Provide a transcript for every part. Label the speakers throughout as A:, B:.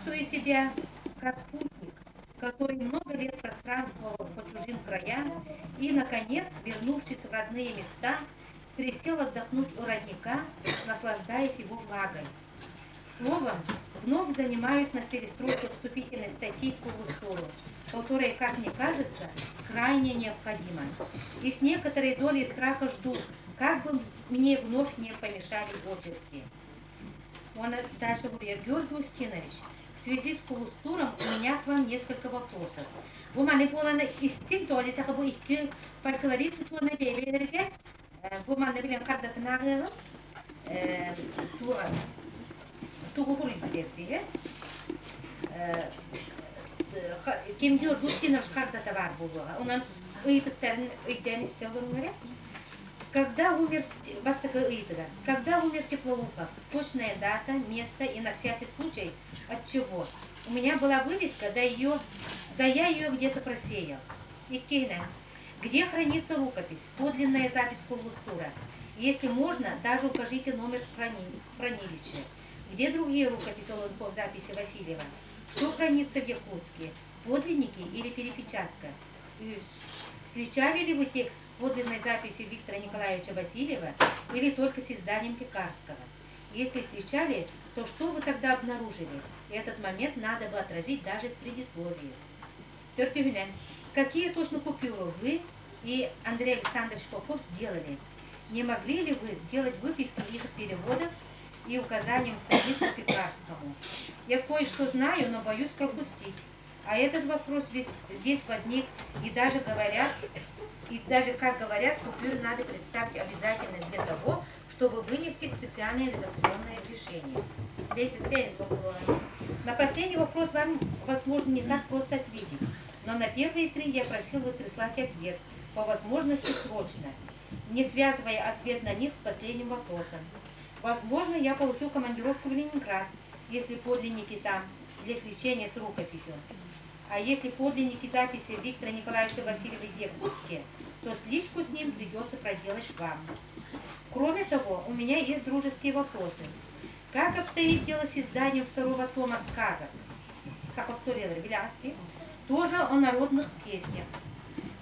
A: Чувствую себя как путник, который много лет пространствовал по чужим краям и, наконец, вернувшись в родные места, присел отдохнуть у родника, наслаждаясь его влагой. Словом, вновь занимаюсь над перестройкой вступительной статьи к Кулустуру, которая, как мне кажется, крайне необходима. И с некоторой долей страха жду, как бы мне вновь не помешали очерки. Он дальше говорит, Георгий Устинович, в связи с Кулустуром у меня к вам несколько вопросов. Бу маны буолан истиҥ туалетаҕа бу икки фольклорист учуонай бэйэ-бэйэлэригэр бу манна билэн хардатын ааҕыаҕым тугу суруйбут эрдиһэ ким Георгий Устинович хардата баар буолуоҕа. Онон ыйытыктарын өйдөөн истэ олоруҥ эрэ. Когда умер, бастакы ыйытыга, когда умер Теплоухов? Точная дата, место и на всякий случай от чего? У меня была вырезка, да, ее, да я ее где-то просеял. Иккиһинэн, где хранится рукопись, подлинная запись Куллустура? Если можно, даже укажите номер хранилища. Где другие рукописи Олонков записи Васильева? Что хранится в Якутске? Подлинники или перепечатка? Сличали ли вы текст с подлинной записью Виктора Николаевича Васильева или только с изданием Пекарского? Если сличали, то что вы тогда обнаружили? Этот момент надо бы отразить даже в предисловии. Төрдүһүнэн, какие точно купюры вы и Андрей Александрович Попов сделали? Не могли ли вы сделать выписки их переводов и указанием статиста Пекарскому? Я кое-что знаю, но боюсь пропустить. А этот вопрос весь здесь возник, и даже говорят, и даже, как говорят, купюры надо представить обязательно для того, чтобы вынести специальное редакционное решение. Весь весь вопрос. На последний вопрос вам, возможно, не так просто ответить, но на первые три я просил бы прислать ответ, по возможности срочно, не связывая ответ на них с последним вопросом. Возможно, я получу командировку в Ленинград, если подлинники там, для сличения с рукописью. А если подлинники записи Виктора Николаевича Васильева в Якутске, то сличку с ним придется проделать вам. Кроме того, у меня есть дружеские вопросы. Как обстоит дело с изданием второго тома сказок? Тоже о народных песнях.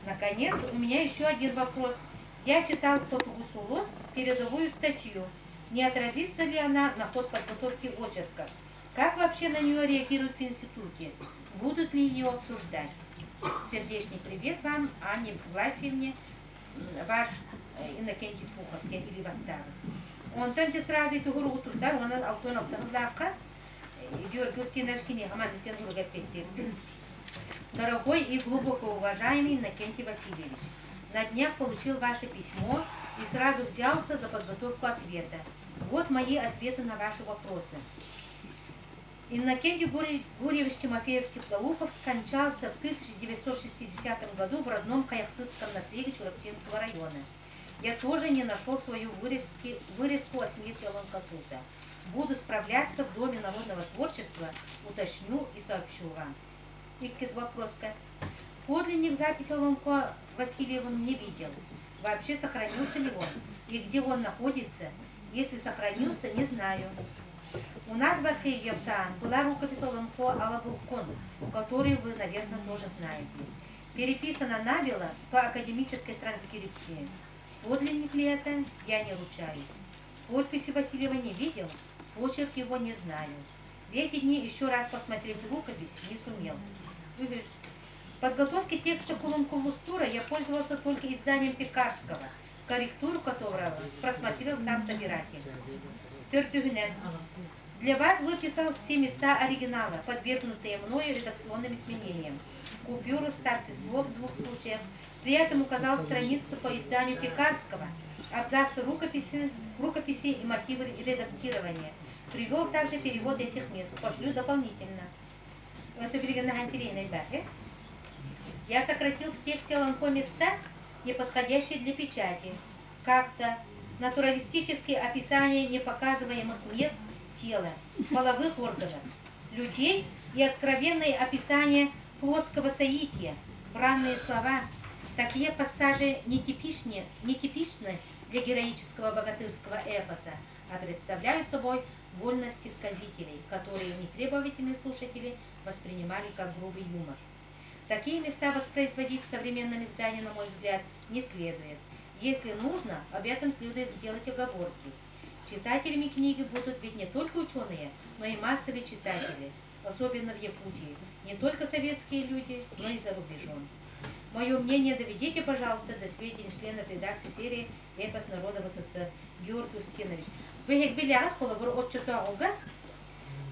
A: Наконец, у меня еще один вопрос. Я читал в Хотугу Сулус передовую статью. Не отразится ли она на ход подготовки очерков? Как вообще на нее реагируют в институте? Будут ли ее обсуждать? Сердечный привет вам, Анне Власьевне, ваш Иннокентий Пухов, или Ваттаров. Онтон же сразу тугуругутурдар, онон алтан алтан Георгий Устинович киниэхэ маннык эппиттир. Дорогой и глубоко уважаемый Иннокентий Васильевич, на днях получил ваше письмо и сразу взялся за подготовку ответа. Вот мои ответы на ваши вопросы. Иннокентий Гурьевич Тимофеев-Теплоухов скончался в 1960 году в родном Хайахсытском наследии Чурапчинского района. Я тоже не нашел свою вырезки, вырезку о смерти Олонкасута. Буду справляться в Доме народного творчества, уточню и сообщу вам. Иккис вопроска. Подлинник записи Олонко Васильева не видел. Вообще сохранился ли он и где он находится? Если сохранился, не знаю. У нас в архиве ЯВСАН была рукопись Олонко Алабулкон, которую вы, наверное, тоже знаете. Переписана набело по академической транскрипции. Подлинник ли это, я не ручаюсь. Подписи Васильева не видел, почерк его не знаю. В эти дни еще раз посмотреть рукопись не сумел. В подготовке текста Кулун-Кулустура я пользовался только изданием Пекарского, корректуру которого просмотрел сам собиратель. Төрдүһүнэн. Для вас выписал все места оригинала, подвергнутые мною редакционным изменениям. Купюры, вставки слов в двух случаях. При этом указал страницу по изданию Пекарского, абзацы рукописи, рукописи и мотивы редактирования. Привел также перевод этих мест. Пошлю дополнительно. Я сократил в тексте Олонхо места, неподходящие для печати. Как-то натуралистические описания непоказываемых мест тела, половых органов, людей и откровенное описание плотского соития, бранные слова. Такие пассажи нетипичны, нетипичны для героического богатырского эпоса, а представляют собой вольности сказителей, которые нетребовательные слушатели воспринимали как грубый юмор. Такие места воспроизводить в современном издании, на мой взгляд, не следует. Если нужно, об этом следует сделать оговорки. Читателями книги будут ведь не только ученые, но и массовые читатели, особенно в Якутии, не только советские люди, но и за рубежом. Мое мнение доведите, пожалуйста, до сведения членов редакции серии «Эпос народов СССР» Георгий Устинович. Бу билэҕит холобур оччотооҕуга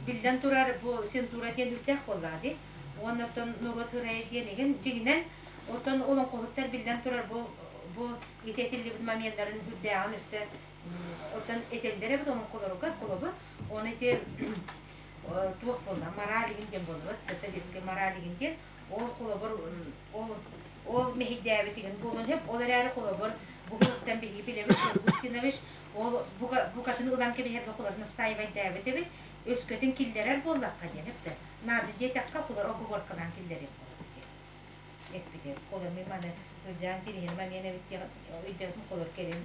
A: биллэн турар бу цензура диэн үрдээх буоллаҕа дии. Уонна оттон норуот ырайа диэн игин дьиҥинэн оттон олоҥхоһуттар биллэн турар бу бу ити этиллибит моменнарын үрдээҕин өссө оттон этэллэр эбит олоҥхолоругар холобур оны ити туох буолла мораль игин диэн буолла советскай мораль игин диэн ол холобур ол ол мэһэйдээбит игин буолуон сөп ол эрээри холобур бу буруктан биһиги билэбит Устинович ол букатын ылан кэбиһэргэ холобур настаивайдаабыт эбит өскөтүн киллэрэр буоллахха диэн эптэ наада диэтэххэ холор оговоркалаан киллэриэх буолар диэн эппитэ холор мин маны сылдьан тириһин момент эбит өйдөөтүм холор кэлин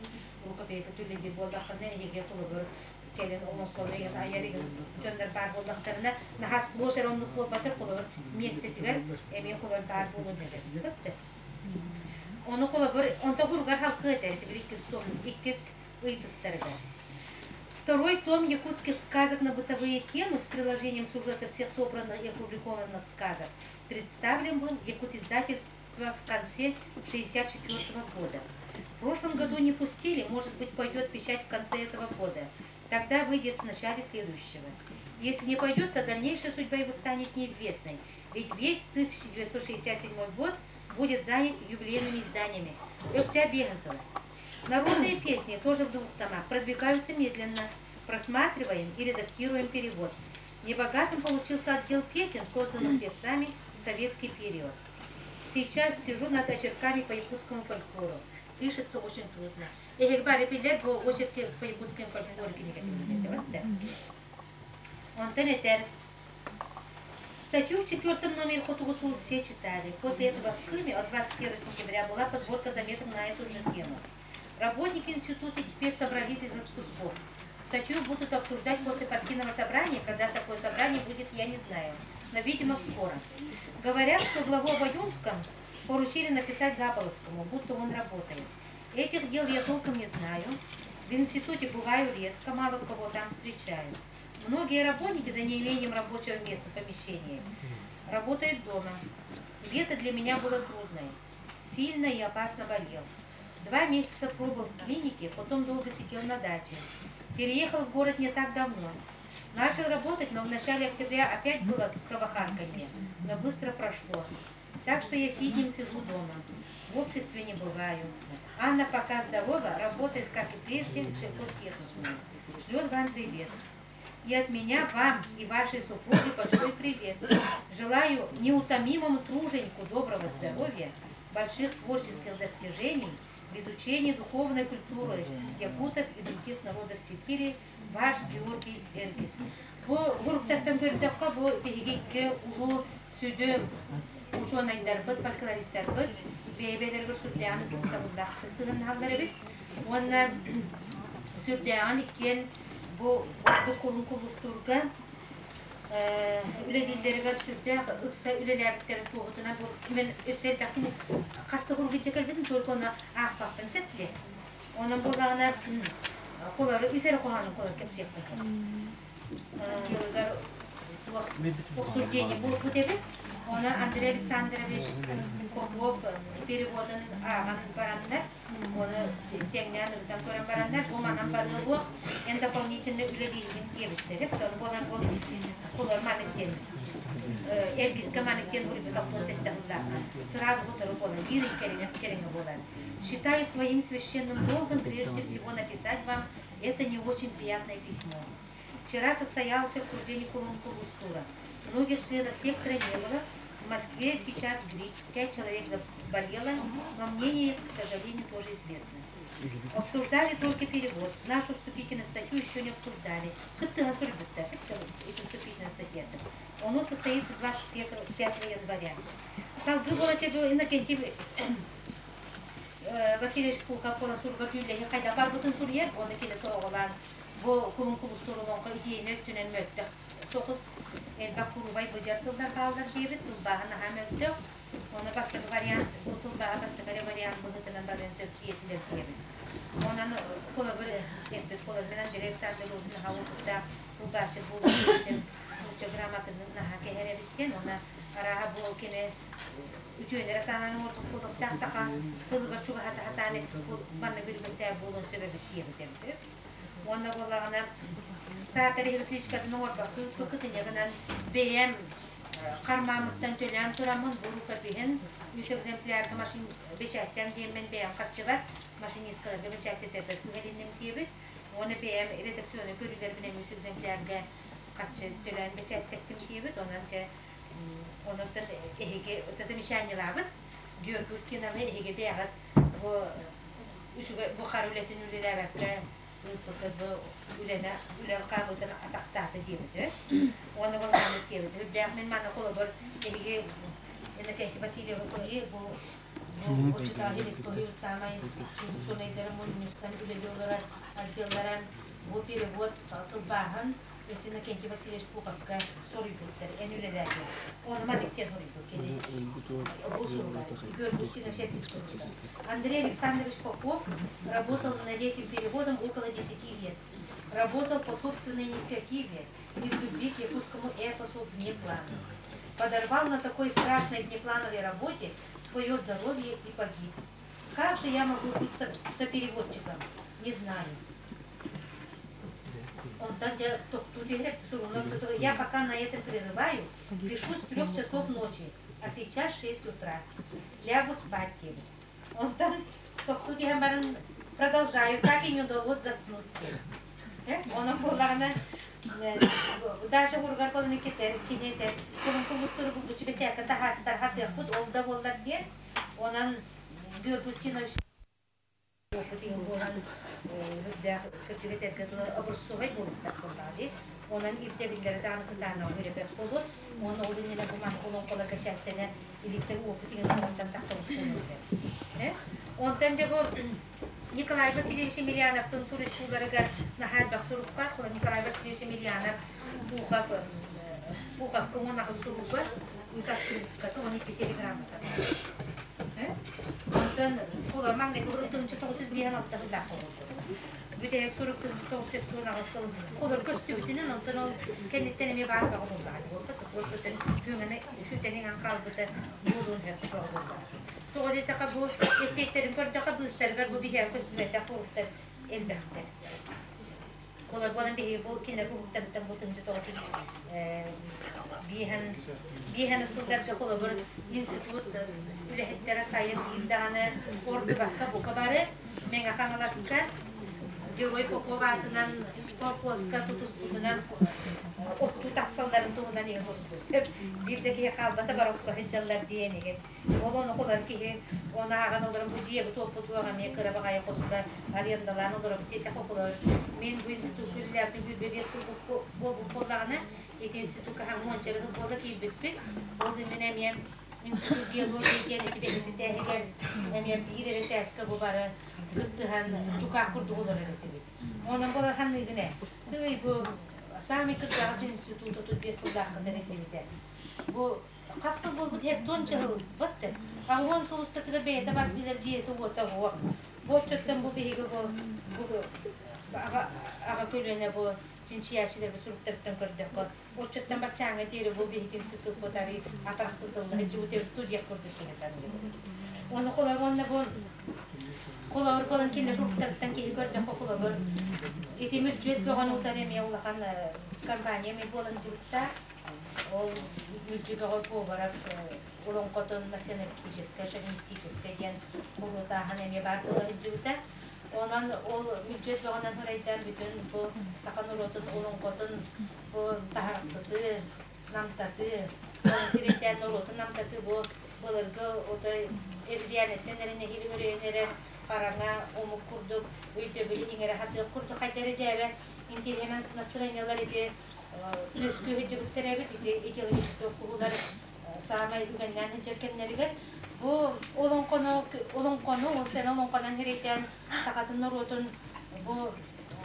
A: рукописка түллэдир буоллаххына эһиги холобур кэлин олоҥхону айар дьоннор баар буоллахтарына наһаа сплошь эрэ оннук буолбатар холобур миэстэтигэр эмиэ холобур баар буолуон сөп. Ону холобур онто буругар халкы этэр ити иккис том иккис ыйытыктарыгар. Второй том якутских сказок на бытовые темы с приложением сюжета всех собранных и опубликованных сказок представлен был Якутиздательство в конце 1964 года. В прошлом году не пустили, может быть, пойдет печать в конце этого года. Тогда выйдет в начале следующего. Если не пойдет, то дальнейшая судьба его станет неизвестной, ведь весь 1967 год будет занят юбилейными изданиями. Өктөөп биэс сыла. Народные песни тоже в двух томах продвигаются медленно. Просматриваем и редактируем перевод. Небогатым получился отдел песен, созданных певцами в советский период. Сейчас сижу над очерками по якутскому фольклору. Пишется очень трудно. Эһиги бары билэр бу очерки по якутскому фольклору кинигэ. Онтон этэр. Статью в четвертом номере Хотугу Сулус все читали. После этого в Кыме от 21 сентября была подборка заметок на эту же тему. Работники института теперь собрались из отпусков. Статью будут обсуждать после партийного собрания. Когда такое собрание будет, я не знаю. Но, видимо, скоро. Говорят, что главу об Ойунском поручили написать Заболоцкому, будто он работает. Этих дел я толком не знаю. В институте бываю редко, мало кого там встречаю. Многие работники за неимением рабочего места в помещении работают дома. Лето для меня было трудное. Сильно и опасно болел. 2 месяца пробыл в клинике, потом долго сидел на даче. Переехал в город не так давно. Начал работать, но в начале октября опять было кровохарканье, но быстро прошло. Так что я сиднем сижу дома. В обществе не бываю. Анна пока здорова, работает, как и прежде, в сельхозтехникуме. Шлет вам привет. И от меня вам и вашей супруге большой привет. Желаю неутомимому труженику доброго здоровья, больших творческих достижений в изучении духовной культуры якутов и других народов Сибири, ваш Георгий Эргис. Бу суруктартан көрдөххө бу биһиги улуу сүдү учуонайдарбыт, фольклористарбыт бэйэ-бэйэлэригэр сүрдээҕин ытыктабыллаахтык сыһыаннаһаллар эбит. Уонна сүрдээҕин иккиэн бу ордук Кулун Куллустуурга үлэлииллэригэр сүрдээх ыкса үлэлээбиттэрин туоһутунан бу мен өссө элбэхтин хас да сурук кэлбитин только оны аахпаппын сетле. Онон буоллаҕына холору ис эрэ хоһоонун холор кэпсиэхпин обсуждение буолбут эбит. Оны Андрей Александрович Попов переводын ааҕан бараннар, оны тэҥнээн ырытан көрөн бараннар, бу манан барыа эн дополнительно үлэлиигин диэбиттэр. Ону буолан бу холор манык диэн Эргиска манык диэн суруйбут 67 сразу утары буолан, биир ый кэриҥэ буолан. Считаю своим священным долгом прежде всего написать вам это не очень приятное письмо. Вчера состоялось обсуждение Кулун Куллустуура. Многих членов сектора не было. В Москве сейчас грипп. Пять человек заболело, но мнение их, к сожалению, тоже известно. Обсуждали только перевод. Нашу вступительную статью еще не обсуждали. Это вступительная статья. Оно состоится 25 января. Салгыы буола Иннокентий Васильевич Пулков суруга дьүүллэһии хайдах барбытын суруйар, оны кини сороҕолаан. Бу кулун кулустуур олоҥхо идеяны өттүнэн мөлтөх соҕус элбэх куруубай быдьар тыллар бааллар диэбит, тылбааһа наһаа мөлтөх. Уонна бастакы вариант, бу тылбааһа бастакы эрэ вариант быһыытынан барыан сөп диэтилэр диэбит. Онон холобур эппит холобур мен Андрей Александрович наһаа уопуттаах тылбаасчыт буолуон нуучча грамотатын наһаа кэһэр эбит диэн уонна арааһа бу кини үтүөнэрэ санаан оҥорбут буолуохтаах саха тылыгар чугаһата сатаан эппит манна бүрүгэттээх буолуон сөп эбит диэбит эбит. Уонна буоллаҕына саатар иһирисличкатын оҥорбокко инньэ гынан бэйэм хармааммыттан төлөөн тураммын бу рукопиһын үс экземплярга машин бэчээттэн диэммин бэйэм харчыбар машинисткаларга бэчээттэтэрбэр күһэлинним диэбит. Уонна бэйэм редакционнай көрүүлэрбинэн үс экземплярга харчы төлөөн бэчээттэттим диэбит. Онон дьэ онон эһиги замечаниелаабыт Георгий Устиновы эһиги бэйэҕит бу үчүгэй бу хара үлэтин үлэлээбэккэ ыыппыккыт бу үлэни үлэ хаамыытын атахтаата диэбитэ. Уонна былааммыт диэбитэ. Үрдээх мин манна холобур эһиги Иннокентий Васильевы бу бу учутаһил историю самай учуонайдары мунньустан үлэлии олорор отделлара бу перевод тылбааһын өссө Иннокентий Васильевич Пуховка соруйбуттар эн үлэлээти. Ону маннык диэн соруйбут кини. Бу суруга Андрей Александрович Попов работал над этим переводом около 10 лет. Работал по собственной инициативе, из любви к якутскому эпосу вне плана. Подорвал на такой страшной внеплановой работе свое здоровье и погиб. Как же я могу быть сопереводчиком? Не знаю. Онтон дьэ тохтуу түһэрэ я пока на этом прерываю, пишу с 3 часов ночи, а сейчас 6 утра. Лягу спать диэбит. Онтон тохтуу түһэн баран продолжаю, так и не удалось заснуть диэбит. Онон буоллаҕына даже уругар буолан кетер кини этэр кулун кулустуру булгуччу бэчээккэ таһааттар хатыахпыт ол да буоллар диэн. Онон Георгий Устинович буолан үрдээх кырдьык этэргэ дылы обурсуһай буолуохтаах буоллаҕа дии. Онон ирдэбиллэри даҕаны кытаанаҕы үрэпэт буолуо. Уонна ол иннинэ бу маннык олоҥхолор бэчээттэнэ иликтэр уопут иҥэн оҥортон тахсыбыт буолуохтар. Онтон дьэ бу Николай Васильевич Емельяновтын суруйсууларыгар наһаа элбэх сурук баар. Николай Васильевич Емельянов Пухов Пуховка 18 суруга, үс открытката, 12 телеграммата. Онтон олор маҥнайгы 1956 сыллаах буолбут. Бүтэһик сурук 1978 сыл олор көстүбүтүнэн, онтон ол кэнниттэн эмиэ баар бөҕө буоллаҕа буолбут. Буолбутун күҥэни сүтэн хаалбыта буолуон сөп бөҕө буоллаҕа. Тоҕо диэтэххэ бу эппиэттэрин көрдөххө быыстарыгар бу биһиэхэ көстүбэтэх уруктар элбэхтэр. Олор буолан биһиги бу кинилэр уруктарыттан бу 1905 биэһэн сылларга холобур институт үлэһиттэрэ сайын биир даҕаны ордубакка бука бары Мэҥэ Хаҥаласка Герой Попов аатынан колхозка тутуспутунан оттуу тахсалларын туһунан иһин суруйбут. Биир да киһи хаалбата бары окко сылдьаллар диэн иһин. Ол ону холор киһи оны ааҕан олорон бу дьиэбит уоппут уоҕа эмиэ кыра баҕайы хоско арендалаан олоробут диэтэх олор. Мин бу институкка үлэлээбитим 25 сыл буолбут буоллаҕына, ити институкка хаҥ уонча сыл буола киирбиппит. Ол иннинэ эмиэ институт биологии диэн ити бэһис этээһигэр эмиэ биир эрэ этээскэ бу бары кыттыһан дьукаах курдук олорор этибит. Онон болар ханныгын ээ. Тыый бу самый кырдьаҕас институт 35 сыллаахха тэриллибитэ. Бу хас сыл буолбут хертон жыл бытты. 80 сыл устатыгар бэйэтэ бас билэр дьиэтэ уота уох. Бу оччоттон бу биһиги бу бу аҕа аҕа көлүөнэ бу чинчийээччилэр бу суруктарыттан көрдөххө оччоттон баччааҥҥа диэри бу биһиги институппут арый атарахсытылла сылдьыбыт эбит диэх курдук киһи саныыр. Уонна холобур уонна бу холобур буолан кинилэр суруктарыттан киһи көрдөххө холобур ити мүлдьүөт бөҕөнү утары эмиэ улахан компания эмиэ буолан дьыбыттаах. Ол мүлдьү бөҕө Говоров олоҥхотун националистическай, шовинистическай диэн буруотааһын эмиэ баар буола сылдьыбыта. Онон ол мүлдьүөт бөҕөнөн сурайдан бүтүн бу саха норуотун олоҥхотун бу таһарахсытыы, намтатыы, онон сирэйдээн норуотун намтатыы бу былыргы отой обезьянаттан эрэ нэһиилэ өрөйөн эрэр хараҥа омук курдук өйдөбүлү иҥэрэ сатыах курдук хайда эрэ дьээбэ интеллигент настроениелар ити үөскүү сылдьыбыттар эбит ити идеологическай охсуһуулар саамай үгэннээн сылдьар кэмнэригэр бу олоҥхону олоҥхону ол сэнэ олоҥхонон сирэйдээн сахатын норуотун бу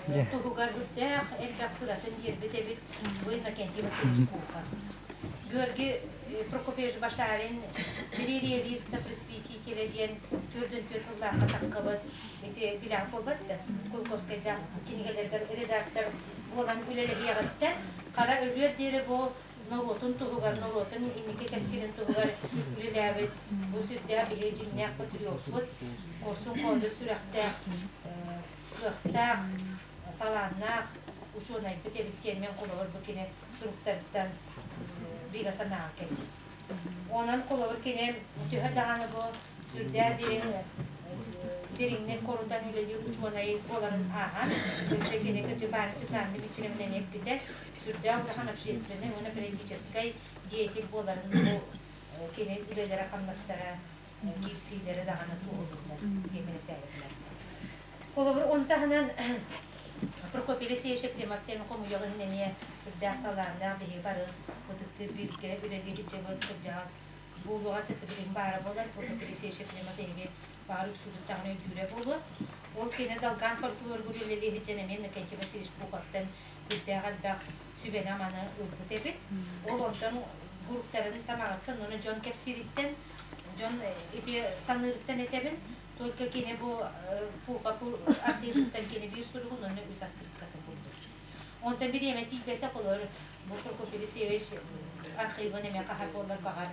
A: туһугар үрдээх элбэх сыратын биэрбит эбит бу Иннокентий Васильевич Пухов. Георгий Прокопьевич Башарин «Три реалиста просветителя» диэн төрдүн түөрт сыллаахха таххыбыт ити билэҕит буолбат да Кулаковскайдаах кинигэлэргэр редактор буолан үлэлэһиэҕиттэн хара өлүөр диэри бу норуотун туһугар, норуотун инники кэскилин туһугар үлэлээбит бу сүрдээх биһиги дьиҥнээх патриоппут, хорсун хоодур сүрэхтээх, кыахтаах, талааннаах учуонайбыт эбит диэн мин холобур бу кини суруктарыттан бигэ санааҕа кэллим. Онон холобур кини төһө даҕаны бу сүрдээх дириҥ дириҥник хорутан үлэлиир учуонай буоларын ааһан, өссө кини кырдьыбаары Светлана Дмитриевна эмиэ эппитэ, сүрдээх улахан общественнай уонна политическай деятель буоларын бу кини үлэлэрэ-хамнастара, киирсиилэрэ даҕаны туоһулууллар диэн этээбитилэр. Холобур, ону таһынан Прокопий Алексеевич Ефремов диэн хомуйуох иһин эмиэ сүрдээх талааннаах биһиги бары ытыктыыр бииргэ үлэлиир дьыбыт кырдьаҕас буолуоҕа тэтибилин баара буолар Прокопий Алексеевич Ефремов эһиги баҕар үксүүгүт даҕаны өйдүүрэ буолуо. Ол кини Долган фольклоругар үлэлии сылдьан эмиэ Иннокентий Васильевич Пуховтан сүрдээх элбэх сүбэни-аманы ылбыт эбит. Ол онтон групптарын тамаҕыттан уонна дьон кэпсиириттэн, дьон ити саныырыттан этэбин. Только кини бу Пухов архивыттан кини биир суругун уонна үс открыткатын булдум. Онтон бириэмэ тиийбэтэх олор бу Прокопий Алексеевич архивын эмиэ хаһар буоллар баҕар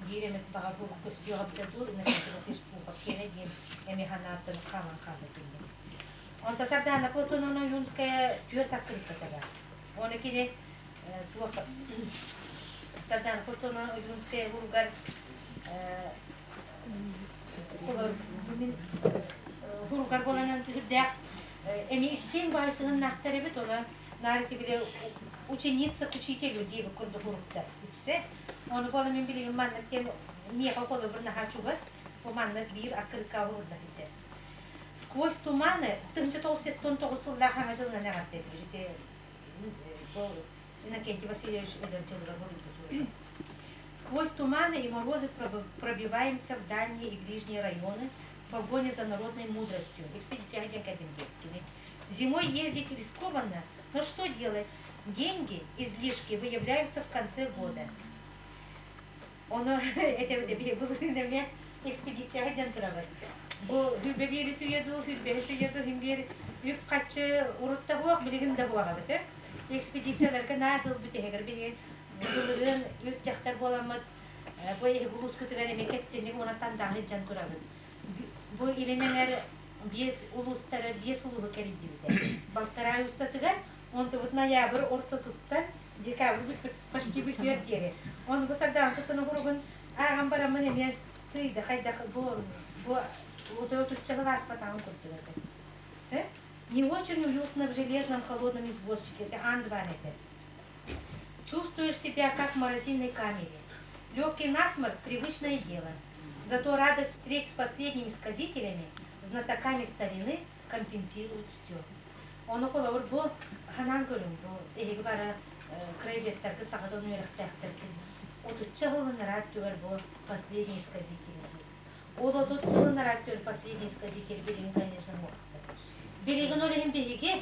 A: биир эмит баҕар сурук көстүөҕэ эбитэ дуу Иннокентий Васильевич Пухов киэнэ диэн эмиэ санааттан хаалан хаалбыт Онто Сардаана Платоновна Ойуунская түөрт открытката баар. Оны кини туох Сардаана Платоновна Ойуунская уругар хуругар буоланан сүрдээх эми истиҥ баай сыһыннаахтар эбит ону наар ити били ученица к учителю диэбит курдук уруктар үксэ ону буола мин билигин маннык диэн миэхэ холобур наһаа чугас бу маннык биир аккырыкка уһурда сылдьар сквозь туманы 1979 сыллаах саҥа дьылынан эҕэрдэтибит ити бу Иннокентий Васильевич өлөр дьылыгар буруйбут Сквозь туманы и морозы пробиваемся в дальние и ближние районы в погоне за народной мудростью. Экспедиция диэбиккини. Зимой ездить рискованно, но что делать? Деньги, излишки выявляются в конце года. Ону этэ былырыын экспедицияҕа дьон турабыт. Бу хүрбэ биэри сүүйэ дуу, хүрбэһи сүүйэ дуу, иһин биэр үп-харчы урут да буох, билигин да буоҕабыт. Экспедицияларга наар тыл бүтэһигэр биһиги былырыын үс дьахтар буоламмыт бу эһиги улуускутугар эмиэ кэптиник уонна тандаҕы илдьэн турабыт. Бу илин эҥэр биэс улуустары биэс улууһу кэрийдибитэ. Балтараа устатыгар онтубут ноябрь ортотуттан декабрь бүппүт почти бүтүөр диэри. Ону бу Сардаана тутун уһуругун ааҕан бараммын эмиэ тыйда хайдах бу бу отучча сыл ааспатаҕын курдук этэ. Не очень уютно в железном холодном извозчике, это Ан-2 этэ. Чувствуешь себя как в морозильной камере. Легкий насморк – привычное дело. Зато радость встреч с последними сказителями, знатоками старины компенсирует все. Ону холобур бу ханан көрүҥ бу эһиги бары краеведтаргы саха тылын үөрэхтээхтэргин отучча сылын түгэр бу последний сказитель Ол 30 сылын түгэр последний сказитель билигин конечно муохтар. Билигин ол иһин биһиги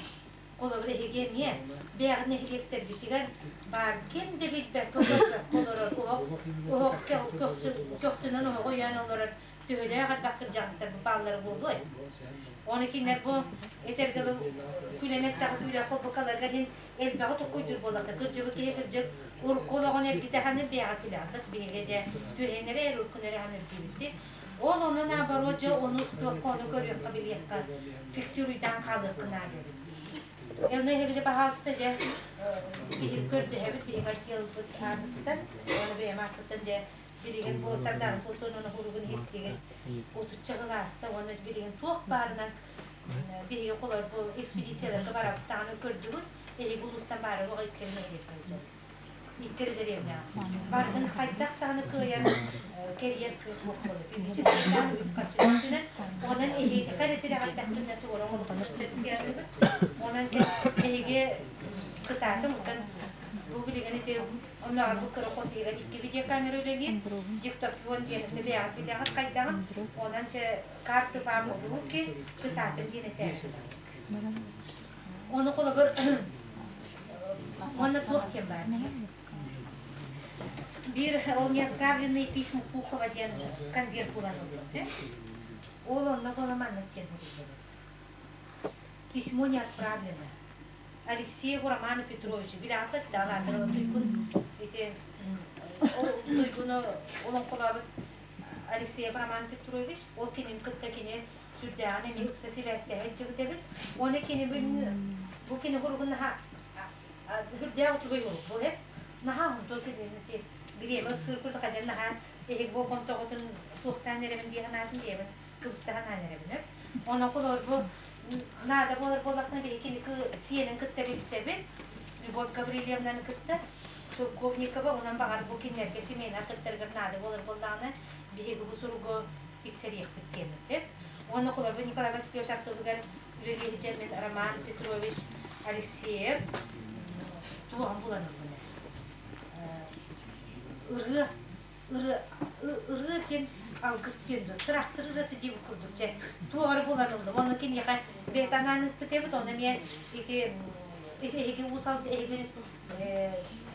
A: Холобур, эһиги эмиэ бэйэҕит нэһилиэктэргитигэр баар ким да билбэккэ көрбөккө олорор оһох оһох көхсүнэн оһоҕу өйөөн олорор төһөлөөх элбэх кырдьаҕастар бааллара буолуой? Ону кинилэр бу этэргэ дылы күлэн эттэҕэ күүлэх холбукаларга иһин элбэҕи токкуйдуур буоллахта кырдьыбыт киһи кырдьык урукку олоҕун эргитэ ханыр бэйэҕэ күлэҕит биһиги дьэ түһэн эрэ уруккун эрэ ханыр диэбиттик ол ону наоборот дьэ ону устуохха ону көрүөххэ билиэххэ фиксируйдаан хаалыахха наада эбит. Онно эһиги пожалуйста дьэ биһиги көрдөһөбүт биһиги отделбыт аатыттан уонна бэйэм ааппыттан дьэ билигин бу Сардаана Платоновна хуругун иһиттигит отучча кылааста уонна билигин туох баарынан биһиги холор бу экспедицияларга барабыт даҕаны көрдүгүт эһиги улуустан баары оҕо иккиэн нэһилиэккэ сылдьабыт икки дэриэбинэҕэ. Барытын хайдах даҕаны кыайан кэрийэр кыах суох буолар. Физически үп-харчы өттүнэн. Онон эһиэхэ эрэ тирэҕирдэхпинэ туора оҥоруохпун сөп диэхпит. Онон дьэ эһиги кытаатым оттон бу билигин ити оннооҕор бу кыра хос иһигэр икки видеокамера үлэлиир. Диктофон диэн бэйэҕит билэҕит хайдаҕын. Онон дьэ карты вам в руки кытаатын диэн этээри. Ону холобур уонна туох диэн баар Биир ол неотправленные письма Пухова диэн конверт булан ылбыт. Ол онно буола маннык диэн суруйбут. Письмо не отправлено. Алексееву Роману Петровичу билэҕит да алаатырала туйгун ити ол туйгуну олоҥхолообут Алексеев Роман Петрович ол кинини кытта кини сүрдээҕин эмиэ ыкса сибээстэһэ сылдьыбыт эбит. Уонна кини бу кини хуругун наһаа үрдээх үчүгэй уол бу эп наһаа онтон кинини бириэмэ ыксыыр курдук хайдан наһаа эһиг болҕомтоҕутун туохтаан эрэбин дии санаатын диэбин кыбыста санаан эрэбин эп. Онон холобур бу наада буолар буоллахтына биһи кини сиэнин кытта билсэбит Любовь Гаврильевнаны кытта Шелковникова онон баҕар бу кинилэргэ семейнай кыттарыгар наада буолар буоллаҕына биһиги бу суругу тиксэриэхпит диэн Уонна холобур Николай Васильевич аттыбыгар үлэлии сылдьаммыт Роман Петрович Алексеев туоҕун булан ыллым ырыа ырыа ырыа диэн алгыс диэн дуо тыраахтыр ырыата диэбит курдук дьэ туох эрэ булан ыллым ону киниэхэ бэйэтэ анаан ыыппыт эбит ону эмиэ ити эһиги уус эһиги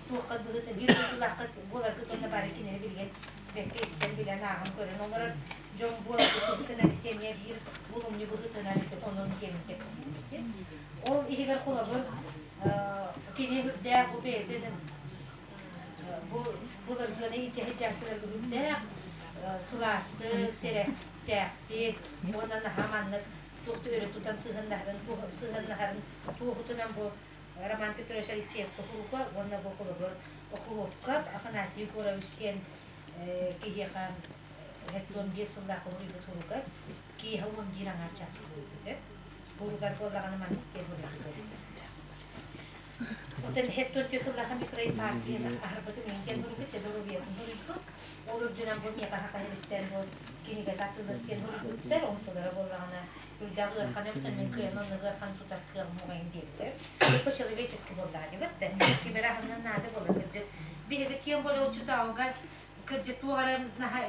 A: туоххат быһыыта биир дойдулааххыт буоларгыт уонна бары кинини билигин бэркэ истэн билэн ааҕан көрөн олорор дьон буоларгыт быһыытынан ити эмиэ биир булумньу быһыытынан ити онон диэн кэпсиибит ол иһигэр холобур кини үрдээх бу бэйэтин бу былыргыны илдьэ сылдьааччыларга үрдээх сылаастык сэрэхтээхтик уонна наһаа маннык туох да өрө тутан сыһыаннаһарын сыһыаннаһарын туоһутунан бу Роман Петрович Алексеев Кухурука уонна бу холобур Охлопков Афанасий Егорович диэн киһиэхэ 75 сыллаах уруйбут уругар киэһэ 11 аҥаар чаас буолбут Уругар буоллаҕына маннык диэн уруйбут Оттон 74 сыллаах микроинфаркт аһарбытым иһин диэн уруйбут, чэ доруобуйатын уруйбут. Ол үрдүнэн бу миэхэ саха бу кинигэтэ атыылас диэн уруйбуттар. Онтулара буоллаҕына үрдээх ыархан эбит, мин кыайан онно ыархан тутар кыаҕым уҕайын диэбитэ. По-человечески буоллаҕа диэбит да. Ким эрэ аһынан наада буолар кырдьык. Биһиги тем более оччотооҕуга кырдьык туох эрэ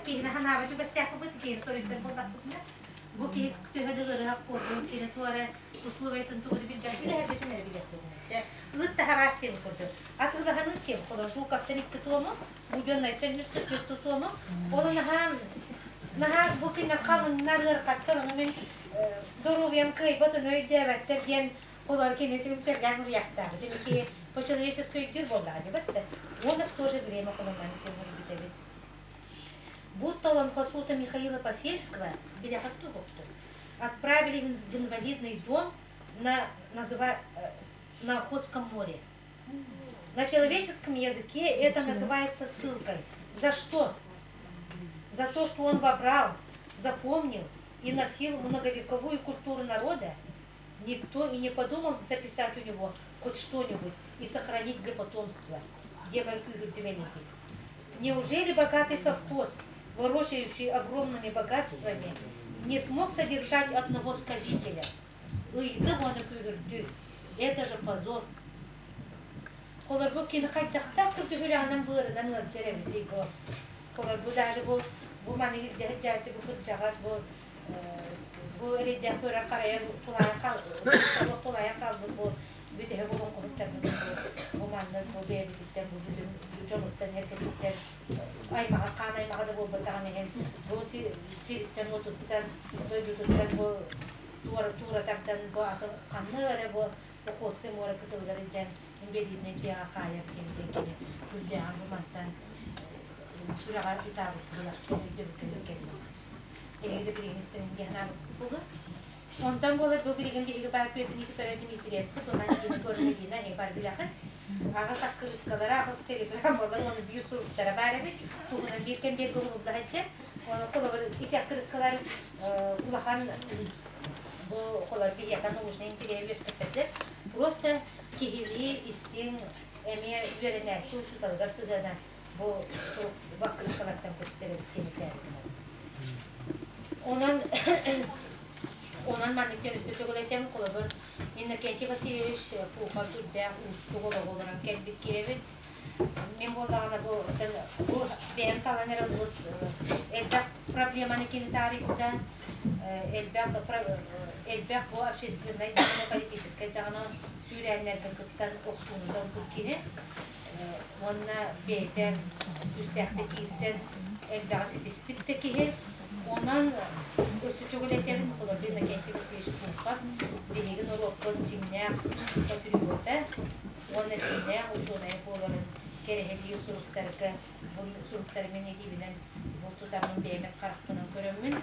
A: киһини санаабат үгэстээхпит, киһини соруйсар буоллахпытына, бу киһи төһө да ыарыһах буоллун, кини туох эрэ условиятын тугу да билбэт, үлэһэрбитин эрэ билэрбит. Ыыт таһараас диэн курдук. Атыылаһан ыыт диэн холор Жуковтан икки туому, Буденнайтан үс түөрт туому. Ону наһаа наһаа бу кинилэр халыҥнар, ыарахаттар, ону мин доруобуйам кыайбат, ону өйдөөбөттөр диэн олор кини түмсэргээн уруйахтаабыт. Ини киһи по-человечески өйдүүр буоллаҕа диэбит да. Он в то же время холоман эбит. Будто олонхосута Михаила Посельского билэхит туһукту отправили в инвалидный дом на, называ, на Охотском море. На человеческом языке это называется ссылкой. За что? За то, что он вобрал, запомнил и носил многовековую культуру народа, никто и не подумал записать у него хоть что-нибудь и сохранить для потомства. Неужели богатый совхоз, ворочающий огромными богатствами, не смог содержать одного сказителя? Это же позор. Холор бу кини хайдахтаах курдук үрэҕинэн быарынан ыалдьар эбитий бу. Холор бу даже бу бу маны илдьэ бу кырдьаҕас бу бу эрэйдээх көрөр харайар тулаайах хаалбыт бу бүтэһик олоҥхоһуттарбыт бу маннык бу бэйэбититтэн бу бүтүн дьонуттан эргэтиттэн аймаҕа хаан аймаҕа да буолбатаҕын иһин бу сириттэн уотуттан дойдутуттан бу туура тардан бу атын ханна эрэ бу Охотскай муора кытылыгар илдьэн инбэлиидинэй дьиэҕэ хаайар диэн диэн кини күллээҕин бу мантан сүрэҕэ ытаабыт быһыылаах өйдөбүлгэ кэллим. Эһиги да билигин истэн диэн аабыппыт буолуо. Онтон буолар бу билигин биһиги баар Петр Никифорович Дмитриевпыт уонна Ангелина Егоровна эһиги бар билэхит. Аҕыс аккырыыккалара, аҕыс телеграммалар уонна биир суруктара баар эбит. Туһунан биир кэмбиэргэ уһулла сылдьар. Оны холобур ити аккырыыккалар улахан бу холор биһиэхэ научнай интэриэһи үөскэппэтилэр. Просто киһилии истиҥ эмиэ үөрэнээччи учууталыгар сыһыана бу сурук баккырыыккалартан көстөр эбит диэн этээбитим. Онон онон маннык өссө төгүл этем холобур Иннокентий Васильевич Пухов үрдээх уустук олоҕу олорон кэлбит киһи эбит. Мин буоллаҕына бу бу бэйэм талан эрэ ылбыт элбэх проблеманы кини таарыйбыта, элбэх элбэх бу общественнай даҕаны, политическай даҕаны сүүрээннэргэ кыттан охсууну да ылбыт киһи. Уонна бэйэтэ күүстээхтик киирсэн элбэҕи ситиспит да киһи. Онон өссө төгүл этэбин, холобур, Иннокентий Васильевич Пухов биһиги норуоппут дьиҥнээх патриота уонна дьиҥнээх учуонайа буоларын кэрэһэлиир суруктарга, бу суруктары мин илиибинэн бу тутаммын бэйэм харахпынан көрөммүн,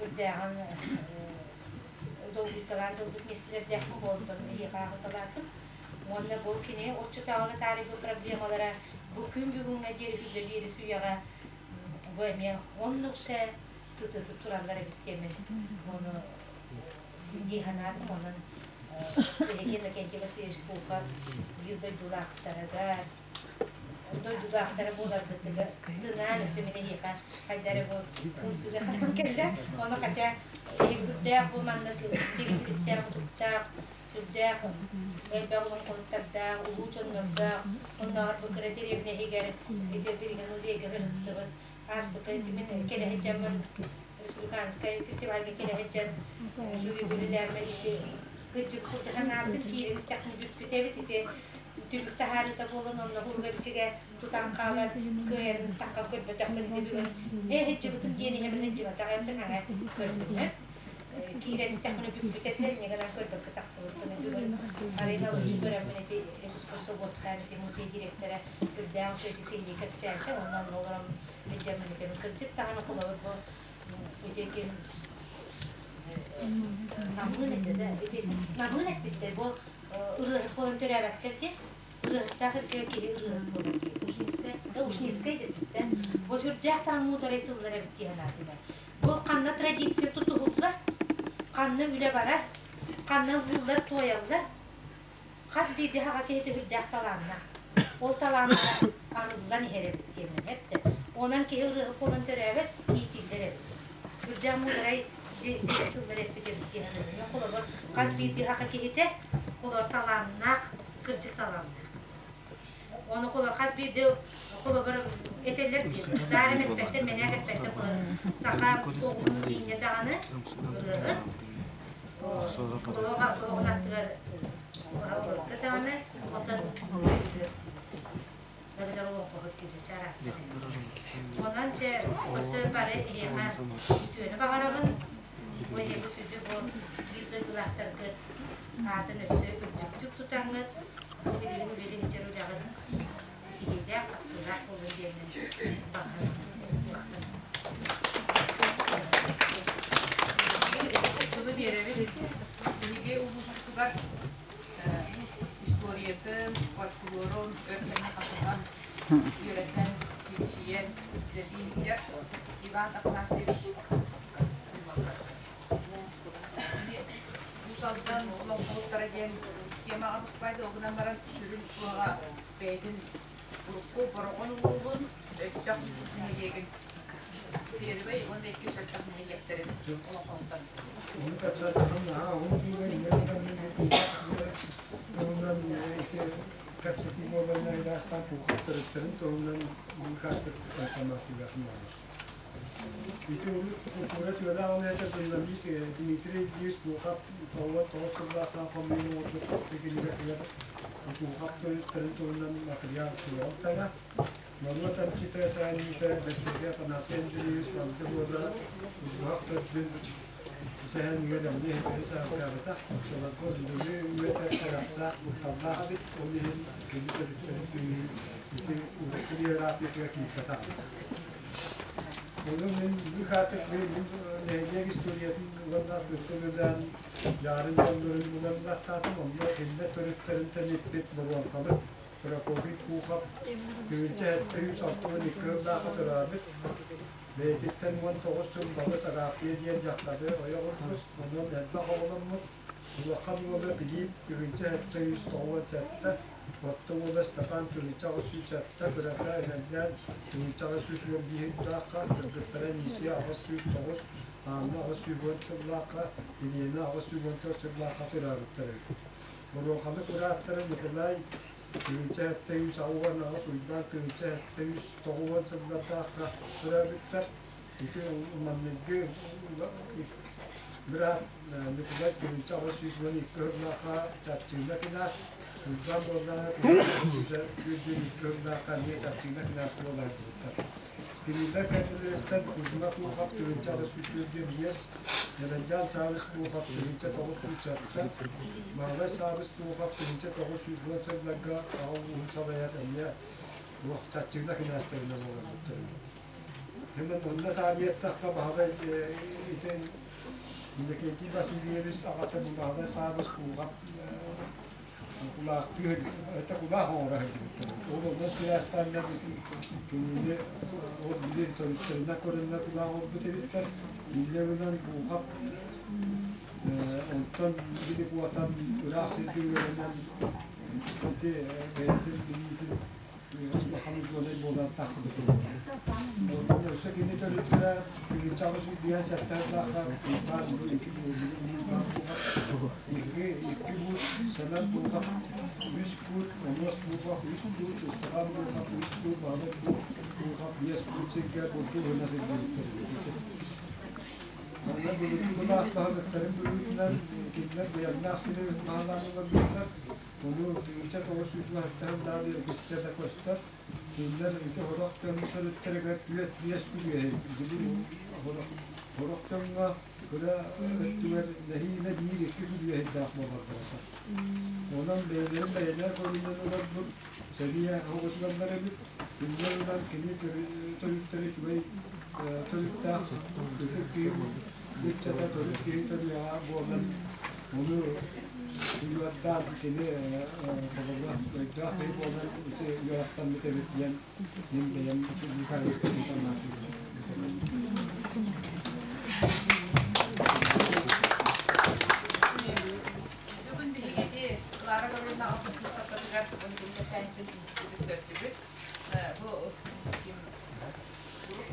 A: үрдээҕин долгуйталаан да ылбыт миэстэлэрдээхпин, буолтон эһиэхэ ааҕыталаатым. Уонна бу кини оччотооҕуга таарыйбыт проблемалара бу күн бүгүҥҥэ диэри үлэлиир үйэҕэ бу эмиэ оннук сэ сытыытык тураллар эбит диэммин ону дии санаатым. Онон биһиги Иннокентий Васильевич Пухов биир дойдулаахтарыгар дойдулаахтара буоларбытыгар тынаан өссө мин эһиэхэ хайда эрэ бу ымсыыга харам кэллэ. Ону хотя эһигирдээх бу маннык тигитиристээх утуктаах сүрдээх элбэх олоҥхоһуттардаах, улуу дьоннордоох, оннооҕор бу кыра дэриэбинэ иһигэр ити билигин музейга сырыттыбыт. Ааспыкка ити мин кэлэ сылдьаммын республиканскай фестивальга кэлэ сылдьан жюри үлэлээммин ити кырдьык кутуһан киирэн истэхпин бүппүт эбит ити түбүк таһаарыыта буолан онно уруга бичигэ тутан хаалар кыайан тахха көрбөтөхпүн ити бүгүн ээ сылдьыбытым диэн иһэбин сылдьыбатах эбиппин аҥа көрдүм киирэн истэхпинэ бүппүт этилэр инньэ гынан көрбөккө тахсыбыппын бүгүн арай налыччы көрөммүн ити экскурсоводтаан ити музей директора үрдээх үчүгэй сиһилии кэпсээтэ онно онно олорон илдьэммин этэбин кырдьык даҕаны холобур бу ити ким Намыын этэ да ити Намыын эппиттэр бу ырыаһыт буолан төрөөбөттөр диэн ырыаһыттаах эргэ киһи ырыаһыт буолар дии Ушницкай Ушницкай дэппиттэр бу сүрдээх даҕаны муударай тыллар эбит дии санаатым. Бу ханна традиция тутуһуллар, ханна үлэ барар, ханна ыллыыллар-туойаллар, хас биирдии саха киһитэ сүрдээх талааннаах. Ол талааннара арыллан иһэр эбит диэммин эттэ. Онон киһи ырыаһыт буолан төрөөбөт, иитиллэр эбит. Үрдээх муударай тыллар эппит эбит дии саныыбын. Холобур, хас биирдии саха киһитэ холобур талааннаах, кырдьык талааннаах. Ону холобур хас биирдии холобур этэллэр дии, даарым эппэттэр, мэнээк эппэттэр холобур саха оҕуһун миинньэ даҕаны ырыаһыт, оҕоҕун аттыгар олорго даҕаны, оттон эбэтэр олоҥхоһут киһи чараастар. Онон чэ өссө бары эһиэхэ үтүөнү баҕарабын. Бу эһиги сүдү бу биир дойдулаахтаргыт аатын өссө үрдүктүк тутаҥҥыт, билигин үлэлии сылдьар үлэҕит ситиһиилээх, тахсыылаах буолун диэммин баҕарабын.
B: Тылы биэрэбит. Биһиги улууспутугар историятын, фольклорун өр кэмҥэ хасыһан, үөрэтэн, чинчийэн, үлэлии сылдьар Иван Афанасьевич Кини Уус Алдан олоҥхоһуттара диэн темаҕа букпайда, ол гынан баран сүрүн туоҕа бэйэтин урукку Бороҕон улууһун Өттөх нэһилиэгин первый уонна иккис Өттөх нэһилиэктэрин олоҥхоһуттар.
C: Ону кэпсээтэххин наһаа уһун күүгэн инньэ гынан туһунан ити кэпсэтии буолан айдаастаан пухаттарыттарын туһунан мункааттар информациялаах наада. Ити урут культура түөлэ аҕалыата журналист Дмитрий Ильич Пухов тоҕо сыллаахтаах хомуйан оҥорбут кинигэтигэр Пухов төрүттэрин туһунан матырыйаал суоҕун тэҥэ. Норуот эмчитэ сэһэнньитэ Бэттигэ Афанасий Андреевич Балды буола Курбуһах төрдүн сэһэнигэр эмиэ иһитэри саһардаабыта. Оччолорго билиҥҥи үйэтэ сэрэхтээх, кутталлаах эбит, ол иһин кини төрүттэрин түмүү ити урукку биографиятыгар киирбэтэх. Ону мин үгүс аатык мин нэһилиэк историятын уонна тыллаан дьаарын дьоннорун булан баттаатым, онно кинилэр төрүттэрин тэниппит боруоҥкалык Прокопий Пухов 1762 сыллаахха төрөөбүт, бэйэтиттэн 19 сыл балыс Агафья диэн дьахтары ойох ылбыт, онон элбэх оҕоломмут. Улахан уола Филипп 1797, орто уола Степан 1807, кырата Энэллээн 1811 сыллаахха, кыргыттара Анисия 809, Анна 810 сыллаахха, Елена 814 сыллаахха төрөөбүттэр эбит. Боруоханы курааттара Николай 1073 68, Уйбаан 1703 90 сыллардаахха төрөөбүттэр. Ити манныгы быраат Ньукулай 1812 сыллаахха Чапчыына кинээс, Уйбаан буоллаҕына 1922 сыллаахха эмиэ Чапчыына кинээс буолааччыбыттар. Кинилэр кэннилэриттэн Кузьма Туохап 1845, Дьэрэдьээн Саабыс Туохап 1907, Маалай Саабыс Туохап 1910 сылларга аҕа ууһун салайар эмиэ туох Чаччыына кинээстэринэн олорбуттар. Хэмэн онно таарыйаттахха Баһылай ити Иннокентий Васильевич аҕата Баһылай Саабыс Туохап кулаахтыы это кулаах оҥоро сылдьыбыттар. Ол онно сыбаастааннар кинини ол били төрүттэринэн көрөннөр кулаах оҥорбут эбиттэр. Инньэ гынан Буухап онтон били куотан ыраах сиргэ үөрэнэн ити бэйэтин билиитин улахан учуонай буолан тахсыбыт. Өссө кини төрүттэрэ 1857 сыллаахха баар бу икки икки икки буут Сэмэн Туухап, үс буут Онуос Туухап, үс буут Ыстапаан Туухап, үс буут Баһылай Туухап, биэс буут сиргэ бултуу гына сылдьыбыттар. Манна былыргы былаас баһылыктарын быһыытынан кинилэр быйаҥнаах сири маһалаан олорбуттар. Ону 1900 сыллартан даҕаны эргистэ да көстөр. Кинилэр ити сорох дьон төрүттэригэр түөрт биэс күрүөһэй били сорох дьоҥҥо кыра өттүгэр нэһиилэ биир икки күрүөһэйдээх буолаллара. Онон бэйэлэрин бэйэлэрэ көрүнэн олорбут сэриэ оҕотулаллар эбит. Кинилэр ылан кини төрүттэрэ үчүгэй төрүттээх ытык киһи ыччата төрүт киһи төрүөҕэ буолан ону уйуордаан кини холобура өйдөөх киһи буолан ити үөрэхтэммит эбит диэн мин бэйэм
B: Бүгүн биһиги Клара Гавриловна алтыс быыстапкатыгар кэпсээнтин көрдүбүт. Бу ким Уус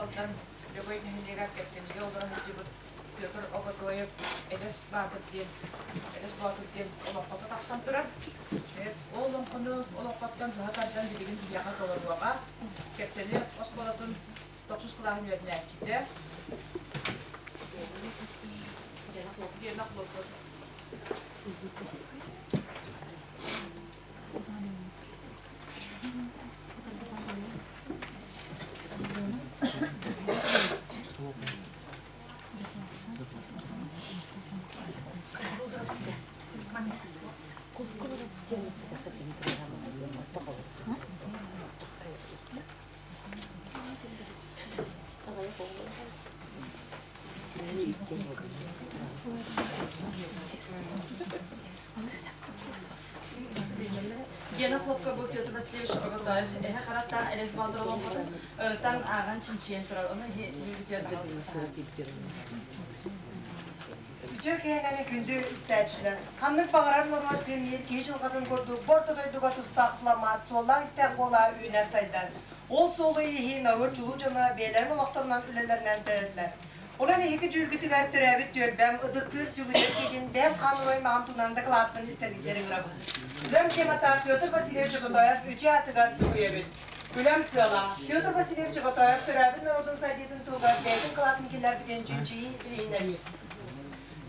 B: Алдан Лөгөй нэһилиэгэр Кэптэнигэ олорон сылдьыбыт Петр Оготоев Элэс Баатыр диэн Элэс Боотур диэн олоҥхото тахсан турар. Ол олоҥхону олоҥхоттон быһа тардан билигин биһиэхэ толоруоҕа. Кэптэни оскуолатын тохсус кылааһын үөрэнээччитэ Лена Хлопкова.
D: Гена Хлопкова Петр Васильевич Оготоев эһэ хараттаах Элэс Боотур олоҥхотун ырытан ааҕан чинчийэн турар. Ону иһи дьүүлүтүгэр
E: Үтүө киһинэни күндү истээччилэр! Ханнык баҕарар норуот син-биир киһи дьылҕатын курдук бу орто дойдуга тустаах туламмат суоллаах-истээх буола үүнэр-сайдар. Ол суолу-ииһи норуот чулуу дьоно бэйэлэрин олохторунан үлэлэринэн тэриллэр. Онон эһиги дьүүлгүтүгэр төрөөбүт түөлбэм, ытыктыыр сүгүрүйэр киһигин бэйэм хаан урай маҕан туһунан дакылааппын истэргитигэр ыҥырабын. Үлэм темата Петр Васильевич Жоготоев үтүө аатыгар сүгүрүйэбит. Үлэм сыала Петр Васильевич Жоготоев төрөөбүт норуотун сайдыытын туһугар бэйэтин кылаатын киллэрбитин чинчийии билиһиннэрии.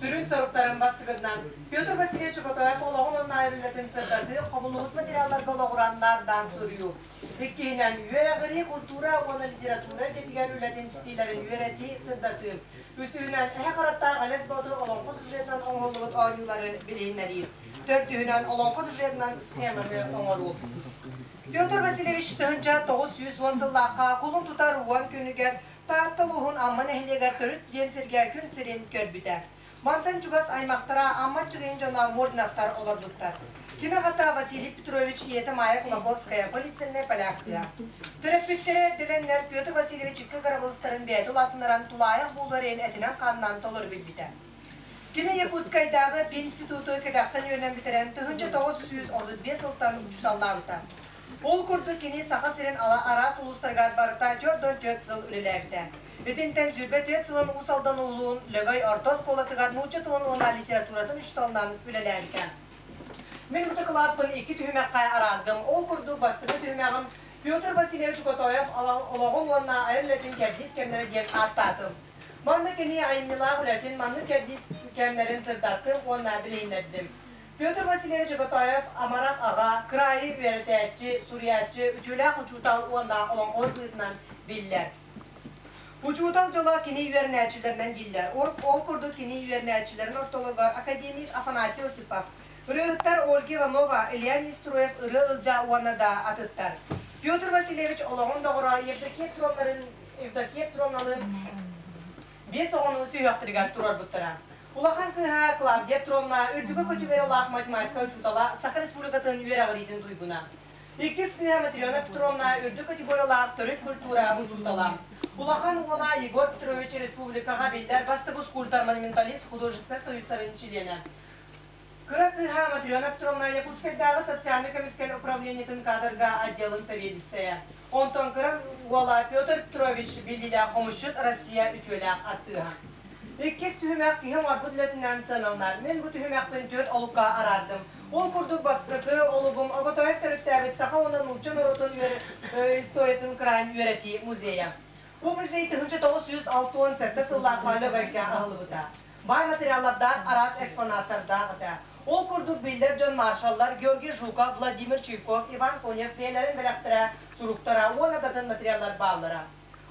E: Сүрүн соруктарын бастыгытынан Петр Васильевич Жоготоев олоҕун уонна айар үлэтин сырдатыы, хомуллубут материалларга олоҕуран наардаан суруйуу. Иккиһинэн, үөрэҕирии, культура уонна литература эйгэтигэр үлэтин стилэрин үөрэтии, сырдатыы. Үсүһүнэн, эһэ харахтаах Элэс Боотур олоҥхо сюжетынан оҥоһуллубут оонньуулары билиһиннэрии. Төрдүһүнэн, олоҥхо сюжетынан схеманы оҥоруу. Петр Васильевич 1910 сыллаахха кулун тутар уон күнүгэр Таатта улууһун Амма нэһилиэгэр Төрүт диэн сиргэ күн сирин көрбүтэ. Мантан чугас аймахтара Амма Чыгыйын дьоно Мординовтар олорбуттар. Кини аҕата Василий Петрович, ийэтэ Майя Кулаковская полицейнай полякка. Төрөппүттэрэ эрдэлэннэр Петр Васильевич икки кырабылыстарын бэйэтэ улаатыннаран тулаайах буолуо эрин этинэн-хаанынан толору билбитэ. Кини Якутскайдааҕы пединституту кэтэхтэн үөрэнэн бүтэрэн 1935 сылтан учууталлаабыта. Ол курдук кини Саха сирин ала араас улуустарыгар барыта 44 сыл үлэлээбитэ. Итинтэн 24 сылын Уус Алдан улууһун Лөгөй орто оскуолатыгар нуучча тылын уонна литературатын учууталынан үлэлээбитэ. Мин бу дакылааппын икки түһүмэххэ араардым. Ол курдук бастакы түһүмэҕим Петр Васильевич Готоев олоҕун уонна айар үлэтин кэрдиис кэмнэрэ диэн ааттаатым. Манна кини айымньылаах үлэтин маннык кэрдиис кэмнэрин сырдаттым уонна билиһиннэрдим. Петр Васильевич Готоев амарах аҕа, кыраайы үөрэтээччи, суруйааччы, үтүөлээх учуутал уонна олоҥхоһут быһыытынан биллэр. Учуутал дьоло кини үөрэнээччилэринэн дииллэр. Ол курдук кини үөрэнээччилэрин ортолоругар академик Афанасий Осипов, ырыаһыттар Ольга Иванова, Илья Нестроев ырыа ылдьаа уонна да атыттар. Петр Васильевич олоҕун доҕоро Евдокия Петровналыын Евдокия Петровналыын биэс оҕону сүһүөхтэригэр туруорбуттара. Улахан кыыһа Клавдия Петровна үрдүкү категориялаах математика учуутала, Саха Республикатын үөрэҕириитин туйгуна. Иккис кыыһа Матрена Петровна үрдүк категориялаах төрүт культура учуутала. Улахан уола Егор Петрович республикаҕа биллэр бастакы скульптор-монументалист художественнай союзтарын чилиэнэ. Кыра кыыһа Матрена Петровна Якутскайдааҕы социальнай көмүскэл управлениетын кадрга отделын сэбиэдиссэйэ. Онтон кыра уола Петр Петрович биллиилээх хомусчут Россия үтүөлээх артыыһа. Иккис түһүмэх киһи оҥорбут үлэтинэн сыаналанар. Мин бу түһүмэхпин түөрт олукка араардым. Ол курдук бастакы олугум Оготоев төрүттээбит саха уонна нуучча норуотун историятын кыраайын үөрэтии музейа. Бу музей 1967 сыллаахха Лөгөйгө аһыллыбыта. Баай материаллардаах араас экспонаттардаах этэ. Ол курдук биллэр дьон маршаллар Георгий Жуков, Владимир Чуйков, Иван Конев бэйэлэрин бэлэхтэрэ, суруктара уонна да атын материаллар бааллара.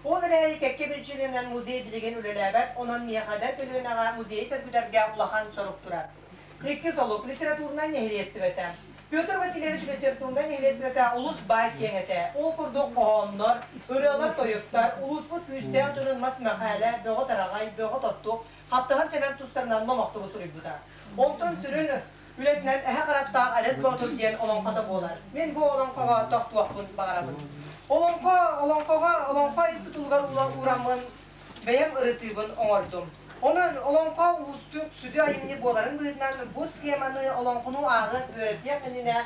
E: Ол эрээри кэккэ биричиинэнэн музей билигин үлэлээбэт, онон миэхэ эдэр көлүөнэҕэ музейы сөргүтэргэ улахан сорук турар. Иккис олук литературнай нэһилиэстибэтэ. Петр Васильевич литературнай нэһилиэстибэтэ олус баай киэҥ этэ. Ол курдук хоһооннор, ырыалар-тойуктар, улууспут күүстээх дьонун Мас Мэхээлэ, Бөҕө Тараҕай, Бөҕө Тоттук, Хаптаһын Сэмэн тустарынан номохтору суруйбута. Онтон сүрүн үлэтинэн Эһэ Харахтаах Элэс Боотур диэн олоҥхото буолар. Мин бу олоҥхоҕо тохтуохпун баҕарабын. Олоҥхо, олоҥхоҕо, олоҥхо ис тутулугар уураммын бэйэм ырытыыбын оҥордум. Онон олоҥхо уустук сүдү айымньы буоларын быһыытынан бу схеманы олоҥхону ааҕан үөрэтиэх иннинэ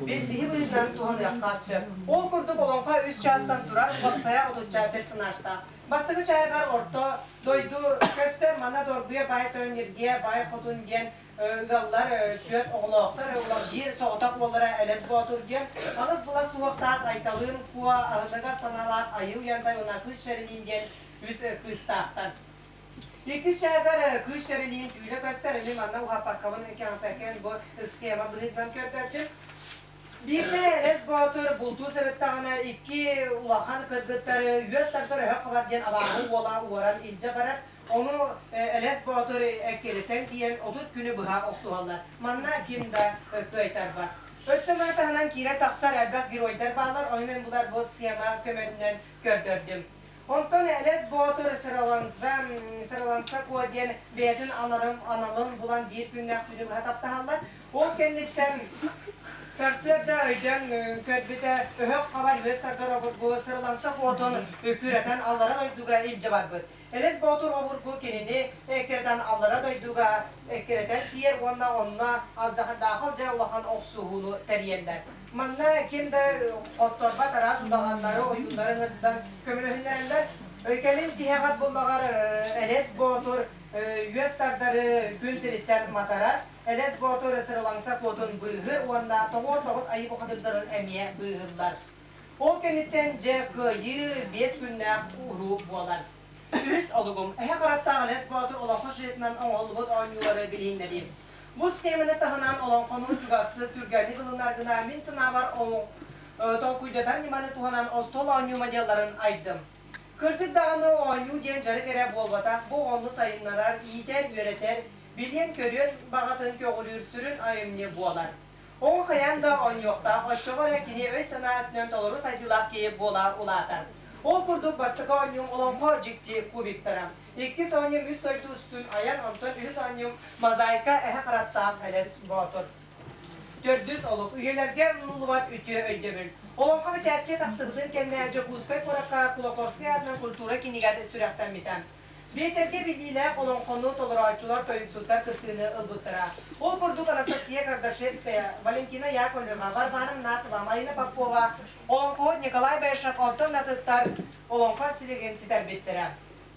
E: билсиһи быһыытынан туһаныахха сөп. Ол курдук олоҥхо үс чаастан турар уопсайа отучча персонажтаах. Бастакы чааһыгар орто дойду көстөр, манна Доргуйа баай тойон Ньиргиэ баай хотун диэн ыаллар түөрт оҕолоохтор, биир соҕотох уоллара Элэс Боотур диэн, аҕыс былас суһуохтаах Айталыын Куо, аһыныгас санаалаах Айыы Уйантай уонна Кыыс Шэрилиин диэн үс кыыстаахтар. Иккис чааһыгар Кыыс Шэрилиин түүлэ көстөр, эмиэ манна уһаппаккабын кэҥэппэккэбин бу схема быһыытынан көрдөрдүм. Биирдэ Элэс Боотур бултуу сырыттаҕына икки улахан кыргыттары үөс тардар өһөх хабар диэн абааһы уола уоран илдьэ барар. Ону Элэс Боотур эккирэтэн тиийэн 30 күнү быһа охсуһаллар. Манна ким да кыайтарбат. Өссө маны таһынан киирэр-тахсар элбэх геройдар бааллар, ону мин булар бу схема көмөтүнэн көрдөрдүм. Онтон Элэс Боотур Сыраланса, Сыраланса Куо диэн бэйэтин аналын булан биир күннээх күнү быһа таптаһаллар. Ол кэнниттэн сарсыарда өйдөөн көрбүтэ, өһөх хабар үөс тардар обургу Сыраланса Куотун үкүрэтэн аллара дойдуга илдьэ барбыт. Элэс Боотур обургу кинини эккирэтэн аллара дойдуга эккирэтэн тиийэр уонна онно алдьархайдаах дьэ улахан охсуһууну тэрийэллэр. Манна ким да хотторбот араас удаҕаннары, ойууннары ыҥырдан көмөлөһүннэрэллэр. Кэлин тиһэҕэр буллаҕар Элэс Боотур үөс тардары күн сириттэн матарар. Элэс Боотур Сыралаҥса суотун быыһыыр уонна тоҕуон тоҕус айыы бухатыырдарын эмиэ быыһыллар. Ол кэнниттэн дьэ кыайыы биэс күннээх уруу буолар. Үһүс олугум Эһэ Хараттаах Элэс Боотур олоҥхо сюжетынан оҥоһуллубут оонньуулары билиһиннэриим. Бу схеманы таһынан олоҥхону чугастык, түргэнник ылынар гына мин санаабар толкуйдатар ньыманы туһанан остуол оонньуу моделларын айдым. Кырдьык даҕаны оонньуу диэн дьарык эрэ буолбатах, бу оҕону сайыннарар, иитэр-үөрэтэр, билиэн-көрүөн баҕатын көҕүлүүр сүрүн айымньы буолар. Оҕо хайаан да оонньуохтаах, оччоҕо эрэ кини өй-санаа өттүнэн толору сайдыылаах киһи буола улаатар. Ол курдук бастакы оонньуум олоҥхо дьикти кубиктара. Иккис оонньуум үс дойду устун айан, онтон үһүс оонньуум мозаика эһэ хараттаах Элэс Боотур. Төрдүс олук үйэлэргэ умнуллубат үтүө өйдөбүл. Олоҥхо бэчээккэ тахсыбытын кэннэ Дьокуускай куоракка Кулаковскай аатынан культура кинигэр сүрэхтэммитэ. Биэчэргэ биллиилээх олоҥхону толорооччулар, тойуксуттар кыттыыны ылбыттара. Ол курдук Анастасия Кардашевская, Валентина Яковлева, Варвара Мнатова, Марина Попова, олоҥхоһут Николай Баишев онтон атыттар олоҥхо силигин ситэрбиттэрэ.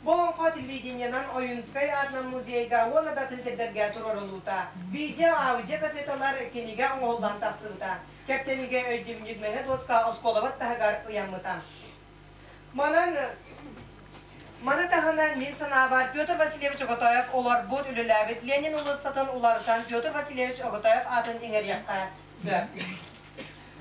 E: Бу олоҥхо телевидениенан Ойуунскай аатынан музейга уонна да атын сирдэргэ туруоруллубута. Видео, аудио кассеталар кинигэ оҥоһуллан тахсыбыта. Кэптэнигэ өйдөбүнньүк мэҥэ дуоска оскуолабыт таһыгар ыйаммыта. Манан Маны таһынан, мин санаабар, Петр Васильевич Оготоев олорбут, үлэлээбит Ленин уулуссатын уларытан Петр Васильевич Оготоев аатын иҥэриэххэ сөп.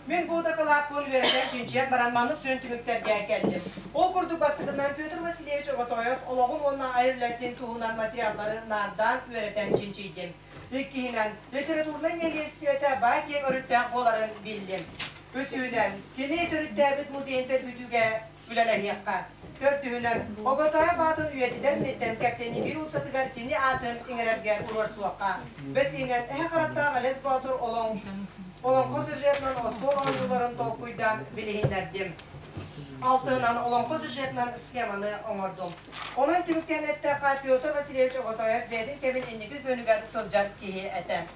E: Мин бу дакылааппын үөрэтэн чинчийэн баран маннык сүрүн түмүктэргэ кэллим. Ол курдук бастакынан Петр Васильевич Оготоев олоҕун уонна айар үлэтин туһунан материаллары наардаан үөрэтэн чинчийдим. Иккиһинэн, литературнай нэһилиэстибэтэ баай киэҥ өрүттээх буоларын биллим. Үсүһүнэн, кини төрүттээбит музейын сөргүтүүгэ үлэлэһиэххэ. Төрдүһүнэн, Оготоев аатын үйэтитэр инниттэн Кэптэниибир уулуссатыгар кини аатын иҥэрэргэ туруорсуохха. Бэсиһинэн, эһэ харахтаах Элэс Боотур олоҥ олоҥхо сюжетынан остуол оонньууларын толкуйдаан билиһиннэрдим. Алтыһынан, олоҥхо сюжетынан схеманы оҥордум. Онон түмүктээн эттэххэ, Петр Васильевич Оготоев бэйэтин кэмин инники күөнүгэр сылдьар киһи этэ.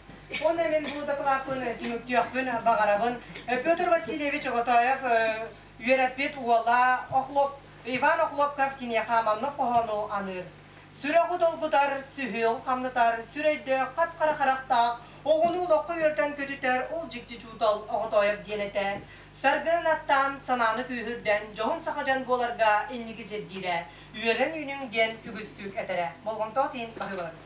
E: Уонна мин бу дакылааппын түмүктүөхпүн баҕарабын. Петр Васильевич Оготоев үөрэппит уола Охлоп, Иван Охлопков киниэхэ маннык хоһоону аныыр. Сүрэҕи долгутар, сүһүөҕү хамнатар, сүрэйдээх, хап-хара харахтаах, оҕону олоххо үөртэн көтүтэр ол дьикти чуутал Оҕотоойоп диэн этэ. Саргынын аттаан, санааны күүһүрдэн, дьоһун саха дьон буоларга инники сирдиирэ, үөрэн үүнүҥ диэн үгүстүк этэрэ. Болҕомтоҕо тиийин баһыыбаларын.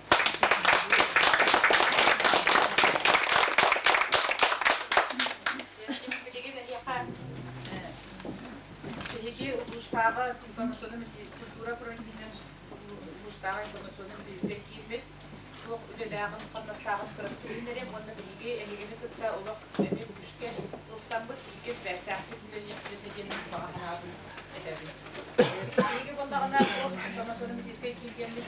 B: Билигин эһиэхэ биһиги улуустааҕы информационнай культура управлениетынан улуустааҕы информационнай-методическай кииммит туох үлэлээҕин, хамнастааҕын кыратык уонна биһиги эһигини кытта олох эмиэ күүскэ ылсаммыт бииргэ сибээстээхтик үлэлиэхпит диэн баҕа санаабын этэбин. Биһиги буоллаҕына ол информационно-методическай киин диэммит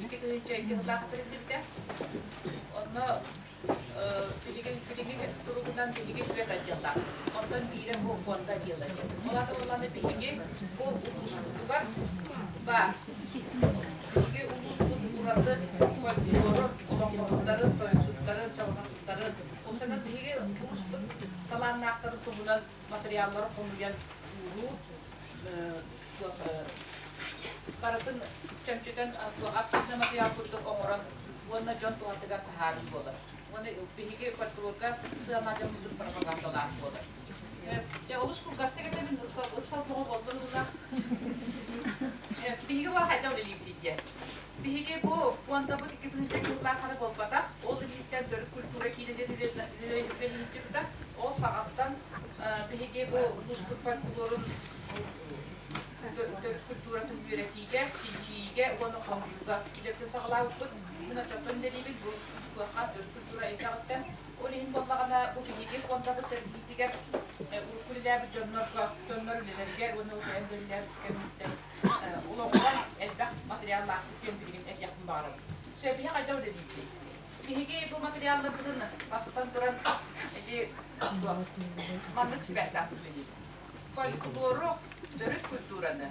B: 2002 сыллаахха тэриллибитэ. Онно билигин билиҥҥи суругунан биһиги түөрт отделлаах. Онтон биирэ бу фонда отдела диэн. Ол аата буоллаҕына биһиги бу улууспутугар баар. Биһиги улууспут ураты фольклорун, олоҥхоһуттарын, тойуксуттарын, чалҕасыттарын, ол биһиги улууспут талааннаахтарын туһунан материаллары хомуйан ууруу, барытын чөмчөтөн архивный материал курдук оҥорон уонна дьон туһатыгар таһаарыы буолар. Уонна биһиги фольклорга сыана дьоммутун пропагандалаах буолар. Дьэ, олус кылгастык этэбин, ыксал тоҕо буоллар ула. Биһиги була хайда үлэлиибит диэн. Биһиги бу пуондабыт 2000 сыллаахара буолбатах, ол инниттэн төрүт культура киинэ диэн үлэлиирбитэ. Ол саҕаттан биһиги бу улууспут фольклорун төрүт культуратын үөрэтиигэ, чинчийиигэ уонна хомуйууга үлэбитин саҕалаабыппыт. Мин оччоттон үлэлиибин бу туохха төрүт культура эйгэҕиттэн. Ол иһин буоллаҕына, бу биһиги фондабыт тэриллиитигэр урукку үлэлээбит дьоннорго, дьоннор үлэлэригэр уонна бэйэм да үлэлээбит кэммиттэн олоҕуран элбэх материаллаахпыт диэн билигин этиэхпин баҕарабын. Сөбүһэ хайдах үлэлиибитий? Биһиги бу материалларбытын бастатан туран ити маннык сибээстээхтик үлэлиибит. Фольклору, төрүт культураны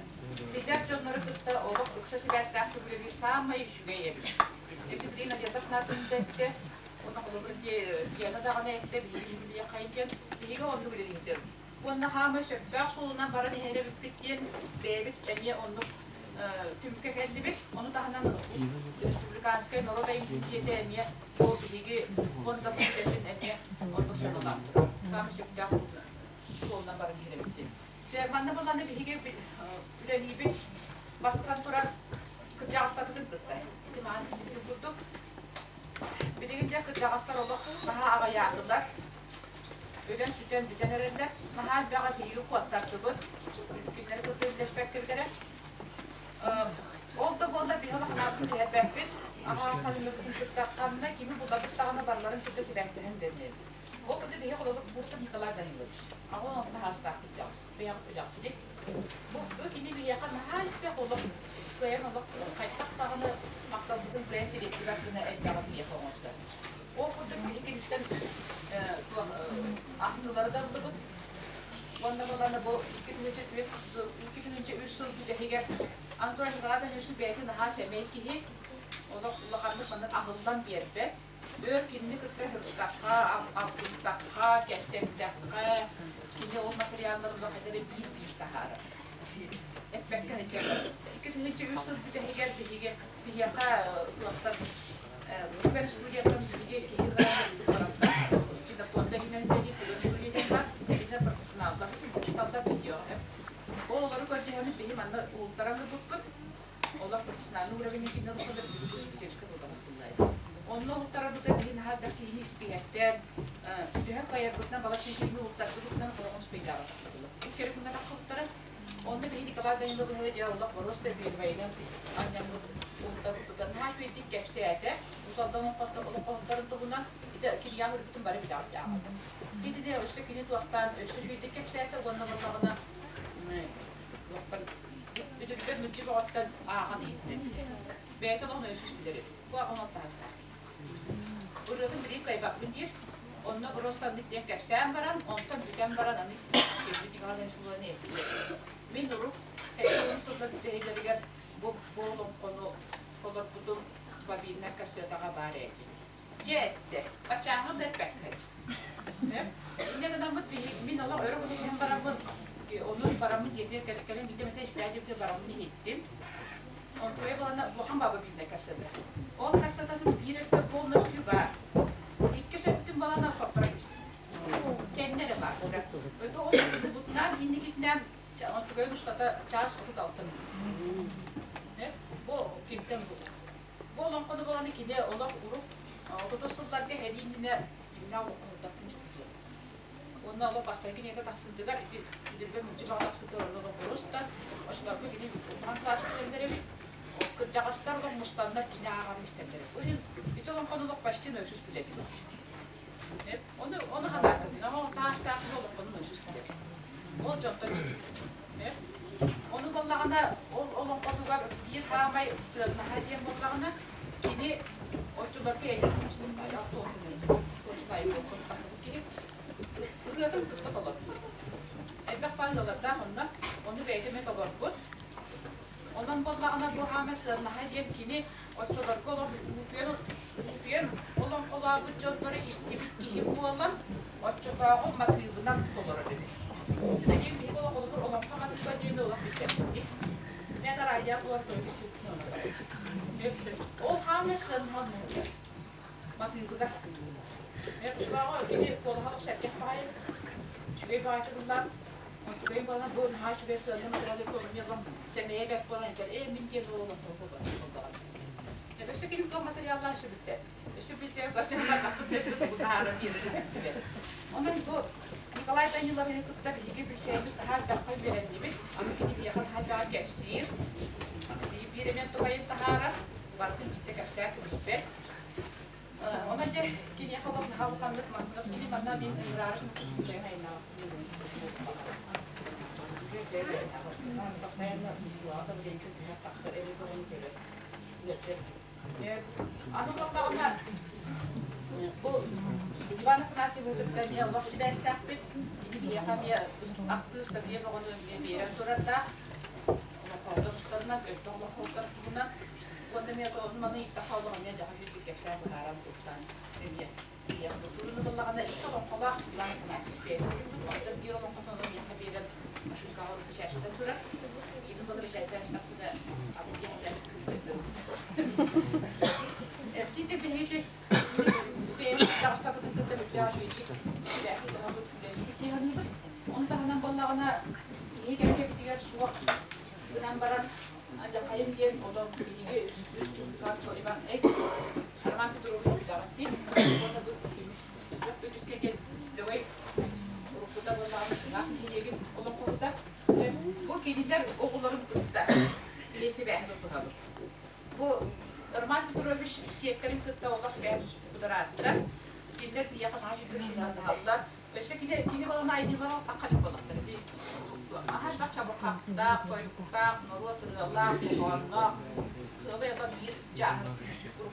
B: билэр дьоннору кытта олох ыкса сибээстээхтик үлэлиир саамай үчүгэй эбит. Ити билигин Надежда Афанасьевна эттэ, уонна холобур Диана даҕаны эттэ, биһиги билиэххэйин диэн, биһиги оннук үлэлиибит. Уонна хаамай сөптөөх суолунан баран иһэр эбиппит диэн бэйэбит эмиэ оннук түмүккэ кэллибит. Ону таһынан республиканскай норуот айымньытын дьиэтэ эмиэ бу биһиги фондабыт үлэтин эмиэ оннук сыаналаан турар. Саамай сөптөөх суолунан баран иһэр эбит диэн. Манна буланы биһиги үлэлиибит бастатан туран кырдьаҕастарбытын кытта. Ити мааны курдук билигин дьэ кырдьаҕастар олох наһаа аҕыйаатылар. Өлөн-сүтэн бүтэн эрэллэр. Наһаа элбэҕи биһиги куоттардыбыт. Кинилэри кытта үллэспэккэ Ол да буоллар биһи улаханаабытын түһэрбэппит. Аһаа саныыбытын кытта ханна кими булабыт даҕаны барыларын кытта сибээстэһэн дэннэбит. Ол курдук биһи холобур Бурцев Николай Данилович. Аҕа алта саастаах кырдьаҕас. Бэйэҕит билэҕитий. Бу кини биһиэхэ наһаа элбэх олох кыайан олох хайдах даҕаны махталбытын кыайан тириэрдибэт гына элбэҕи биһиэхэ оҥордо. Ол курдук биһи киниттэн ахтыылары да ыллыбыт. Уонна буоллаҕына бу 2003 сыл бүтэһигэр Анатолий Николаевич Данилович бэйэтэ наһаа сэмэй киһи, олох улаханнык маннык аһыллан биэрбэт. Өр кинини кытта сырыттахха, алтыстахха, кэпсэттэххэ, кини ол материалларын олох этэрэ биир-биир таһаарар. Эппэккэ сылдьабын. 2003 сыл бүтэһигэр биһиги биһиэхэ туохтан Күн студияттан биһиги киһи баранна кинопуонда иһинэн үлэлиир Күн студия диэн баар. Кинилэр профессионаллар, учууталлар видеоҕа. Ол олору көрдөһөммүт биһи манна уһултаран ылбыппыт. Олор профессиональный уровень кинилэр ылбыттар, биһиги любительскай буолбатах тыллар. Онно уһултарарбыта биһи наһаа элбэх киһини испииһэктээн, төһө кыайарбытынан балачча киһини уһултарбытынан сороҕун успейдаабатахпыт. Икки күҥҥэ таххыбыттара. Онно биһиги Николай Даниловиһы дьэ олох боруоста первойынан анньаммыт уһуктабыппытын наһаа үчүгэйдик кэпсээтэ. Уус Алдан олоҥхоһуттарын туһунан ити кинигэҕэ көрбүтүн бары билэҕит дьааҕата. Итини өссө кини туохтаан өссө үчүгэйдик кэпсээтэ уонна буоллаҕына туохтан бүтүрбэ мүлдьү бөҕөттөн ааҕан иһиттэ. Бэйэтэ олоҕун өссө билэр эбит. Бу аҕам алтаһастаах. Ырыатын билигин кыайбаппын диир. Онно просто оннук диэн кэпсээн баран, онтон бүтэн баран аны киирбит Николай Васильевны эппитэ. Мин урук 70 сыллар бүтэһилэригэр бу бу олоҥхону толорбутум бобиннай кассетаҕа баар ээ диир. Дьэ эттэ, баччааҥҥы да эппэккин. Инньэ гынаммыт мин олох өрө кутуллан бараммын, ону бараммын дьиэтигэр кэлэн биирдэ эмэтэ истээ диэбитэ бараммын иһиттим. Онтуйа балана улахан баба биирдэ кассета. Ол кассетатын биир өттө полностью баар. Иккис өттүн балана соппоро түспүт. Кэннэ эрэ баар. Өтө ол бутунан инникитинэн онтугайын устата чаас 36 мүнүүтэ. Бу кимтэн бу? Бу олоҥхону баланы кини олох урук 30 сылларга сэрии иннинэ дьиҥнээх олоҥхоһуттартан истибитэ. Уонна олох бастакы кинигэ тахсыытыгар ити Үдүрбэ мүлдьү баҕа тахсыытыгар онно олох боруоста оччолорго кини улахан кылааска үөрэнэр эбит. Кырдьаҕастар олох мустаннар кини ааҕарын истэллэр. Ол иһин ити олоҥхону олох почти наизусть билэбит. Ону ону санаатым. Ону таастаах олоҥхону наизусть билэбит. Ол дьонтон истибит. Ону буоллаҕына ол олоҥхотугар биир хаамай сыаннаһа диэн буоллаҕына кини оччолорго эдэр киһи ырыатын кытта толорбут. Элбэх паалалардаах онно, ону бэйэтэ эмиэ толорбут. Онон буоллаҕына бу хаамай сыаннаһа диэн кини оччолорго олох уутуйан уутуйан олоҥхолообут дьоннору истибит киһи буолан оччотооҕу матыыбынан толорор эбит. Билигин биһиги олоҕолобур олоҥхо матыыба диэни олох билбэппит. Мен араадьыйа буолан көрбүт Ол хаамай сыаннаһа муҥутуур. Матыыбыгар. Оччолооҕу кини куолаһа олох сэргэх баҕайы, үчүгэй баҕайы тыллаах. Онтукайым буолан бу наһаа үчүгэй сыанна материалы туолумуйаллан сэмэйэ бэрт буолан этэр, ээ мин диэн уол олоҥхо буолбатах. Өссө кини туох материаллаах сүбүттэр. Өссө билсигэ көрсөн бардахпыт өссө тугу таһаарар биэрэр Онон бу Николай Даниловиһы кытта биһиги билсэбит таһаар элбэххэ үөрэннибит. Аны кини биһиэхэ наһаа элбэҕи кэпсиир. Биир эмиэ туһайын таһаарар, барытын биирдэ кэпсээн кэбиспэт. Онон дьэ киниэхэ олох наһаа улаханнык махтанар. Кини манна мин ыҥыраары Аны буоллаҕына бу Иван Афанасьевы кытта эмиэ олох сибээстээхпит. Кини биһиэхэ эмиэ ахтыы ыстатыйа бөҕөнү эмиэ биэрэн турардаах. Олоҥхоһуттар тустарынан, өттө олоҥхоһуттар туһунан. Уонна эмиэ маны ыйыттахха олох эмиэ дьаһа үчүгэй кэпсээн быһааран туттан эмиэ Туруну буллаҕына икки олоҥхолоох Иван Афанасьевич бэйэтэ суруйбут, онтон биир олоҥхотун ону миэхэ биэрэн машинкаҕа бэчээччитэн турар. Биирин буола бэчээттээн истэхпинэ атын киэһэтэ Эртиитик биһиги бэйэбит даҕастарбытын кытта бүппээх үчүгэйдик сибээһи тутабыт, үлэлиибит дии саныыбыт. Ону таһынан буоллаҕына киһи кэккэбитигэр суох гынан баран алдьархайым диэн олох биһиги үс Иван Роман Петрович билэҕиттиин уонна бу көмүс үтүккэ диэн Лөгөй уруккута буоллаҕына Сыҥаах нэһилиэгин олоҥхоһута. Бу кинилэр оҕолорун кытта эмиэ сибээһи тутуһабыт. Бу Роман Петрович сиэттэрин кытта олох сибээһи тутуспут ыраатта. Кинилэр биһиэхэ наһаа үчүгэй сыһыаннаһаллар. Өссө кини кини балана айымньылара аххалик буоллахтара дии. Аһа элбэх чабырҕахтаах, тойуктаах, норуот ырыалаах, хоһоонноох, ыала-ыала биир дьааһык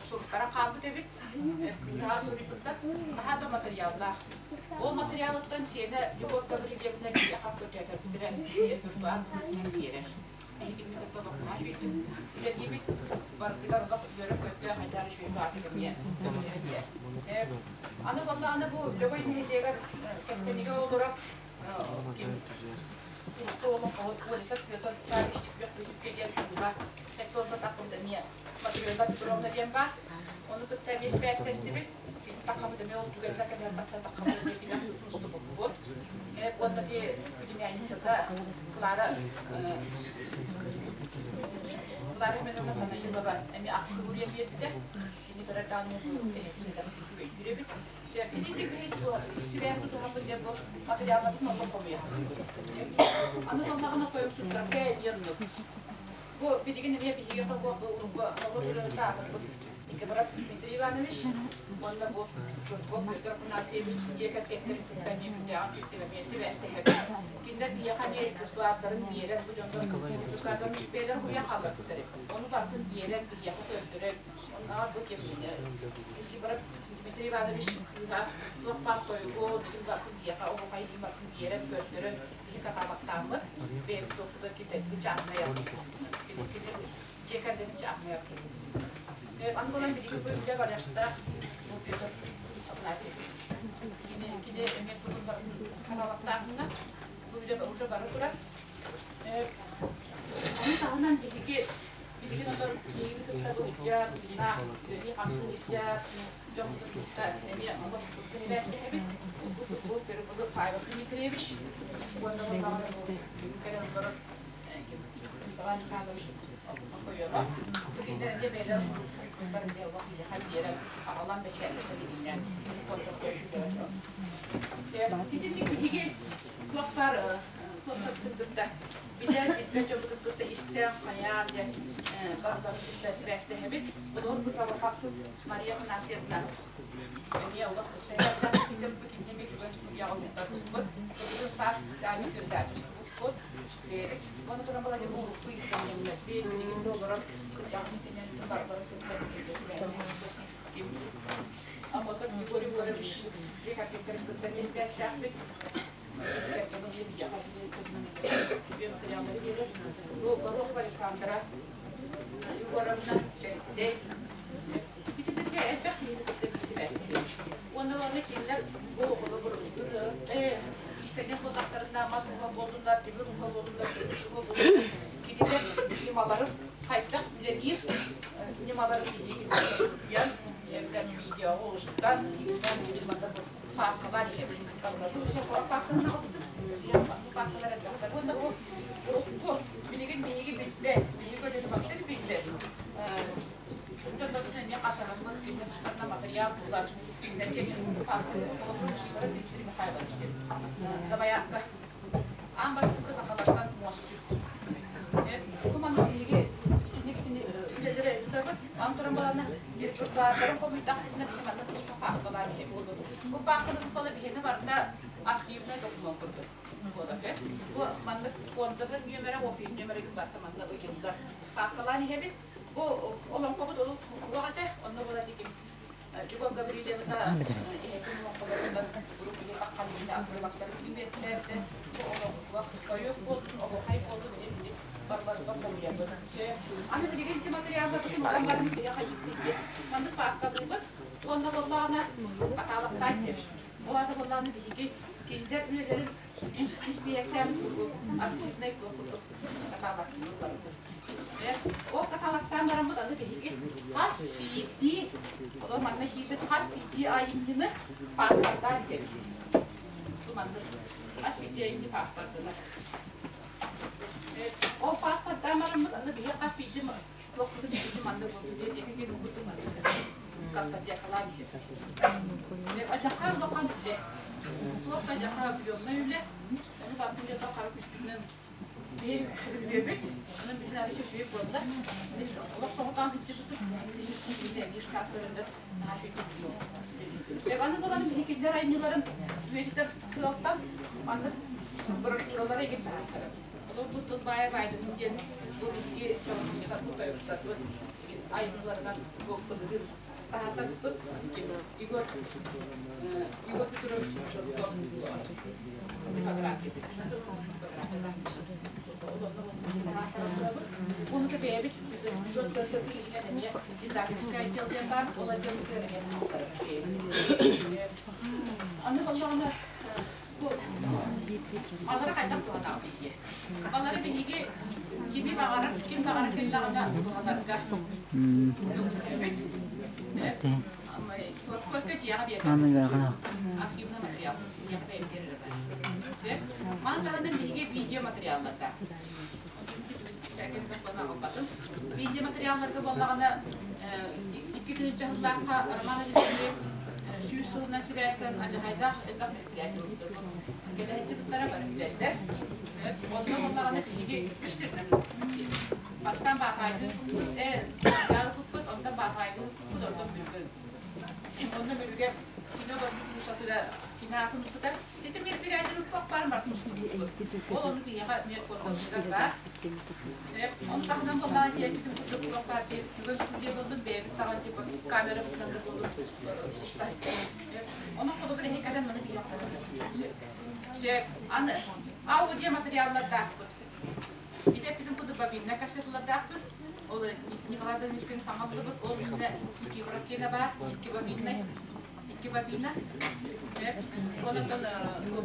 B: суруктара хаалбыт эбит. Кыыһа суруйбуттар. Наһаа да матырыйааллаах. Ол матырыйаалыттан сиэнэ Любовь Гаврильевна биһиэхэ көрдөөтөрбүтүрэ репертуар быһыытынан биэрэр. Биһигини кытта олохтоох үчүгэйдик үлэлиибит. Барытыгар олох үөрэ-көтө хайдах үчүгэй баҕатык эмиэ көмөлөһөн Аны буоллаҕына бу Лөгөй нэһилиэгэр Кэптэнигэ олорор ким Урукку олоҥхоһут Борисов Петр Саввич Күөх Бүлүүккэ диэн кыыһа Петровна Таххабыт эмиэ Матрена Петровна диэн баар. Ону кытта эмиэ сибээстэстибит. Таххабыт эмиэ ол түгэннэ кэлэр тахса таххабыт эмиэ кинэ мустубуппут. Уонна ди племянницата Клара Клара Семеновна Фанилова эмиэ ахсыбырыйа биэрбитэ. Кини көрөр даҕаны эһэтин өйдүүр эбит. Сибээх тутуһаммыт диэн бу материалларын онно хомуйа Аны тоннаҕына тойуксуттарга диэн оннук. Бу билигин эмиэ биһиги бу урукку норуот ырыаһыта аатырбыт Никифоров Дмитрий Иванович уонна бу Кырков Петр Афанасьевич дьиэ кэргэттэрин кытта эмиэ күннээҕи күүттүм эмиэ сибээстэһэбит. Кинилэр биһиэхэ эмиэ репертуардарын биэрэн, бу дьоннор репертуардарын бэйэлэр хуйа хаалларбыттар. Ону барытын биэрэн биһиэхэ көрдөрөн, оннооҕор бу ким Никифоров Дмитрий Иванович кыыһа туох баар тойугу, бүтүн барытын биһиэхэ оһуохай иһин барытын биэрэн, көрдөрөн, биһи каталогтааммыт, бэйэбит туохпутугар киллэрбит чааһынай архив. Кини дьиэ кэргэнин чааһынай архив. Аны буолан билигин бу үлэ барыахтаах бу Петр Афанасьевич. Кини, кини эмиэ тугун барытын каталогтааһыҥҥа бу үлэ уже бара турар. Ону таһынан биһиги билигин олор миигин кытта сылдьар, тыыннаах, үлэлии-хамсыы сылдьар дьоммутун кытта эмиэ олох тупса сибээстэһэбит. Бу Павел Павел Дмитриевич уонна буоллаҕына бу бүгүн кэлэн олорор Николай Михайлович Окоемов. Бу кинилэр эмиэ бэйэлэрин курдуктарын дьэ олох биһиэхэ биэрэн аҕалан бэчээттэтэн иһиннээн Итинник биһиги туохтар туохтарбытын кытта билэр, билбэт дьоммутун кытта истэн, хайаан диэн барыларын кытта сибээстэһэбит. Олор бу чабырҕахсыт Мария Афанасьевна эмиэ олох сибээстэһэбит кинини бүгүн студияҕа ыҥыртарбыппыт. Бүгүн саас специальный передача устубуппут. Бэйэбит уонна туран балай бу урукку иистэнньэҥнэрбит, билигин да олорор кырдьаҕас итинэн барыларын кытта сибээстэһэбит. Аммосов Григорий Егорович дьиэ кэргэттэрин кытта эмиэ сибээстээхпит. Горохова Александра Егоровна Чэриктэй ититиргэ элбэх киһини кытта сибээстиир. Уонна уонна кинилэр бу холобур иистэнньэҥ буоллахтарына мас ууһа буоллуннар, тимир ууһа буоллуннар, кирпич ууһа буоллуннар, кинилэр ньымаларын хайдах үлэлиир ньымаларын биһиги суруйан, эбэтэр видеоҕа устан, паакалар паакалар элбэхтэр. Уонна бу урукку билигин биһиги билбэт, биһиги көлүөнэ билбэт. Дьоннорбут эмиэ хасаһаммыт, кинилэр тустарынан материал булан, кинилэргэ паакалар Дмитрий Михайлович диэн Дабайаакка аан бастакы сахалартан муосчут. Бу манна биһиги итинник итини үлэлэри ыытабыт. Аны туран баланы репертуардарын хомуйдахпытына биһи манна туспа паапкалаан иһэбит. Бу паапканы бала биһиэнэ барыта архивнай документ курдук буолар. Бу маннык фондатын нүөмэрэ, офис нүөмэрэ барыта манна ыйыллар. Паапкалаан иһэбит. Бу олоҥхобут олус уһуох этэ. Онно буолан иким Любовь Гаврильевна иһэтин олоҥхолорунан уруккуну таххалыына акрылактары килбиэтсилээбитэ. Бу олоҥхолох тойук буолтун, оһуохай буолтун иһин барыларыгар хомуйабыт. Аны билигин ити материалларбытын ылан баран биһи хайыыбыт диэн маннык паапкалыыбыт уонна буоллаҕына каталогтаан иһэбит. Ол аата буоллаҕына биһиги кинилэр үлэлэрин испииһэктээбит курдук архивнай туох курдук каталогтыыбыт барытын. Ол каталогтаан бараммыт аны биһиги хас биирдии олор манна киирбит хас биирдии айымньыны пааспардаан иһэбит. Бу маннык хас биирдии айымньы пааспарданар. Ол пааспардаан бараммыт аны биһиги хас биирдии туохпутун биһиги маннык библиотека киирбиппитин маннык картотекалаан иһэбит. Адьаха улахан үлэ. Туох да адьаха объемнай үлэ. Ону барытын дьэ хара күспүтүнэн биһи үбүөбүт. Онон биһин ары үчүгэй буолла. Мин олох соҕотоон сылдьыбытым. Биир саас көрөндөр наһаа үчүгэй Аны булан биһи кинилэр айымньыларын үйэтитэр сыалтан маннык брошюралары игин таһааттарар. Олор бу тыл баайа баайдыным диэн бу биһиги чабырҕахсыттарбыт, тойуктарбыт айымньыларынан бу былырыын таһааттарбыт. Егор Егор Петрович Жирков типография. Ону да бэйэбит эмиэ издательскай отдел диэн баар, ол отделбытыгар эмиэ таһааттарар. Аны боллоҕуна бу Балары хайдах туһанаҕытый диye. Балары биһиги кими баҕарар, ким баҕарар кэллэҕинэ туһанарга көҥүллүүбүт. Только дьиэҕэ биэрбэппит. Архивный материал. Дьиэҕэ бэйэбитигэр эрэ баар. Маны таһынан биһиги видеоматериалларда. Видеоматериалларга буоллаҕына 2000 сыллаахха Роман Алексеев 100 сылынан сибээстэн алдьархайдаах элбэх мероприятие ыыппыт. Кэлэһиччи бары билэллэр. Онно буоллаҕына биһиги үс сиринэн ыыппыт. Бастаан Баатаайдыы ыыппыт, онтон Баатаайдыы ыыппыт, онтон Мүрүгэ ыыппыт. Онно Мүрүгэ кини олорбут муусатыгар кини аатын ыыппыта. Ити мероприятиены ыыппаппар Мартын Ол ону биһиэхэ мэр куоталыгар баар. Ону таһынан буоллаҕа дьиэбитин курдук туох баар диэбит бүгүн студия болдум бэйэбит саҕа типа камерабытынан да буоллун Ону холобур эһи кэлэн маны биһиэхэ Сөп. Аны аудио материаллардаахпыт. Ити эппитин курдук бобиннай кассеталардаахпыт. Ол Николай Даниловичпын саҥа ыллыбыт. Ол иннинэ Никифоров диэнэ баар, икки бобиннай. Икки бобина. Онтон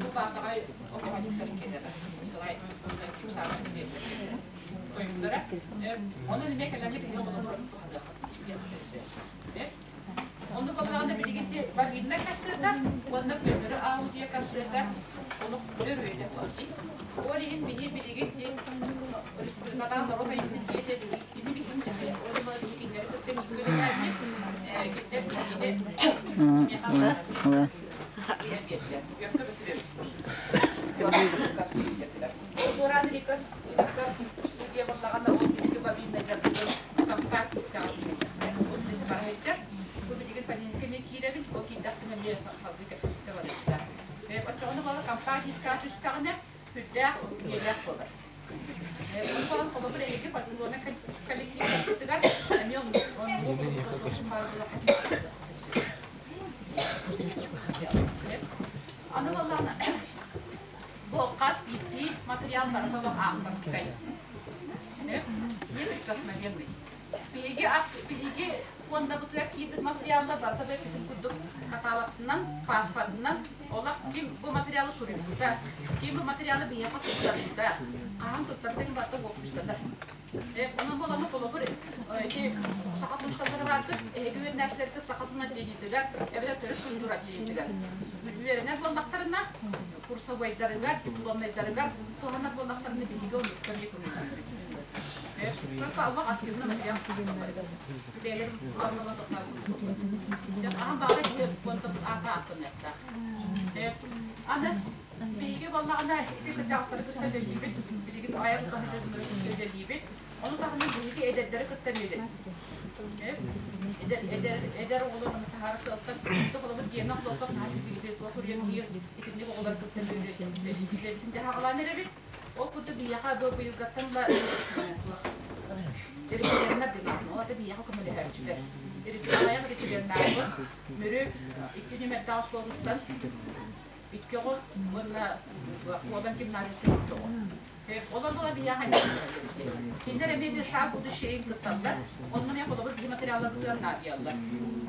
B: бу Баатаҕай оҕоһониктарын кэлэр. Николай Кипсанов тойуктара. Ону эмиэ кэлэнник киһи оҕолору туһаныахха Ону буоллаҕына билигин бобиннай кассета уонна көннөрү аудио кассета олох өрүөтэ буолар. Ол иһин биһи билигин республикатааҕы норуот айымньытын дьиэтэ кини биһигин дьаһайар. Ол иһин кинилэри кытта бииргэ үлэлээбит, кинилэр биһигини кимиэхэ иһэн биэрдилэр. Үөккэ бүтүрүм. Туораан Рикас студия буоллаҕына ол биһиги бобиннайдарбытын компакт дискаҕа түһэриэхтэр. Ол бара сылдьар. Бу билигин Полинка эмиэ киирэбин, ол киирдэхпинэ эмиэ салгыы кэпсэтиитэ барыахтаах. Оччоҕуна буола компакт дискаҕа түстэҕинэ сүрдээх үйэлээх буолар. Онтон холобур эһиги фольклорнай коллективтаргытыгар эмиэ оннук Аны буоллаҕына бу хас биирдии материал барыта олох авторскай. Неприкосновенный. Биһиги биһиги фондабытыгар киирбит материаллар барыта бэйэтин курдук каталогтынан, паспордунан олох ким бу материалы суруйбута, ким бу материалы биһиэхэ туттарбыта, хаһан туттарбытын барыта уоппустатар. Онон буолан холобур ити саха курсталара баардыр, эһиги үөрэнээччилэргит саха тылын отделениетыгар эбэтэр төрүт культура отделениетыгар үөрэнэр буоллахтарына, курсовойдарыгар, дипломнайдарыгар туһанар буоллахтарына биһиги оннукка эмиэ көҥүллүүбүт. Только Аллах активно материал бэйэлэрин Аһан баҕар киһи фондабыт аата ааттаныахтаах. Аны биһиги буоллаҕына ити кырдьаҕастары кытта үлэлиибит, билигин айар тутаһы кытта үлэлиибит. Ону таһынан биһиги эдэрдэри кытта үлэлиибит. Эдэр эдэр эдэр оҕолор маны таһаара сыалтан холобур Гена Охлопков наһаа үчүгэй туох суруйан итинник оҕолор кытта үлэлиибит. Үлэбитин дьаһаҕалаан эрэбит. Ол курдук биһиэхэ бу быйылгаттан ыла референднар диэн ол ата биһиэхэ көмөлөһөөччүлэр. Аҕыйах референнаахпыт. Мүрү икки нүмердээх оскуолатыттан икки оҕо уонна Уолан гимназияттан икки оҕо. Олор була биһиэхэ кинилэр эмиэ де шаг будущее кытталлар. Онно эмиэ холобур биһи материалларбытыгар наадыйаллар.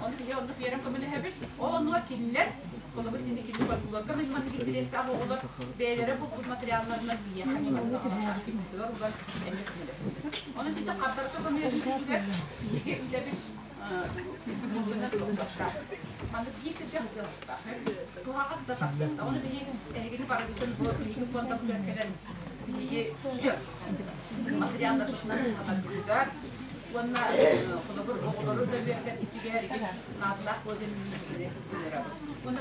B: Ону биһи оннук биэрэн көмөлөһөбүт. Ол оннугар кинилэр Холобур, итини кини фольклорга мин маннык интэриэстээх оҕолор бэйэлэрэ булбут материалларынан биһиэхэ архивпытыгар уган эмиэ көмөлөһөллөр. Онон ситэ хардарыта көмөлөһүүтүгэр биһиги үлэбит булгунан тохтуохтаах. Маннык биир сиргэ сытыахтаах. Туһаҕа сыта тахсыахтаах. Ону биһиги эһигини барыгытын бу биһиги фондабытыгар кэлэн биһиги материалларбытынан туһанаргытыгар уонна холобур оҕолору да үөрэтэр итигэһэригин наадалаах буолан ыҥырабыт. Уонна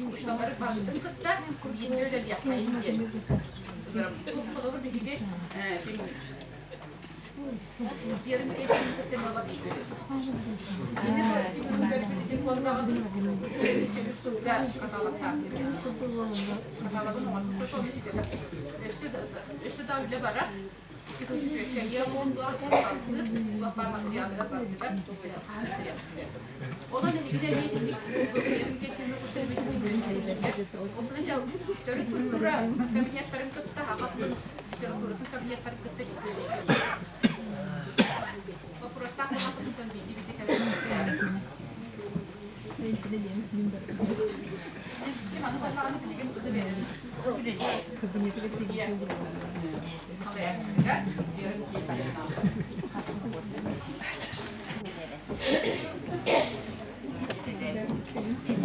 B: учууталлары барытын кытта бииргэ үлэлиэххэйин диэн ыҥырабыт. Холобур биһиги Первым кэпсиин кытта мала бииргэ Кини көрбүт фондаҕын үс сылга каталогтаах каталогын оҥорбут ону ситэтэ өссө да үлэ барар. Онон эһигини эмиэ итинник төрүт культура кабинеттарын кытта аҕа литературатын кабинеттарын кытта Вопростаах буоллахпытын биирдии-биирдии кэлэн Аны буоллаҕына билигин тута биэрэн салайааччыларыгар Вера Никифоровна.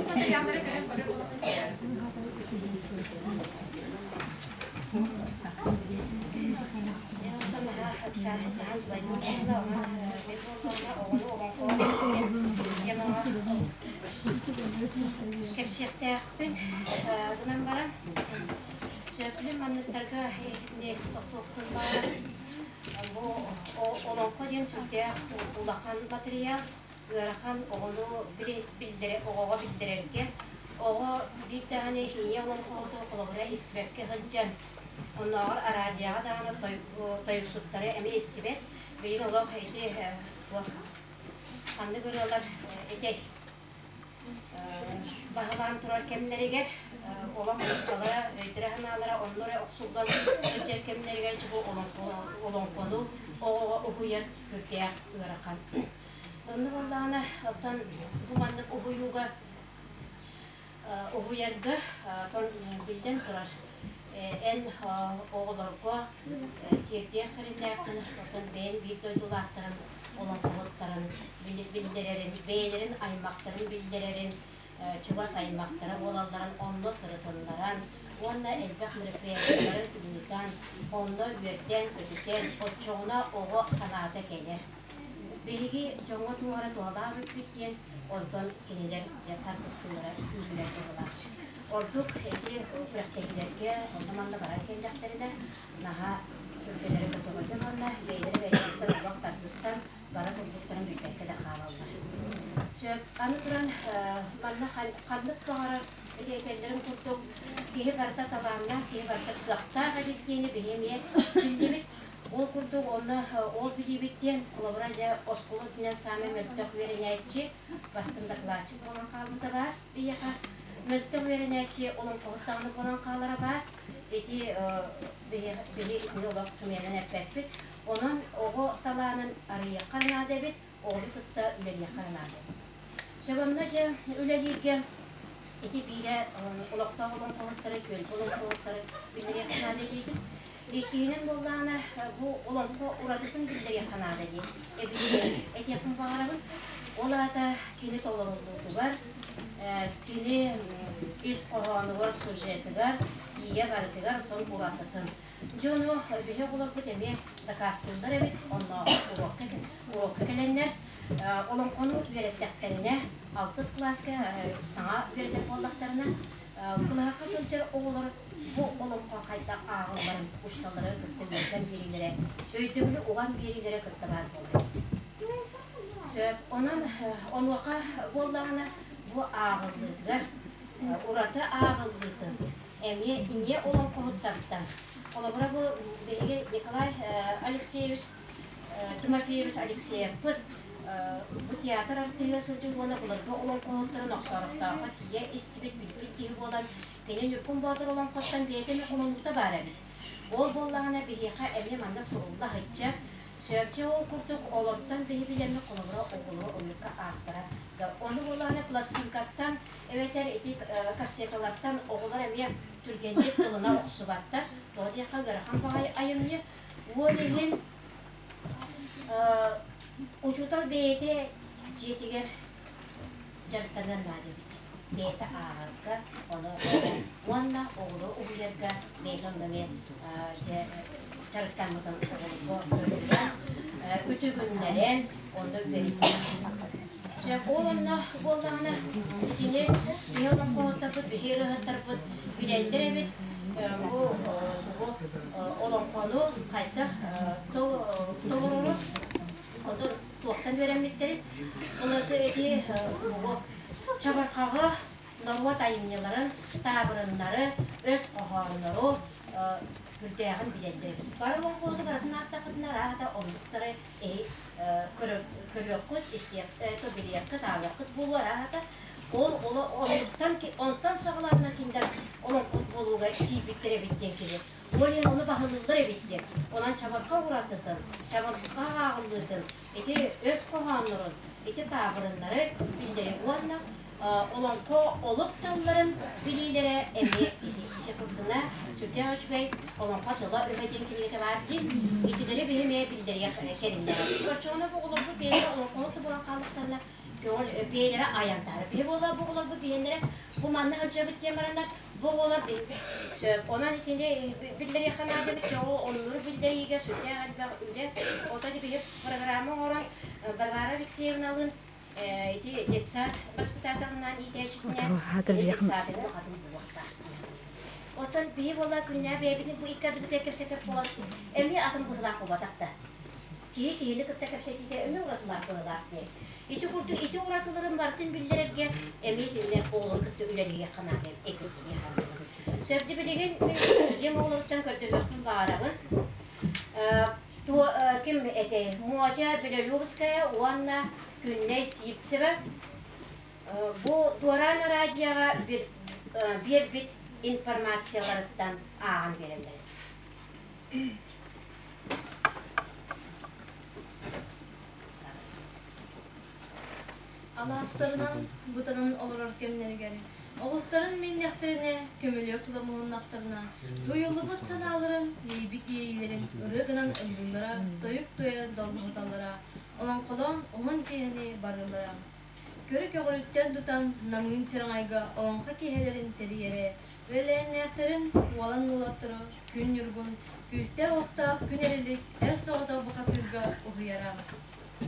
B: Материаллары кэлэн көрөр буола сылдьар.
A: Кэпсиэхтээхпин гынан баран, сөбүлүн манныктарга итини тохтуохпун баҕарабын. Бу олоҥхо диэн сүрдээх улахан матырыйаал, ыарахан оҕону биллэрэ оҕоҕо биллэрэргэ. Оҕо биир даҕаны ийэ олоҥхоһуту холобура истибэккэ сылдьан, оннооҕор араадьыйаҕа даҕаны тойуксуттары эмиэ истибэт. Билигин олох ити ханнык ырыалар этэй баһылаан турар кэмнэригэр олох усталара, өйдөрө-санаалара онно эрэ охсуллан сылдьар кэмнэригэр дьэ бу олоҥхону оҕоҕо уһуйар сүрдээх ыарахан. Онно буоллаҕына, оттон бу маннык уһуйууга уһуйарга оттон биллэн турар, эн оҕолорго тиэрдиэх кэриннээххин, оттон бэйэҥ биир дойдулаахтарын олоҥхоһуттарын биллэрэрин, бэйэлэрин аймахтарын биллэрэрин, чугас аймахтара буолалларын онно сырытыннаран уонна элбэх мероприятиелары ыытан, онно үөрдэн-көтүтэн, оччоҕуна оҕо санаата кэлэр. Биһиги дьоҥҥо туох эрэ туһалаах эбиппит диэн, онтон кинилэр дьэ тардыстыылара күүһүрэр быһыылаах. Ордук ити күрэхтэһиилэргэ онно-манна баран кэллэхтэринэ, наһаа сүргэлэрэ көтөҕүллэр уонна бэйэлэрэ бэйэлэриттэн олох тардыстан бара турбуттарын билбэккэ да хаалаллар. Сөп. Аны туран, манна ханнык баҕарар ити этэллэрин курдук киһи барыта талааннаах, киһи барыта кыахтаах эбит диэни биһи эмиэ биллибит. Ол курдук онно ол билиибит диэн, холобура дьэ оскуола үрдүнэн саамай мөлтөх үөрэнээччи, бастыҥ дакылаатчыт буолан хаалбыта баар биһиэхэ. Мөлтөх үөрэнээччи олоҥхоһут даҕаны буолан хаалара баар. Ити биһи итини олох сымыйанан эппэппит. Онон оҕо талаанын арыйыахха наада эбит, оҕону кытта үлэлиэххэ наада эбит. Сөп онно дьэ үлэлииргэ ити биирэ олохтоох олоҥхоһуттары, күөлгэ олоҥхоһуттары биллэриэххэ наада диэтим. Иккиһинэн буоллаҕына, бу олоҥхо уратытын биллэриэххэ наада диэн этиэхпин баҕарабын. Ол аата кини толоруллуутугар, кини ис хоһоонугар, сюжетыгар тиийэ барытыгар оттон уратытын. Дьэ ону биһи оҕолорбут эмиэ дакаастыыллар эбит, оннооҕор уруокка, уруокка кэлэннэр олоҥхону үөрэттэхтэринэ, алтыс кылааска саҥа үөрэтэр буоллахтарына, кылаһахха сылдьар оҕолор бу олоҥхо хайдах ааҕылларын учууталлары кытта үөрэтэн биэриилэрэ, өйдөбүлү уган биэриилэрэ кытта баар буолар эбит. Сөп. Онон онуоха буоллаҕына бу ааҕыллыытыгар ураты ааҕыллыытын эмиэ ийэ олоҥхоһуттартан холобура бу биһиги Николай Алексеевич Тимофеевич Алексеевпыт бу театр артыыһа сылдьар уонна былыргы олоҥхоһуттарын Охсоровтооххо тиийэ истибит, билбит киһи буолан, кини Ньургун Боотур олоҥхоттон бэйэтэ эмэ холонуута баар эбит. Ол буоллаҕына биһиэхэ эмиэ манна сурулла сылдьар. Сөпчө ол курдук олортон биһи билэммит холобура оҕолору оннукка аахтара. Ону буоллаҕына пластинкаттан эбэтэр ити кассеталартан оҕолор эмиэ түргэнник ылына охсубаттар. Тоҕо диэххэ ыарахан баҕайы айымньы. Ол иһин учуутал бэйэтэ дьиэтигэр дьарыктаныан наада эбит. Бэйэтэ ааҕарга, ону уонна оҕолору уһуйарга бэйэтэ онно эмиэ дьарыктаммытын оҕолорго көрдөрөн, үтүгүннэрэн, онно үөрэтэн. Сөп, ол онно буоллаҕына итини биһи олоҥхоһуттарбыт, биһи ырыаһыттарбыт билэллэр эбит. Бу тугу олоҥхону хайдах толорору, отон туохтан үөрэммиттэрин. Былыргы ити тугу чабырҕаҕы, норуот айымньыларын, таабырыннары, өс хоһооннору сүрдээҕин билэллэр эбит. Бары олоҥхоһуту барытын аахтаххытына арааһата оннуктары эһи көрүөххүт, истиэх, билиэххит, ааҕыаххыт буолуо арааһата. Ол оннуктан онтон саҕалааннар кинилэр олоҥхот буолууга тиийбиттэр эбит диэн киһи. Ол иһин ону баһылыыллар эбит диэн. Онон чабырҕа уратытын, чабырҕа ааҕыллыытын, ити өс хоһооннорун, ити таабырыннары биллэри уонна
F: Олоҥхо олук тылларын билиилэрэ эмиэ итиччэ курдуна сүрдээх үчүгэй олоҥхо тыла өһө диэн кинигэтэ баар дии. Итилэри биһи эмиэ биллэриэх кэриҥнээх. Оччоҕуна бу оҕолорбут бэйэлэрэ олоҥхоһут да буолан хааллахтарына көҥүл бэйэлэрэ айандаары. Биһи буолла бу оҕолорбут биһиэннэрэ бу манна сылдьабыт диэн бараннар бу оҕолор сөп. Онон итини биллэриэххэ наада эбит. Оҕо оннуру биллэриигэ сүрдээх элбэх үлэ. Оттон биһи программа оҥорон Варвара Алексеевналыын ити детсад баспытааталынан иитээччитинэн детсадын атын булуохтаах Оттон биһи буолла күннээ бэйэбитин бу икки ардыбытыгар кэпсэтэр буолан эмиэ атын быһыылаах буолбатах да. Киһи киһини кытта кэпсэтиитэ эмиэ уратылаах быһыылаах дии. Ити курдук ити уратыларын барытын биллэрэргэ эмиэ итиннэ оҕолору кытта үлэлиэххэ наада эбит дии Сөп билигин мин дьиэм оҕолоруттан көрдөһүөхпүн баҕарабын. Ким этэй? Муоча Белолюбская уонна Күннэй Сивцева бу Дуораан араадьыйаҕа биэрбит информацияларыттан ааҕан биэрэллэр.
G: Алаастарынан бытанан олорор кэмнэригэр оҕустарын мииннэхтэринэ, көмүлүөк тула муһуннахтарына, туйуллубут санааларын, иэйбит иэйиилэрин ырыа гынан ыллыыллара, тойук туойа доллоһуталлара, олоҥхолоон уһун киэһэни барыыллара. Көрү көҕүлүттэн тутан намыын чараҥайга олоҥхо киэһэлэрин тэрийэрэ, үлэлээннээхтэрин, уолан уолаттары күн ньургун, күүстээх охтоох күн эрилик эр соҕотох бухатыырга уһуйара.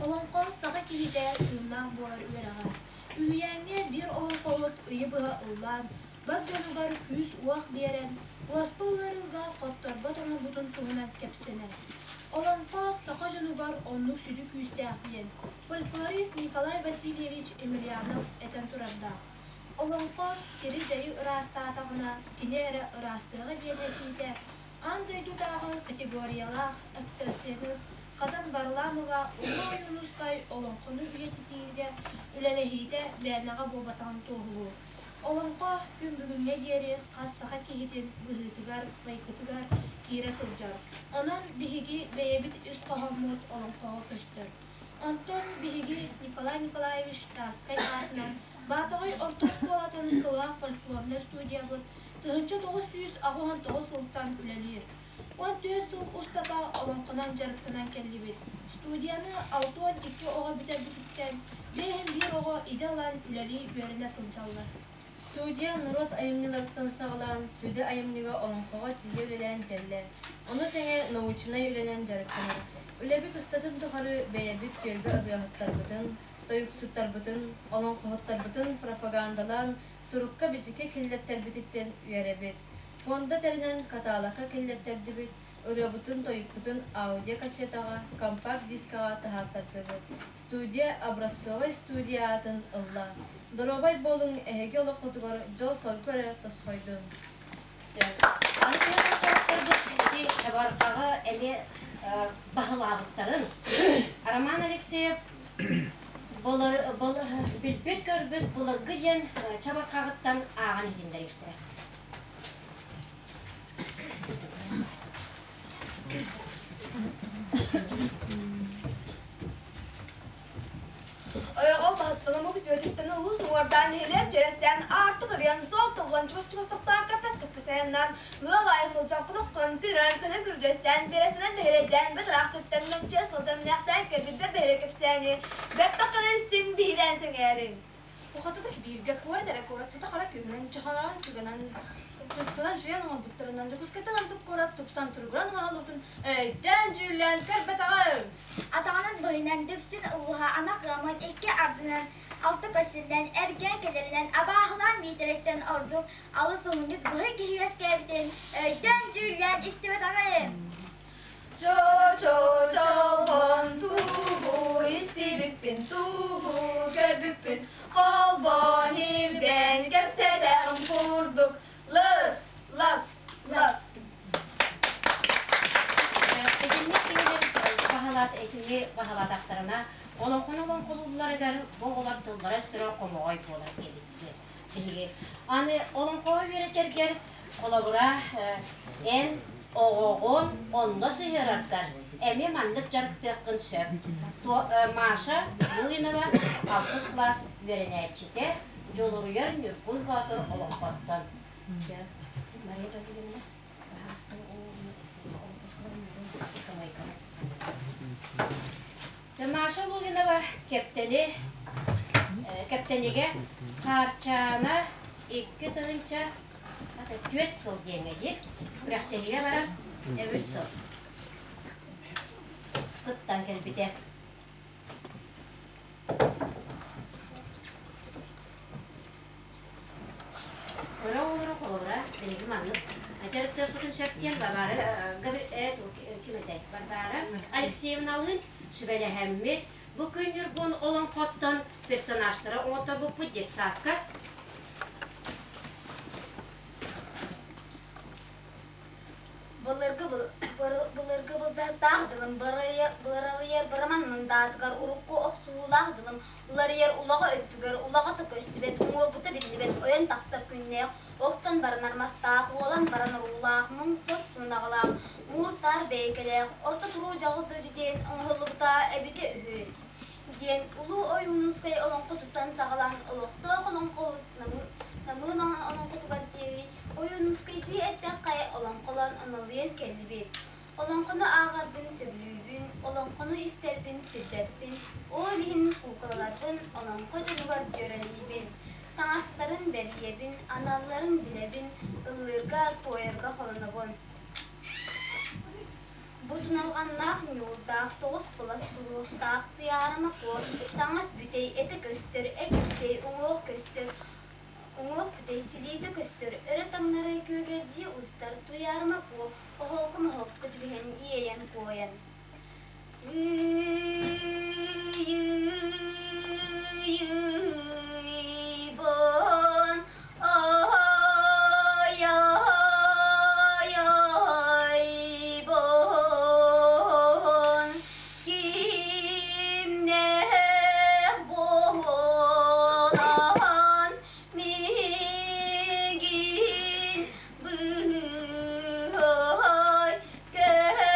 H: Олоҥхо саха киһитэ тыыннаах буолар үөрэҕэ. Үһүйээҥҥэ биир олоҥхоһут ыйы быһа ыллаан, бар дьонугар күүс-уох биэрэн, уоспа ыарыыга хотторбот оҥорбутун туһунан кэпсэнэр. Олоҥхо саха дьонугар оннук сүдү күүстээх диэн фольклорист Николай Васильевич Емельянов этэн турардаах. Олоҥхо кири-дьайы ыраастаатаҕына кини эрэ ыраастыаҕа диэн этиитэ аан дойдутааҕы категориялаах экстрасенс Хатан Варламова Улуу Ойуунускай олоҥхону үйэтитиигэ үлэлэһиитэ мээнэҕэ буолбатаҕын туоһулуур. Олоҥхо күн бүгүҥҥэ диэри хас саха киһитин быһыытыгар, майгытыгар киирэ сылдьар. Онон биһиги бэйэбит ис хоһооммут олоҥхоҕо көстөр. Онтон биһиги Николай Николаевич Тарскай аатынан Баатаҕай орто оскуолатын кылаах фольклорнай студиябыт 1989 сылтан үлэлиир. 14 сыл устата олоҥхонон дьарыктанан кэллибит. Студияны 62 оҕо бүтэрбититтэн 51 оҕо идэ ылан үлэлии үөрэнэ сылдьаллар.
G: Студия норуот айымньыларыттан саҕалаан сүдү айымньыга олоҥхоҕо тиийэ үлэлээн кэллэ. Ону тэҥэ научнай үлэнэн дьарыктанар. Үлэбит устатын тухары бэйэбит түөлбэ ырыаһыттарбытын, тойуксуттарбытын, олоҥхоһуттарбытын пропагандалаан сурукка-бичиккэ киллэртэрбититтэн үөрэбит. Фонда тэринэн каталогка киллэртэрдибит, ырыабытын-тойукпутун аудиокассетаҕа, компакт-дискаҕа таһаартардыбыт. Студия образцовай студия аатын ылла. Доруобай буолуҥ, эһиги олоххутугар дьол-соргу эрэ тосхойдун.
F: Аны ити чабырҕаҕы эмиэ баһылаабыттарын Роман Алексеев билбит-көрбүт былыргы диэн чабырҕаҕыттан ааҕан иһитиннэриэхтэрэ.
H: Ойоҕо баһыттан күтүөтүттэн улуус уҥуордаан нэһилиэк дьиэрэстээн аартык ырыйан суол тобулан чугас-чугас тохтоон кэппэс-кэппэс айаннаан ыал аайы сылдьан кунук-кунан күрэн көнө күрдьэстээн биэрэстэнэн бэһиэлэйдээн бэт ыраах сиртэн мэнчиэ сылдьан мэнээхтээн кэлбит бэһиэлэй кэпсээни бэрт таххана истиҥ биһирээн сэҥээриҥ.
I: Ухатыгар бииргэ куорат эрэ куорат сата-хара күүһүнэн чохороон чуганан туттунан чуйан оҥорбуттарынан Дьокуускайтан ордук куорат тупсан туругуран оҥоһуллубутун өйдөөн-дьүүллээн көрбөтөҕүм.
J: Атаҕынан быһынан Дүпсүн улууһа анах ыамын икки ардынан алта көстүнэн эргэ кэлэринэн абааһылаан Миитэрэйтэн ордук алыс уһунньут быһый киһи үөскээбитин өйдөөн-дьүүллээн истибэтэҕим.
K: Чо-чо-чолбон тугу истибиппин, тугу көрбүппүн, холбон илдэн кэпсэтэҕим курдук лыс, лас, лас.
F: Итинник кинилэр баһылаат итини баһылаатахтарына олоҥхону олоҥхолуулларыгар бу оҕолор тыллара-өстөрө хомоҕой буолар эбит биһиги. Аны олоҥхоҕо үөрэтэргэр холобура эн оҕоҕун онно сыһыараргар эмиэ маннык дьарыктыаххын сөп. Маша Луинова алтыс кылаас үөрэнээччитэ. Дьулуруйар Ньургун Боотур олоҥхоттон. Мария Васильевна, Маша Лугинова Кэптэни Кэптэнигэ Хаарчаана 2004 сыл диэҥҥэ дии күрэхтэһиигэ баран үс сыл кыттан кэлбитэ. Кыра оҕолору холобура билигин маннык дьарыктыахпытын сөп диэн Варвара ким этэй Варвара Алексеевналыын сүбэлэһэммит бу күн Ньургун олоҥхоттон персонажтары оҥотторбуппут детсадка.
J: Былыргы былыргы былдьаһыктаах дьылым быралыйар быраман мындаатыгар урукку охсуһуулаах дьылым уларыйар улаҕа өттүгэр улаҕата көстүбэт уҥуорбута биллибэт ойон тахсар күннээх охтон баранар мастаах уолан баран уруулаах муҥ сор сунаҕалаах муур-таар бэйэкэлээх орто туруу дьаҕыл дойду диэн оҥоһуллубута эбитэ үһү диэн улуу Ойуунускай олоҥхотуттан саҕалаан олохтоох олоҥхоһут Намыын олоҥхотугар диэри Ойуунускайдыы эттэххэ, олоҥхолоон онолуйан кэллибит. Олоҥхону ааҕарбын сөбүлүүбүн, олоҥхону истэрбин сирбэппин, ол иһин куукулаларбын олоҥхо дьонугар дьүөрэлиибин. Таҥастарын бэрийэбин, аналларын билэбин, ыллыырга, туойарга холонобун. Бу туналҕаннаах ньуурдаах, тоҕус кылас суһуохтаах Туйаарыма Куо таҥас бүтэй, этэ көстөр, эт бүтэй, уҥуох көстөр, Уҥуох бүтэй силиитэ көстөр, өрө таҥнары күөгэлдьийэ устар, Туйаарыма Куо оһолго-моһолго түбэһэн иэйэн-куойан Ыйыйбын ай-ай-айбын кимнээх буолан миигин быыһай көмүскэй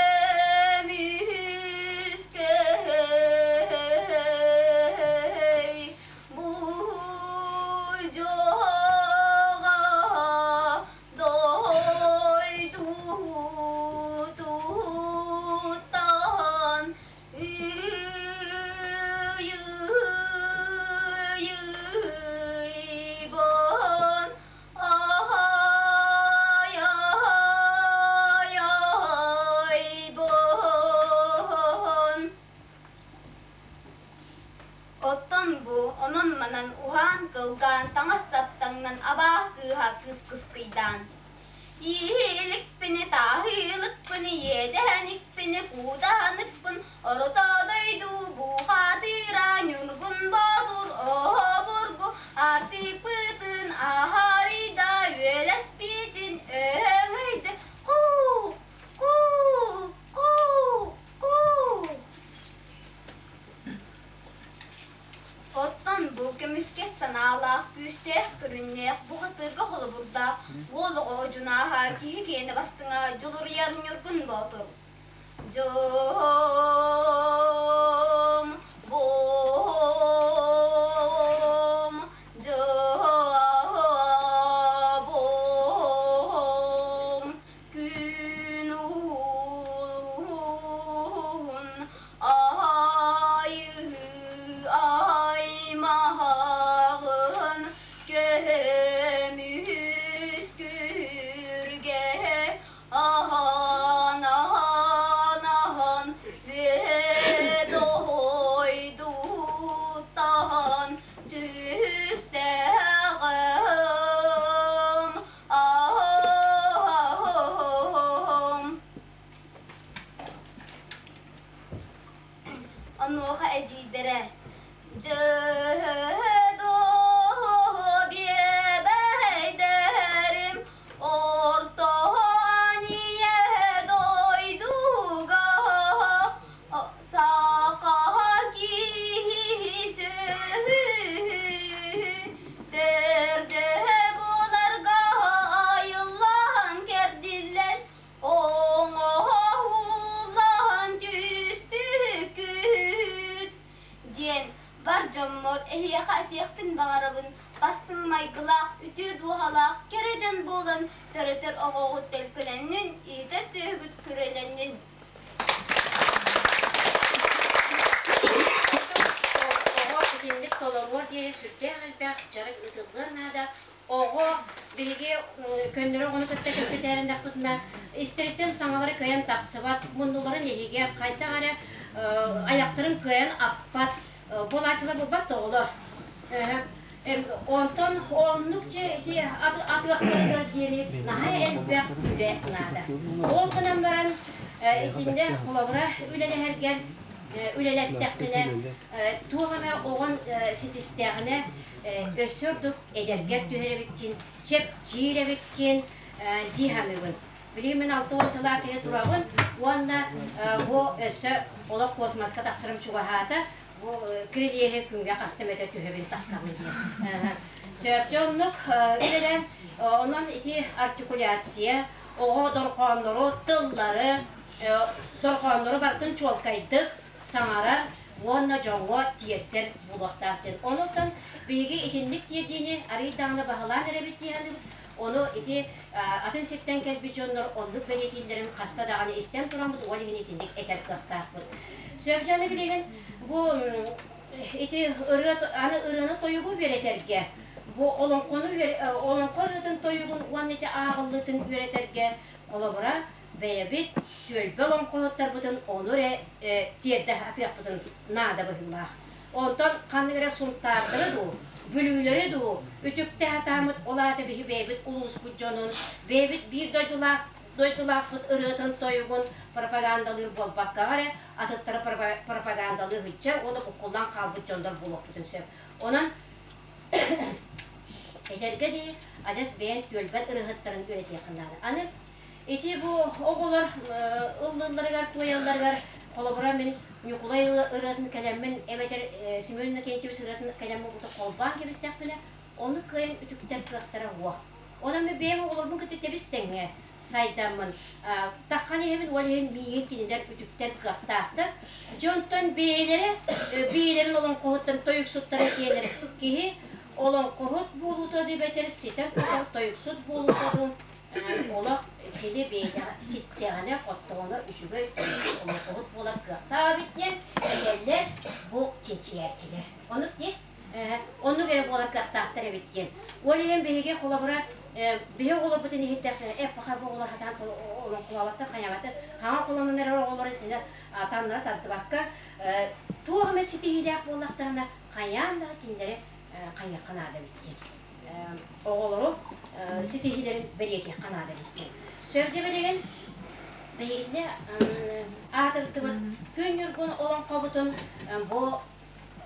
J: будьоҕа дойдутуттан Ыйыйбын ай-ай-айбын. Оттон бу онон-манан уһаан-кылгаан таҥас-сап таҥнан абааһы кыыһа кыыс кыскыйдаан Ииликпини, тааһыылыкпын, иэдэһэникпини, куудаһаныкпын, орто дойду бухатыыра Ньургун Боотур оһобургу артыыппытын аһарыйда, үөлэспитин өһөҥөйдө, Куу, куу, куу, куу. Оттон бу көмүскэс санаалаах, күүстээх көрүннээх, бухатыырга холобурдаах уол оҕо дьунааһа киһи киэнэ бастыҥа Дьулуруйар Ньургун Боотур. Дьом, бом, дьабом, күн уһун айыы аймаҕын көмүс күргэ аһан аһан аһан үөһэ.
L: дьоммор эһиэхэ этиэхпин баҕарабын, бастыҥ майгылаах, үтүө дууһалаах, кэрэ дьон буолан төрөтөр оҕоҕут төлкөлөннүн, иитэр сүөһүгүт күрүөлэннин.
F: Оҕо итинник толоруор диэри сүрдээх элбэх дьарык ыытыллыан наада. Оҕо биһиги көннөрү оҕону кытта кэпсэтээриннэхпитинэ, истэриттэн саҥалара кыайан тахсыбат, муннуларын иһигэ хайдах эрэ айахтарын кыайан аппат буолааччылар буолбат да оҕолор. Онтон оннук дьэ ити атыахтарыгар диэри наһаа элбэх үлэ наада. Ол гынан баран итиннэ холобура үлэлэһэргэр үлэлэстэххинэ туох эмэ оҕон ситистэҕинэ өссө ордук эдэргэр түһэр эбиккин, чэпчиир эбиккин дии саныыбын. Билигин мин 60 сылаах киһи турабын уонна бу өссө олох космоска тахсарым чугаһаата. Бу кирилиэһи күҥҥэ хаста эмэтэ түһэбин тахсабын диэн. Сөптө оннук үлэлээн, онон ити артикуляция, оҕо дорҕооннору, тыллары, дорҕооннору барытын чуолкайдык саҥарар уонна дьоҥҥо тиэрдэр буолуохтаах диэн. Онуттан биһиги итинник тиэрдиини арыый даҕаны баһылаан эрэбит дии саныыбыт. Ону ити атын сиртэн кэлбит дьоннор оннук бэлиэтииллэрин хаста даҕаны истэн тураммыт ол иһин итинник этэр кыахтаахпыт. Сөбдьаны билигин бу ити ырыа аны ырыаны тойугу үөрэтэргэ бу олоҥхону олоҥхо ырыатын тойугун уонна ити ааҕыллыытын үөрэтэргэ холобура бэйэбит түөлбэ олоҥхоһуттарбытын ону эрэ тиэрдэ сатыахпытын наада быһыылаах. Онтон ханнык эрэ сунтаардары дуу, бүлүүлэри дуу үтүктэ сатааммыт ол аата биһи бэйэбит улууспут дьонун, бэйэбит биир дойдулаах дойдулаахпыт ырыатын-тойугун пропагандалыыр буолбаккаҕа эрэ атыттары пропагандалыы сылдьар уонна буккуллан хаалбыт дьоннор буолуохпутун сөп. Онон этэргэ дии адьас бэйэҥ түөлбэн ырыаһыттарын үөрэтиэххин наада. Аны Ити бу оҕолор ыллыылларыгар, туойалларыгар, холобура мин Ньукулай ырыатын кэлэммин эбэтэр Семен Иннокентьевич ырыатын кэлэммин курдук холбоон кэбистэхпинэ, ону кыайан үтүктэр кыахтара уох. Онон мин бэйэм оҕолорбун кытта тэбис-тэҥҥэ сайдаммын, таххан иһэбин, ол иһин миигин кинилэр үтүктэр кыахтаахтар. Дьонтон бэйэлэрэ бэйэлэрин олоҥхоһуттарын, тойуксуттарын киэнэр киһи олоҥхоһут буолуута эбэтэр ситэр-хотор тойуксут буолуута дуу Олох кини бэйэҕэ ситтэҕинэ, хоттоҕуна үчүгэй олоҥхоһут буолар кыахтаах эбит диэн этэллэр бу чинчийээччилэр. Оннук дии. Оннук эрэ буолар кыахтаахтар эбит диэн. Ол иһин биһиги холобура биһи оҕолорбутун иһиттэхтэрэ э паха бу оҕолор хатаан олоҥхолооботтор хайаабаттар хаҥа холонон эрэр оҕолору итинэ таннара тардыбакка туох эмэ ситиһиилээх буоллахтарына хайаан да кинилэри хайыахха наада эбит диэн. оҕолору ситиһиилэрин бэлиэтиэххэ наада эбит. Сөбдьэ билигин биһигини аатырдыбыт Күн Ньургун олоҥхобутун бу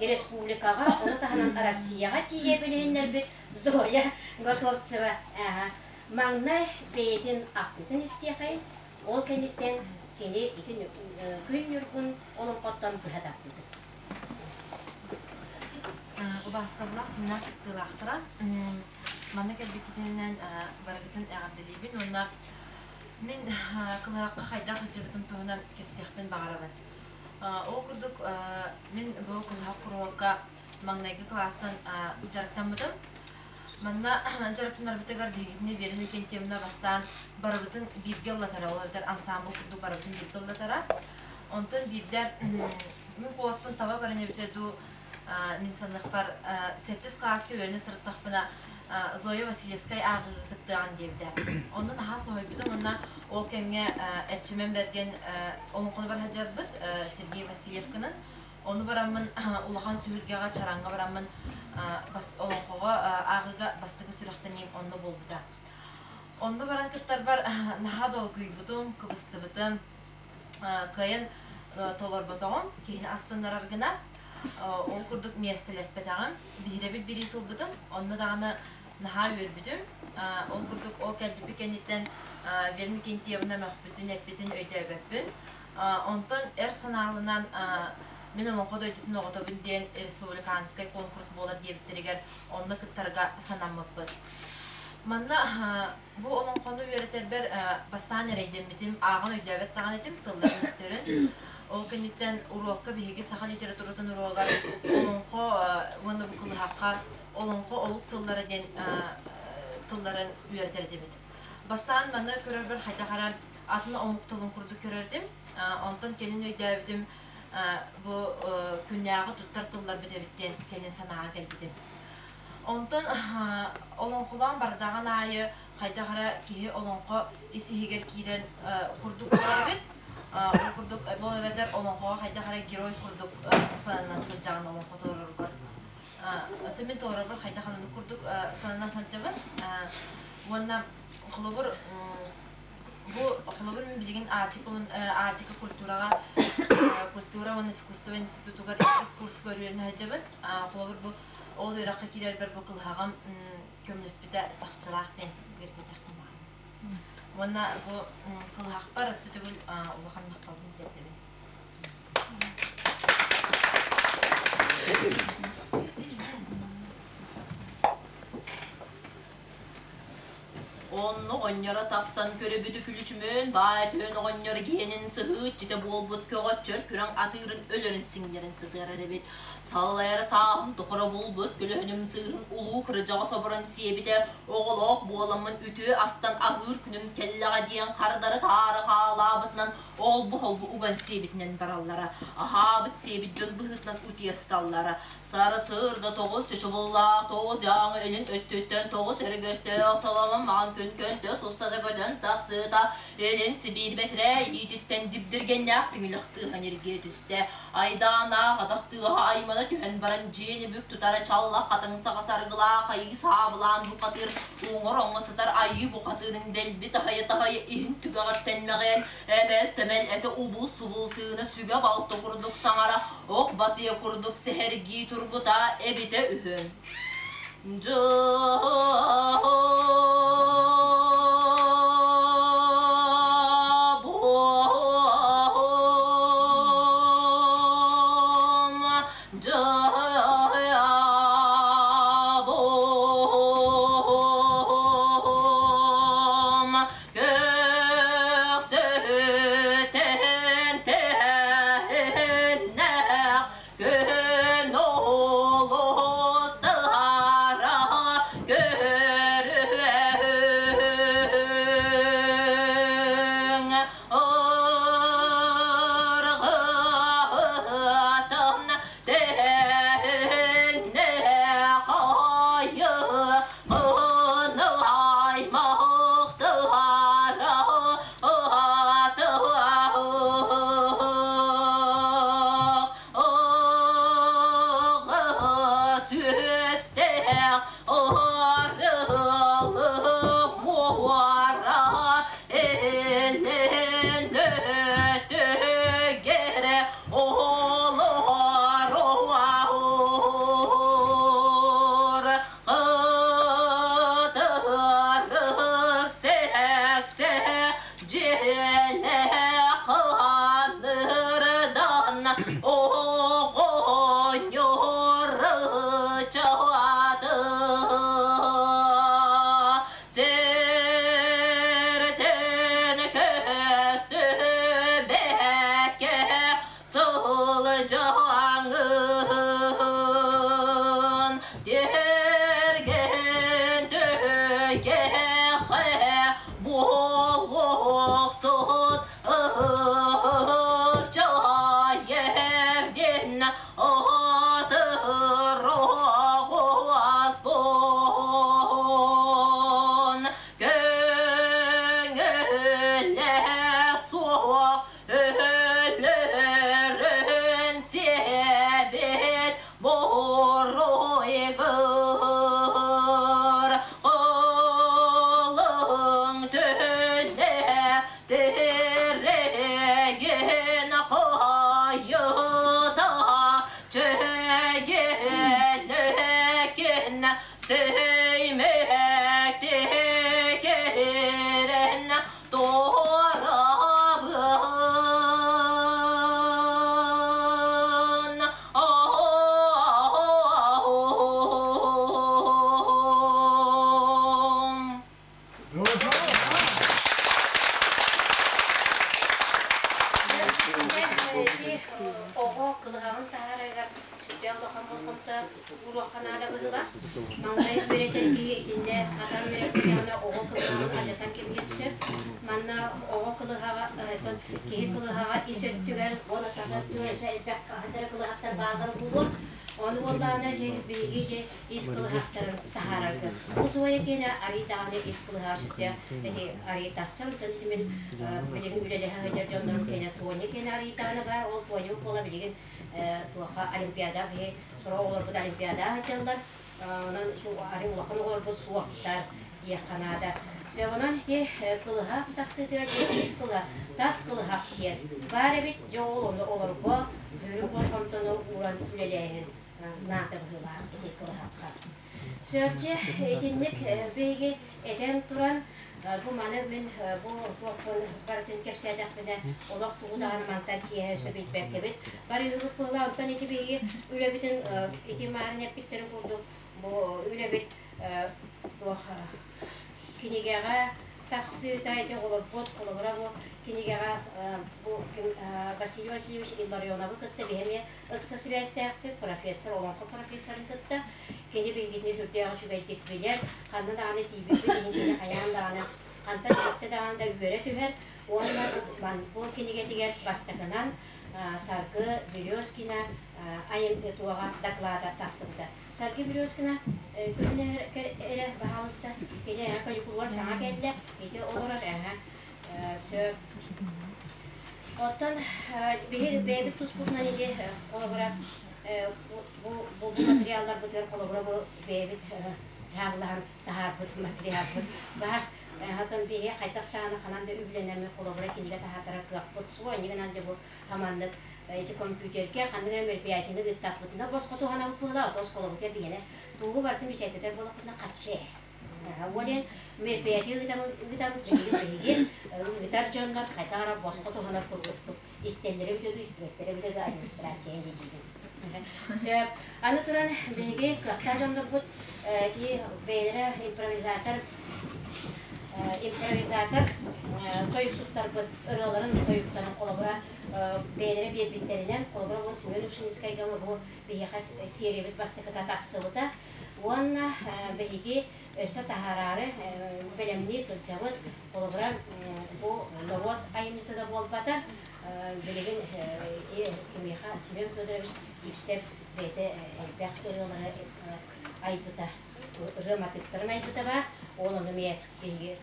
F: республикаҕа, ону таһынан Россияҕа тиийэ билиһиннэрбит Зоя Готовцева маҥнай бэйэтин ахтыытын истиэхэйин, ол кэнниттэн кини ити Күн Ньургун олоҥхоттон быһа тардыбыт.
D: Убаастабылаах семинар кыттыылаахтара, манна кэлбиккитинэн барыгытын эҕэрдэлиибин уонна мин кылаахха хайдах сылдьыбытым туһунан кэпсиэхпин баҕарабын. Ол курдук мин бу кылаах куруһуокка маҥнайгы кылаастан дьарыктаммытым. Манна дьарыктанарбытыгар биһигитини Вера Иннокентьевна бастаан барыбытын бииргэ ыллатара, ол эбэтэр ансаамбыл курдук барыбытын бииргэ ыллатара. Онтон биирдэ мин куоласпын таба баран эбитэ дуу, мин саныахпар сэттис кылааска үөрэнэ сырыттахпына Зоя Васильевскай ааҕыыга кыттыаҕын диэбитэ. Онно наһаа соһуйбутум уонна ол кэмҥэ Эрчимэн Бэргэн олоҥхону бара сылдьарбыт Сергей Васильевкынан. Ону бараммын улахан түһүлгэҕэ Чараҥҥа бараммын олоҥхоҕо ааҕыыга бастакы сүрэхтэниим онно буолбута. Онно баран кыттарбар наһаа долгуйбутум, кыбыстыбытым. Кыайан толорботоҕум, киһини астыннарар гына. Ол курдук миэстэлэспэтэҕим. Биһирэбил бириис ылбытым. Онно даҕаны наһаа үөрбүтүм. Ол курдук ол кэлбиппит кэнниттэн Вера Иннокентьевна мөхпүтүн, эппитин өйдөөбөппүн. Онтон эр санаалынан мин Олоҥхо дойдутун оҕотобун диэн республиканскай конкурс буолар диэбиттэригэр онно кыттарга санаммыппыт. Манна Бу олоҥхону үөрэтэрбэр бастаан эрэйдэммитим, ааҕан өйдөөбөт даҕаны этим, тылларын-өстөрүн. Ол кэнниттэн уруокка биһиги саха литературатын уруогар олоҥхо уонна бу кылыһахха олоҥхо олук тыллара диэн тылларын үөрэтэр этибит. Бастаан маны көрөрбөр хайдах эрэ атын омук тылын курдук көрөр этим. Онтон кэлин өйдөөбүтүм бу күннээҕи туттар тылларбыт эбит диэн кэлин санааҕа кэлбитим. Онтон олоҥхолоон бардаҕын аайы хайдах эрэ киһи олоҥхо ис-иһигэр киирэн курдук буолар эбит. Ол курдук ол эбэтэр олоҥхоҕо хайдах эрэ герой курдук сананан сылдьаҕын олоҥхо туруораргар. Оттон мин туруорарбар хайдах ананнык курдук сананан сылдьабын. Уонна холобур бу холобур мин билигин Арктика Арктика культураҕа культура уонна искусство институтугар иккис курска үөрэнэ сылдьабын. Холобур бу ол үөрэххэ киирэрбэр бу кылыһаҕым көмөлөспүтэ чахчылаах диэн үөрбэтэхпин баҕарабын. Уонна бу кылыһахпар өссө төгүл улахан махталбын тиэрдэбин.
M: Онно оҕонньоро тахсан көрөбүтү күлүчүмүөн баай түөн оҕонньор гиэнин сыһыыччыта буолбут көҕөччөр күрэҥ атыырын өлөрүн сиҥнэрин сытыарар эбит. Салайара сааһын тухары булбут көлөһүнүм сыыһын улуу кырдьаҕас оборон сиэбитэ оҕолоох буоламмын үтүө астан аһыыр күнүм кэллэҕэ диэн хардары таары хаалаабытынан олбу-холбу уган сиэбитинэн бараллара. Аһаабыт сиэбит дьон быһыытынан утуйа сыталлара. Сарсыарда тоҕус чочубуллаах тоҕус дьааҥы илин өттүттэн тоҕус өрөгөстөөх толомон маҕан күн көнтөс устата көтөн тахсыыта илин Сибиир бэтэрээ иититтэн дибдиргэннээх тиҥилэх тыаһа ньиргийэ түстэ. Айдааннаах атах тыаһа аймана түһэн баран дьиэни бүк тутара чаллах хатыҥ саҕа саргылаах айыы саабылаан бухатыыр уҥар оҥо сытар айыы бухатыырын дэлби таһыйа-таһыйа иһин түгэҕиттэн мэҕиэн Эмэл-тэмэл этэ убул-субул тыына сүгэ-балта курдук саҥара, ох батыйа курдук сэһэргии турбута эбитэ үһү. Дьаабом, Көхсүтэн тэһиннэх күн олус тыһара көрүөһүҥ ырҕытым тэһиннэх айы Олор Кытарык сэксэ дьиэлэ хаанырдан оҕонньор ычалааты сиртэн көстүбэккэ Сылдьаҥын тиэргэн түгэхэ буолуохсут ыччайэрдин атырыҕаспын көҥүлэ суох Өлөрөн сиэбит буруйгар Кылың түнэ тиригин хайыта Чэгиэнэкин сэймэкти кирэн Туорабын
F: тутуохха наада быһыылаах. Маҥнай үөрэтэр киһи итиннэ хатан үөрэппэтэҕинэ оҕо кылыһаҕын алдьатан кэбиһиэн сөп. Манна оҕо кылыһаҕа, киһи кылыһаҕа ис өттүгэр уонна тас өттүгэр өссө элбэх хаһан эрэ кылыһахтар бааллара буолуо. Ону буоллаҕына дьэ биһиги дьэ ис кылыһахтарын таһаарарга. Бу суойа киэнэ арый даҕаны ис кылыһаҕа сүрдээх ити арый тахсан, онтон ити мин билигин үлэлэһэ сылдьар дьоннорум киэнэ Тоня киэнэ арый даҕаны баар, ол Тоня буола билигин туохха олимпиада биһи сорох оҕолорбут олимпиадаҕа сылдьаллар, онон арый улахан оҕолорбут суохтар диэххэ наада. Онон ити кылыһах тахсыытыгар дьэ ис кылыһах, тас кылыһах диэн баар эбит, дьэ ол ону олорго сүрүн болҕомтону ууран үлэлээһин наада быһыылаах ити кылыһахха. Сөпчэ итинник биһиги этэн туран бу маны мин бу туохпун барытын кэпсээтэхпинэ олох тугу даҕаны мантан киэһэ өссө билбэккэбит. Барыыһыбыт буолла, онтон ити биһиги үлэбитин ити маарын эппиттэрин курдук бу үлэбит туох кинигэҕэ тахсыыта ити оҕолорбут холобура бу кинигэҕэ бу Василий Васильевич Илларионовы кытта биһи эмиэ ыкса сибээстээхпит профессор олоҥхо профессорын кытта кини биһигитини сүрдээх үчүгэйдик билэр ханна даҕаны тиийбиппит иһин кини хайаан даҕаны хантан эттэ даҕаны да үөрэ түһэр уонна бу кинигэтигэр бастакынан Саргы Березкина айым туоҕа доклада тахсыбыта. Саргы Березкина күһүн эрэ баһаалыста кини каникулугар саҥа кэллэ ити олорор сөп. Оттон биһи бэйэбит туспутунан ити холобура бу бу материалларбытыгар холобура бу бэйэбит дьаабылаһан таһаарбыт материалбыт баар. Оттон биһи хайдах даҕаны ханан да үбүлэнэммит холобура кинигэ таһаатара кыахпыт суох. Инньэ гынан дьэ бу хаманнык ити компьютергэ ханнык эрэ мероприятиены ыыттахпытына босхо туһанабыт буолла, ото оскуолабытыгар биһиэнэ тугу барытын бэчээттэтэр буоллахпытына хаччы ээ. Ол мероприятие ыытабыт биһиги ыытар дьоннор хайдах эрэ босхо туһанар курдукпут. Истэллэрэ эбитэ дуу, истибэттэрэ эбитэ дуу администрация диибин. Сөп. Аны туран биһиги кыахтаах дьоннорбут ити бэйэлэрэ импровизатор импровизатор тойуксуттарбыт ырыаларын тойуктарын холобура бэйэлэрэ биэрбиттэринэн холобура бу Семен Ушинскайга бу биһиэхэ сериябыт бастакыта тахсыбыта уонна биһиги өссө таһаараары бэлэмнии сылдьабыт. Холобура, бу норуот айымньыта да буолбата, билигин ити кимиэхэ Семен Федорович Сивцев бэйэтэ элбэх ырыалары айбыта, ырыа матыыптарын айбыта баар. Ол ону эмиэ биһиги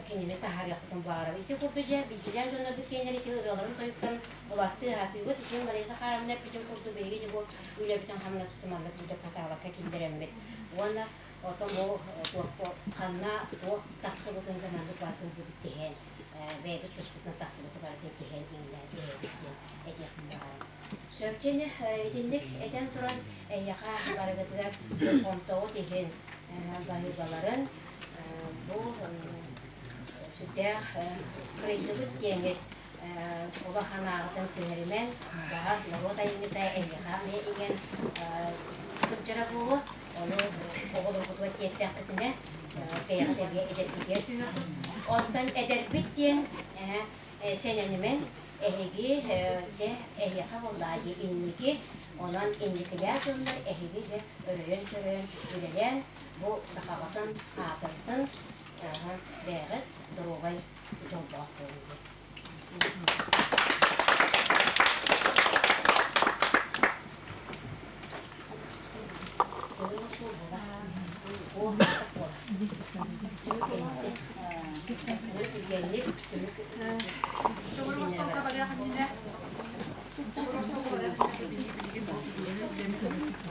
F: кинини таһаарыахпытын баҕарабыт. Ити курдук дьэ биирдиилээн дьоннорбут киэннэр ити ырыаларын тойуктарын булаттыы сатыыбыт. Итин Мария Захаровна эппитин курдук биһиги дьэ бу үлэбитин-хамнаспытын маннык курдук хатаабакка киллэрэммит. Уонна Оттон бу ханна туох тахсыбытын дьонорбут барытын бу тиһэн, бэйэбит туспутунан тахсыбыты барытын тиһэн иҥнээн иһэбит диэн этиэхпин баҕарабын. Сөпчини итинник этэн туран эһиэхэ барыгытыгар болҕомтоҕут иһин баһыыбаларын бу сүрдээх кырыйдыбыт диэҥҥит улахан ааҕытын түһэримэн, баҕар норуот айымньыта эһиэхэ эмиэ иҥэн сылдьара буолуо. Ону оҕолоргутугар тиэртэххитинэ, бэйэҕит эмиэ эдэргитигэр түһүөххүт. Онтон эдэрбит диэн сэнэнимэн, эһиги дьэ эһиэхэ буоллаа дии инники, онон инникилээх дьоннор эһиги дьэ өрөйөн-чөрөйөн үлэлээн бу сахаҕытын аатырдын, бэйэҕит доруобай дьоллоох буолуҥ диэн.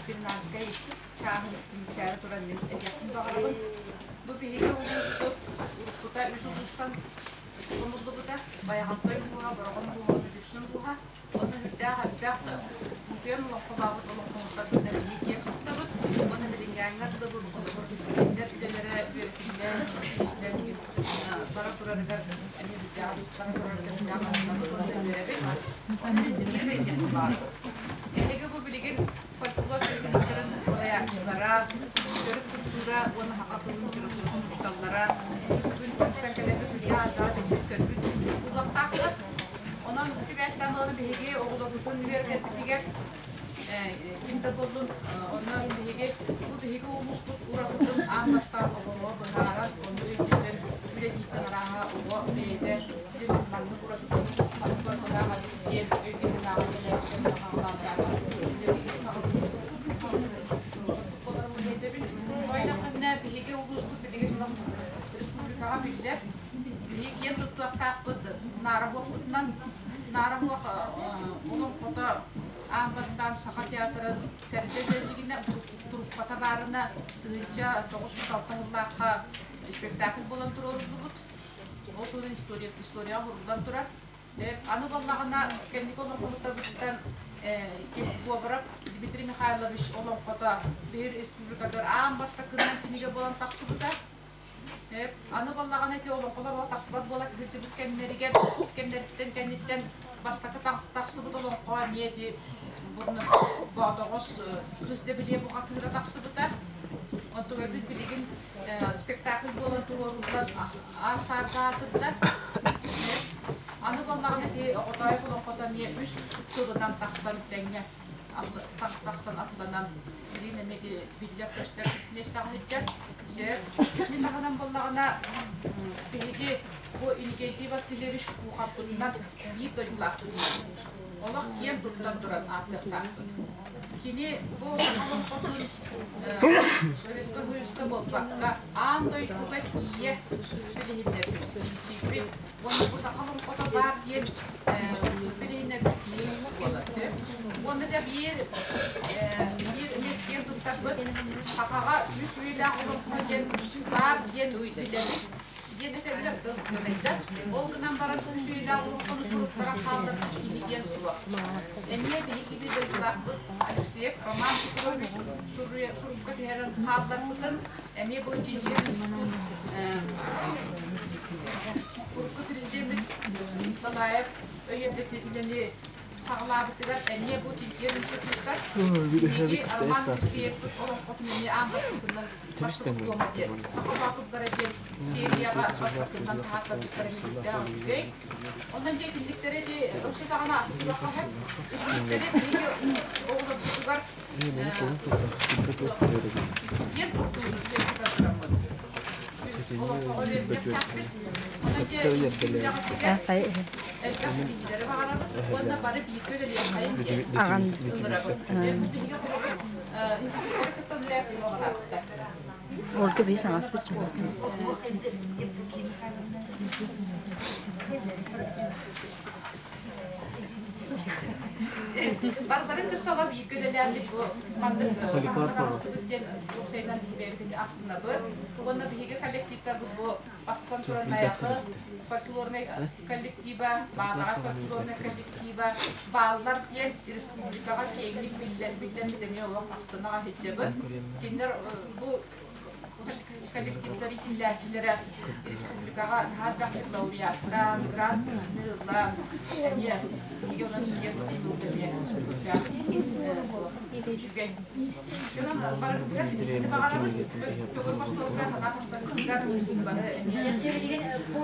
B: Семинарскай чааһын түмүктээри туран мин этиэхпин баҕарабын. Бу биһиги улууспут уруккута үс улуустан хомуллубута. Байаҕантай улууһа, Бороҕон улууһа уонна Дүпсүн улууһа. Онно сүрдээх элбэх утуйан олоҥхолообут олоҥхоһуттарбытынан биһиги киэн туттабыт. Уонна билиҥҥээҥҥэ дылы бу кинилэр үлэлэрэ үөрэтиллэн, иһиллэн бара турарыгар эмиэ сүрдээх бара турарыгар сүрдээх махтанабыт уонна үөрэбит. Онно мин биир этиэхпин баҕарабын. Эһиги бу билигин фольклор предметтэрин салайааччылара, төрүт культура уонна саха тылын литературатын учууталлара бүгүн түмсэн кэлэммит үлэ ааттаах көрбүт буолуохтаахпыт. Онон сибээстээн буолан биһиги оҕолорбутун үөрэтэрбитигэр Ким да буоллун, онно биһиги бу биһиги улууспут уратытын аан бастаан оҕоҕо быһааран, ону өйдөтөн үлэлииртэн арааһа оҕо бэйэтэ маннык уратытын, маннык уратылаах эбит диэн өйдөбүн ааҕан үлэлээбитин саҕалаан үлэбитин саҕалыыр буоларым диэтэбин. Ойноххинэ биһиги улууспут билигин республикаҕа биллэр. Биһиги киэн туттуохтаахпыт Наара буолбутунан Наара буох олоҥхото аан бастаан Саха театрын тэрилтэ үлэлииринэ труппата баарына 1906 сыллаахха спектакль буолан туруоруллубут. Ол туһунан история историяҕа суруллан турар. Аны буоллаҕына кэнники олоҥхоһуттарбытыттан Говоров Дмитрий Михайлович олоҥхото биир республикатыгар аан бастакынан кинигэ буолан тахсыбыта. Аны буоллаҕына ити олоҥхолор ол тахсыбат буола сылдьыбыт кэмнэригэр кэмнэриттэн кэнниттэн бастакы тахсыбыт олоҥхо эмиэ ити Боотоҕос Кыыс Дэбилиэ бухатыыра тахсыбыта. Онтугайбыт билигин спектакль буолан туруоруллан аар саарга аатырда. Аны буоллаҕына ити Оҕотоойук олоҥхото эмиэ үс сылынан тахсан тэҥҥэ тахсан атыланан билигин эмиэ ити биллэр-көстөр миэстэҕэ сылдьар. Сөп. Итини таһынан буоллаҕына биһиги бу Иннокентий Васильевич Кухарпытынан биир дойдулаахпытынан олох киэн туттан туран ааттыахтаахпыт. Кини бу олоҥхотун Советскай Союзка буолбакка, аан дойдуга тиийэ билиһиннэрбит, чинчийбит уонна бу саха олоҥхото баар диэн билиһиннэрбит киһи буолар. Уонна да биир биир эмиэ киэн туттарбыт сахаҕа үс үйэлээх олоҥхо диэн баар диэн билэбит диэн этэбилэр тылларда. Ол гынан баран үс үйэлээх олоҥхону суруттаран хаалларбыт киһи диэн суох. Эмиэ биһиги биир дойдулаахпыт Алексеев Роман Петрович сурукка түһэрэн хаалларбытын эмиэ бу чинчийэр институт урукку президеммит Николаев өйөбүтүн үлэни саҕалаабытыгар эмиэ бу чинчийэр институттар биһиги Роман Алексеевпыт олоҥхотун эмиэ аан бастакынан бастакы диэн саха боотурдара диэн серияҕа бастакынан таһааттарбыттара мүлүктээх үчүгэй. Онон дьэ итинниктэрэ ди өссө даҕаны аты хаһар. Итинниктэрэ биһиги оҕолорбутугар диэн туттуубут диэн тураммыт. Олоҥхоҕо үөрдүөхтээхпит. Онон дьэ элбэх ситиһиилэри баҕарабыт уонна бары бииргэ үлэлиэххэйин диэн ыҥырабыт. Биһиги холобур институттары кытта үлэлээбит буоларааттар.
D: Ольга биир саҥаспыт
B: Барыларын кытта ола бииргэ үлэлээбит бу маннык таҕыстыбыт диэн уопсайынан бэйэбитин астынабыт. Уонна биһиги коллективтарбыт бу бастатан туран Найахы фольклорнай коллектива, Баатаҕай фольклорнай коллектива бааллар диэн республикаҕа киэҥник биллэн биллэммит эмиэ олох астынаҕа сылдьабыт. Кинилэр бу коллективтар иитиллээччилэрэ республикаҕа наһаа элбэхтик лауреаттаан, гран-прины ыллаан, эмиэ биһиги онон киэн туттуубут эмиэ үчүгэй. Онон барыбытыгар ситиһиини баҕарабыт. Төгүрүк остуолга санаа тастарбытыгар бары эмиэ
F: Билигин бу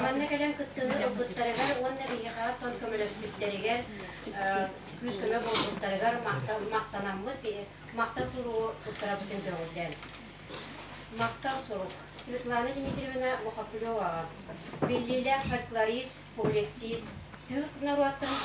F: манна кэлэн кыттыыны ылбыттарыгар уонна биһиэхэ тон көмөлөспүттэригэр күүс-көмө буолбуттарыгар махтанаммыт махтал суругу туттарабытын көҕүлээн. Махтал сурук. Светлана Дмитриевна Лохоплеваҕа, биллиилээх фольклорист, публицист, түүр норуоттарын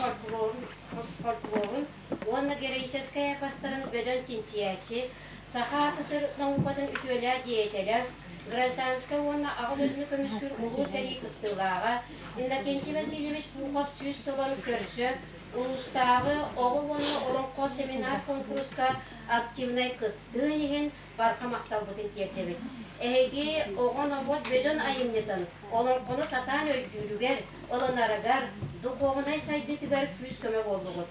F: фольклорун уонна героическай эпостарын бөдөҥ чинчийээччи, Саха СССР наукатын үтүөлээх деятелэ, гражданскай уонна аҕа дойдуну көмүскүүр Улуу сэрии кыттыылааҕа Иннокентий Васильевич Пухов сүүс сылын көрсө улуустааҕы оҕо уонна олоҥхо семинар-куонкуруска активнай кыттыын иһин барҕа махталбытын тиэрдэбит. Эһиги оҕо норуот бөдөҥ айымньытын олоҥхону сатаан өйдүүрүгэр, ылынарыгар, духуобунай сайдыытыгар күүс-көмө буоллугут.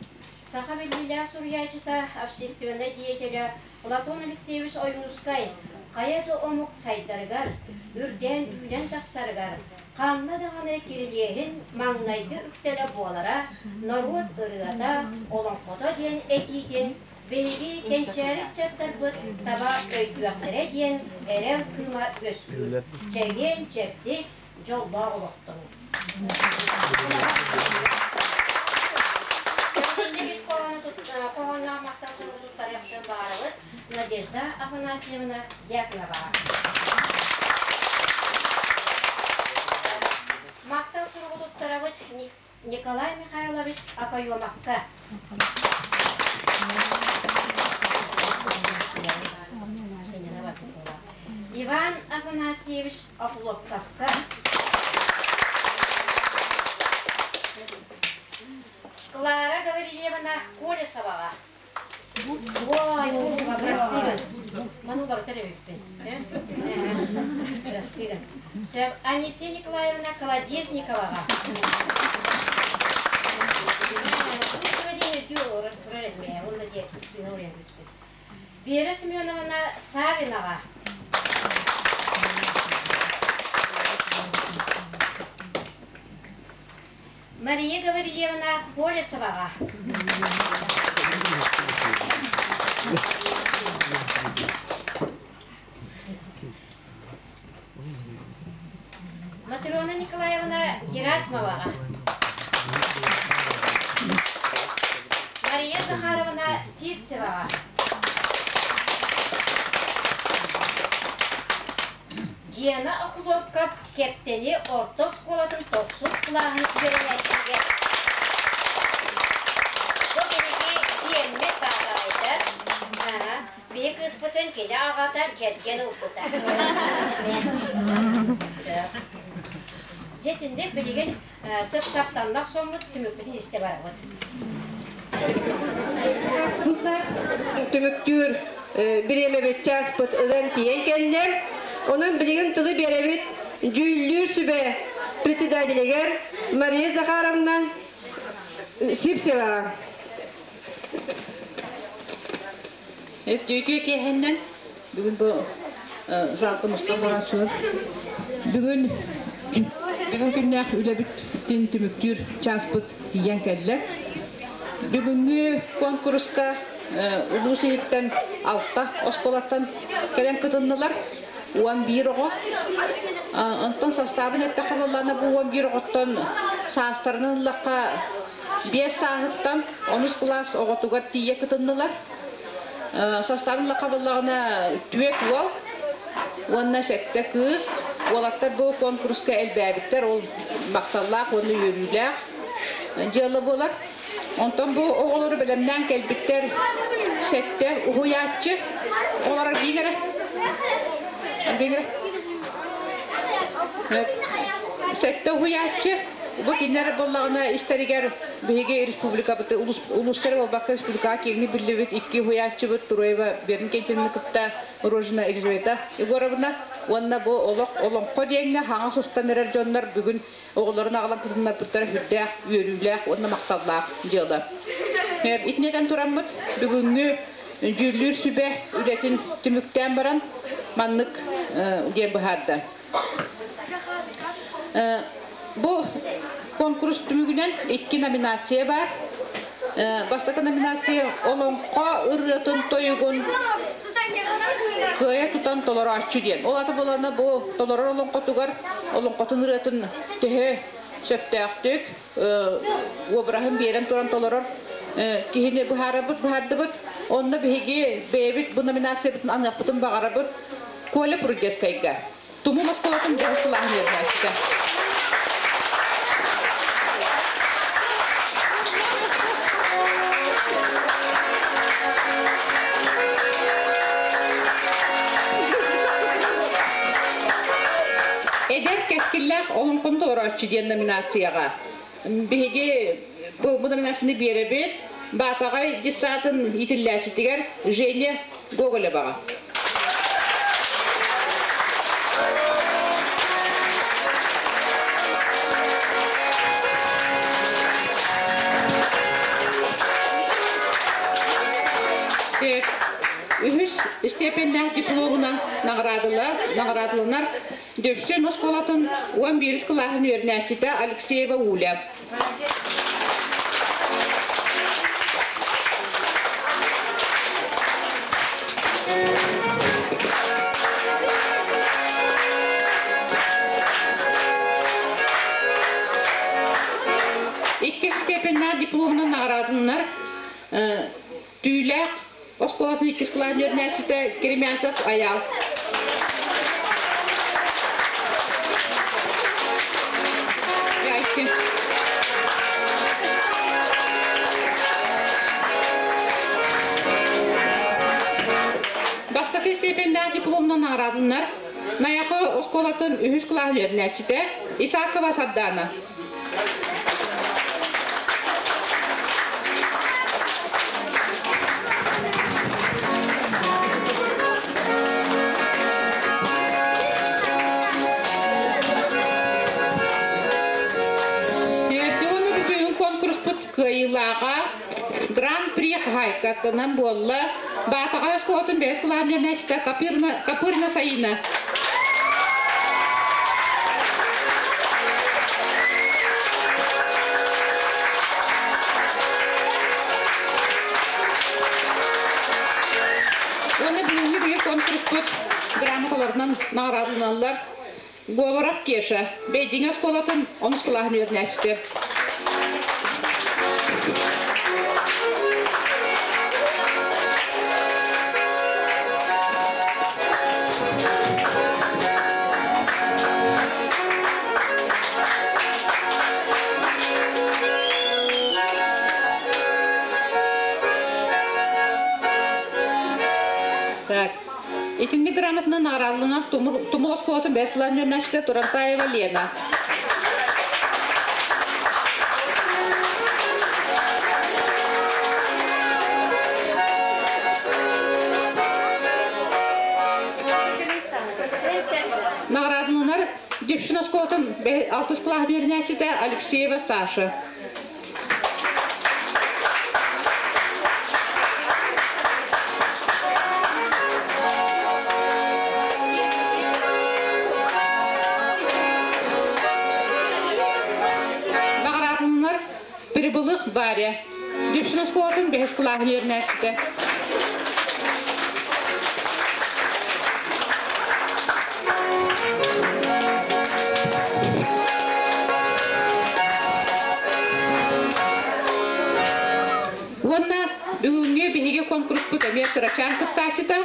F: Саха биллиилээх суруйааччыта, общественнай деятелэ Платон Алексеевич Ойуунускай хайа да омук сайдарыгар, үрдээн үүнэн тахсарыгар ханна даҕаны кирилиэһин маҥнайгы үктэлэ буолара норуот ырыата, олоҥхото диэн этиитин биһиги кэнчээри ыччаттарбыт таба өйдүөхтэрэ диэн эрэл кыыма үөскүүр. Чэгиэн-чэбдик, дьоллоох олохтонуу. хоһоонноох махтал суругу туттарыахпытын баҕарабыт Надежда Афанасьевна Дьяконоваҕа. Махтал суругу туттарабыт Николай Михайлович Окоемовка. Иван Афанасьевич Охлопковка. Клара Гаврильевна Колесоваҕа. Ой, простыгын. Ману барытар эбиппин. Простыгын. Анисия Николаевна Колодезниковаҕа. Вера Семеновна Савинаҕа. Мария Гаврильевна Колесоваҕа. Матрена Николаевна Герасимоваҕа. Мария Захаровна Сивцеваҕа. Гена Охлопков Кэптэни орто оскуолатын тохсус кылааһын үөрэнээччитигэр бу биһиги сиэммит бааһаҕайдар биһи кыыспытын кини аҕата кэргэн ылбыта. Дьэ итинник билигин сып-сап соммут түмүкпүтүн истэ барабыт.
N: Түмүктүүр бириэмэбит чааспыт ылан тиийэн кэллэ. Онон билигин тылы биэрэбит дьүүллүүр сүбэ председателигэр Мария Захаровна Сивцеваҕа.
B: Үтүө киэһэннэн бүгүн бу залга мустан олорооччулар бүгүн бүгүн күннээх үлэбитин түмүктүүр чааспыт тиийэн кэллэ. Бүгүҥҥү куонкуруска улуус иһиттэн алта оскуолаттан кэлэн кытыннылар. 11 оҕо. Онтон састаабын эттэххэ буоллаҕына бу 11 оҕоттон саастарынан ыллахха 5 сааһыттан онус кылаас оҕотугар тиийэ кытыннылар. Састаабын ыллахха буоллаҕына түөрт уол уонна сэттэ кыыс. Уолаттар бу куонкуруска элбээбиттэр, ол махталлаах уонна үөрүүлээх дьыала буолар. Онтон бу оҕолору бэлэмнээн кэлбиттэр сэттэ уһуйааччы. Оҕолор аргыйыҥ эрэ. Аргыйыҥ эрэ. Сэттэ уһуйааччы. Бу кинилэр буоллаҕына истэригэр биһиги республикабыт улуустары буолбакка республикаҕа киэҥник биллибит икки уһуйааччыбыт Туроева Верна Кентьевна кытта Рожина Елизавета Егоровна уонна бу олох олоҥхо диэҥҥэ хаҥас ыстан эрэр дьоннор бүгүн оҕолорун аҕалан кытыннарбыттара сүрдээх үөрүүлээх уонна махталлаах дьыала. Итиннэтэн тураммыт бүгүҥҥү дьүүллүүр сүбэ үлэтин түмүктээн баран маннык диэн быһаарда. Бу конкурс түмүгүнэн икки номинация баар. Бастакы номинация олоҥхо ырыатын тойугун кыайа тутан толорооччу диэн. Ол ата буолана бу толорор олоҥхотугар олоҥхотун ырыатын төһө сөптөөхтүк уобараһын биэрэн туран толорор киһини быһаарабыт, быһаардыбыт. Онно биһиги бэйэбит бу номинациябытын аныахпытын баҕарабыт Коля Прудецкайга. Тумул оскуолатын дьоҕус кылааһын үөрэнээччитэ. Эдэр кэскиллээх олоҥхону толорооччу диэн номинацияҕа биһиги бу номинацияны биэрэбит Баатаҕай детсадын иитиллээччитигэр Женя Гоголеваҕа. Үһүс степеннээх дипломунан наҕараадаланар Дүпсүн оскуолатын 11 кылааһын үөрэнээччитэ Алексеева Уля. Иккис степеннээх дипломунан наҕараадаланар.
O: оскуолатын иккис кылааһын үөрэнээччитэ Керемясов Айаал. Бастакы степеннээх дипломунан наҕараадаланар Найахы оскуолатын үһүс кылааһын үөрэнээччитэ Исакова Сардаана. Уонна бүгүн конкурспут кыайыылааҕа Гран-при хаһаайкатынан буолла Баатаҕай оскуолатын бэһис кылааһын үөрэнээччитэ Капырина Саина. Уонна бүгүҥҥү биһиги конкурспут грамоталарынан наҕараадаланаллар. Говоров Кеша, Бэйдиҥэ оскуолатын онус кылааһын үөрэнээччитэ. Так. Итинник грамотанан наҕараадаланар Тумул оскуолатын бэс планернащита Турантаева Лена. Наҕараадаланар Дүпсүн оскуолатын алтыс кылааһын үөрэнээччитэ Алексеева Саша. Наҕараадаланар Прибылых Варя, Дүпсүн оскуолатын бэһис кылааһын үөрэнээччитэ. Уонна бүгүҥҥү биһиги конкурспут эмиэ кырачаан кыттааччыта,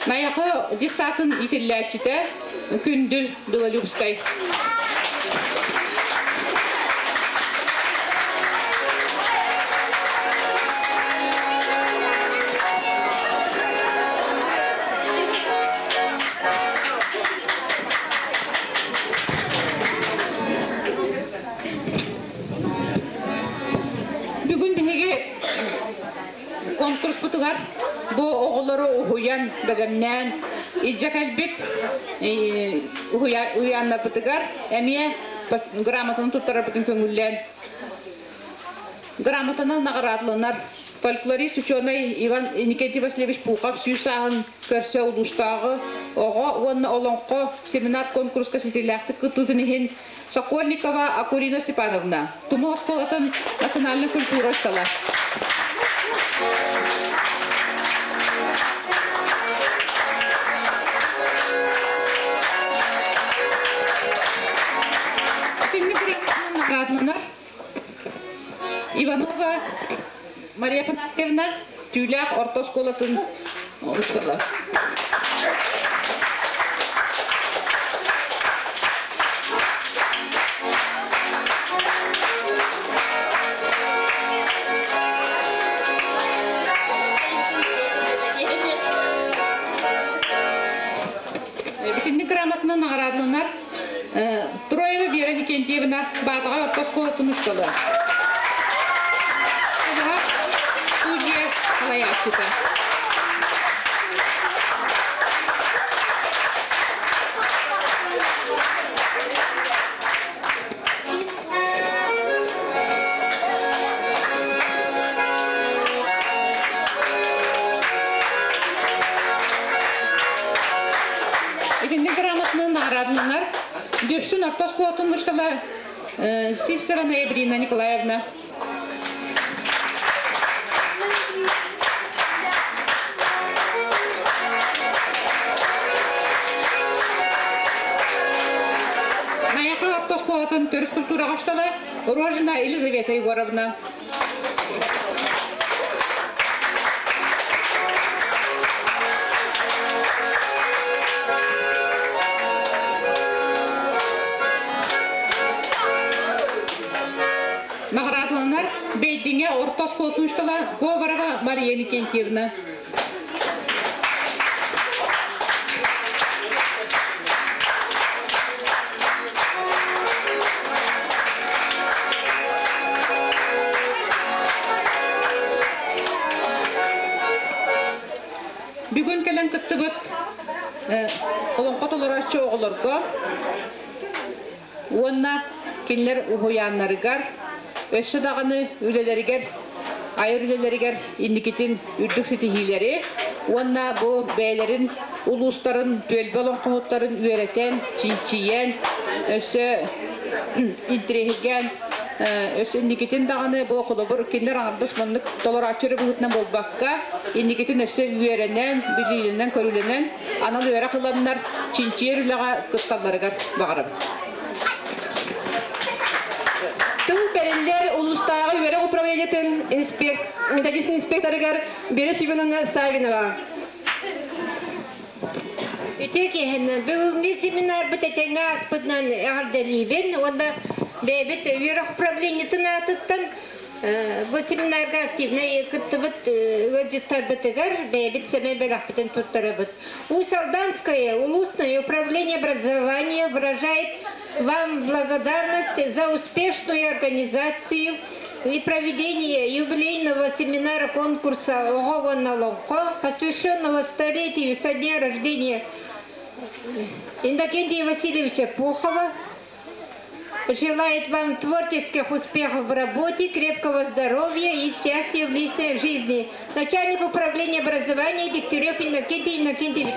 O: Найахы детсадын иитиллээччитэ Күндүл Белолюбскай. Бүгүн биһиги конкурспутугар бу оҕолору уһуйан, бэлэмнээн илдьэ кэлбит уһуйааннарбытыгар эмиэ грамотаны туттарарбытын көҥүллээн грамотанан наҕараадаланар фольклорист учуонай Иван Иннокентий Васильевич Пухов сүүс сааһын көрсө улуустааҕы оҕо уонна олоҥхо семинар конкурска ситиилээхтик кыттыытын иһин Сокольникова Акулина Степановна, Тумул оскуолатын национальнай культура учуутала. Итинник наградаланар Иванова Мария Афанасьевна Түүлээх орто оскуолатын учуутала. Итинник грамотанан наҕараадаланар Троева Вера Никентьевна Баатаҕай орто оскуолатын учуутала. Студия салайааччыта. Итинник грамотанан наҕараадаланар Дүпсүн орто оскуолатын учуутала Сивцева Ноябрина Николаевна. Найахы орто оскуолатын төрүт культураҕа учуутала Рожина Елизавета Егоровна. наҕараадаланар Бэйдиҥэ орто оскуолатын учуутала Говорова Мария Никентьевна. Бүгүн кэлэн кыттыбыт олоҥхо толорооччу оҕолорго уонна кинилэр уһуйааннарыгар өссө даҕаны үлэлэригэр айар үлэлэригэр инникитин үрдүк ситиһиилэри уонна бу бэйэлэрин улуустарын түөлбэ олоҥхоһуттарын үөрэтэн, чинчийэн, өссө интириэһиргээн өссө инникитин даҕаны бу холобур кинилэр аҥардас маннык толорооччу эрэ быһыытынан буолбакка инникитин өссө үөрэнэн, билиилэнэн-көрүүлэнэн анал үөрэх ыланнар чинчийэр үлэҕэ кытталларыгар баҕарабын.
N: Тыл бэриллэр улуустааҕы үөрэх управлениетын методист инспекторыгар Вера Семеновна Савинова.
P: Үтүө киэһэнэн бүгүҥҥү семинарбыт этэҥҥэ ааспытынан эҕэрдэлиибин уонна бэйэбит үөрэх управлениетын аатыттан Бу семинарга активнай кыттыбыт ыалдьыттарбытыгар бэйэбит сэмэй бэлэхпитин туттарабыт. Усть-Алданское улусное управление образования выражает вам благодарность за успешную организацию и проведение юбилейного семинара конкурса «Оҕо Лоҥхо», посвященного столетию со дня рождения Иннокентия Васильевича Пухова, Желает вам творческих успехов в работе, крепкого здоровья и счастья в личной жизни. Начальник управления образования Дегтярев Иннокентий Иннокентьевич.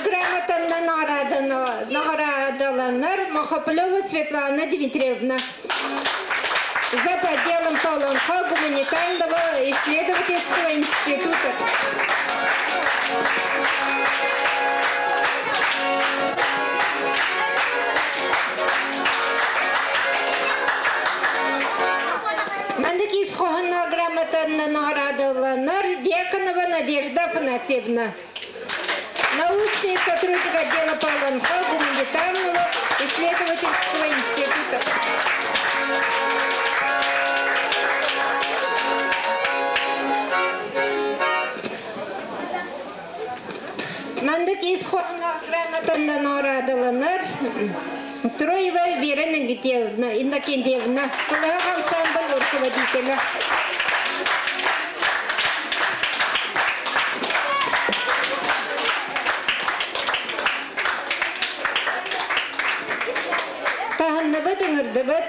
P: Грамотаннан наҕараадаланар Махоплева Светлана Дмитриевна. За отделом Полонхо гуманитарного исследовательского института. Мандык ис хоһоно грамотанна наҕараадаланар Дьяконова Надежда Афанасьевна. Научный сотрудник отдела Павлонхо гуманитарного исследовательского института. Мандык ис грамотаннан наҕараадаланар Троева Вера Иннокентьевна, Кылаах ансамбль руководителя. Таһынныбыт, ыҥырдыбыт.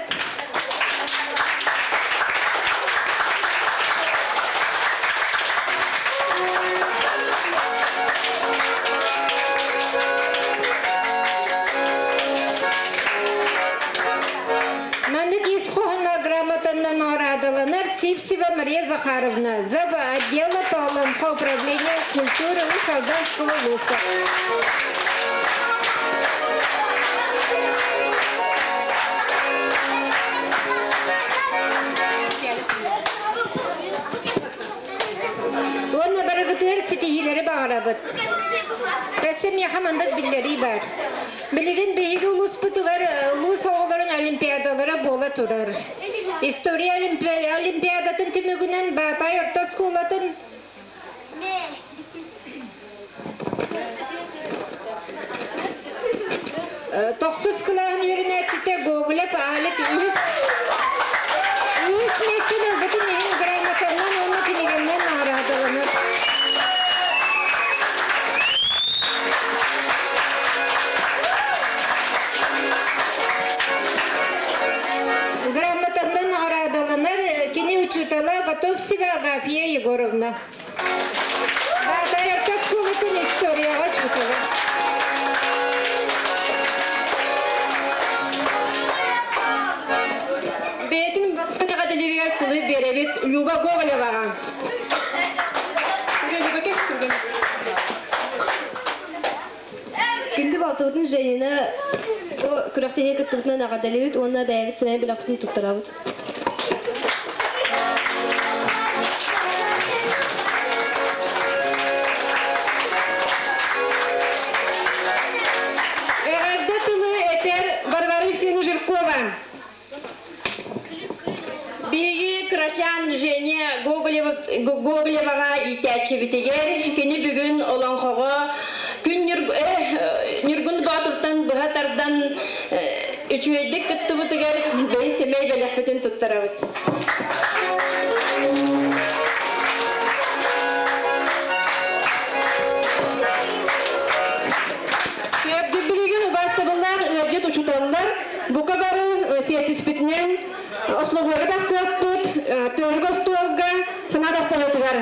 P: Маннык ис хоһоно грамотаннан наҕараадаланар Сивцева Мария Захаровна, зав. Отдела по Олонхо управления культуры Усть-Алданского улуса. Уонна барыгытыгар ситиһиилэри баҕарабыт. Өссө миэхэ маннык биллэрии баар. Билигин биһиги улууспутугар улуус оҕолорун олимпиадалара буола турар. История олимпиадатын түмүгүнэн Баатай орто оскуолатын Тохсус кылааһын үөрэнээччитэ Гоголев Алик үһүс үһүс миэстэни ылбытын иһин грамотанан уонна кинигэннэн наҕараадаланар. Грамотаннан наҕараадаланар кини учуутала Готовцева Агафья Егоровна. Баатайарка оскуолатын историяҕа учуутала.
N: Бэйэтин эҕэрдэлииригэр тылы биэрэбит Люба Гоголеваҕа.
G: Күндү балтыбытын Женина бу күрэхтэһиигэ кыттыбытынан эҕэрдэлиибит уонна бэйэбит сэмэй бэлэхпитин туттарабыт.
N: Биһиги кырачаан Женя Гоголеваҕа иитээччибитигэр кини бүгүн олоҥхоҕо күн Ньургун Боотуртан быһа тардан үчүгэйдик кыттыбытыгар бэйи сэмэй бэлэхпитин туттарабыт. Билигин убаастабыллаах ыалдьыт учууталлар бука бары сиэтиспитинэн Ослугуга тахсыахпыт, төрүк остуолга санаа тахсыытыгар.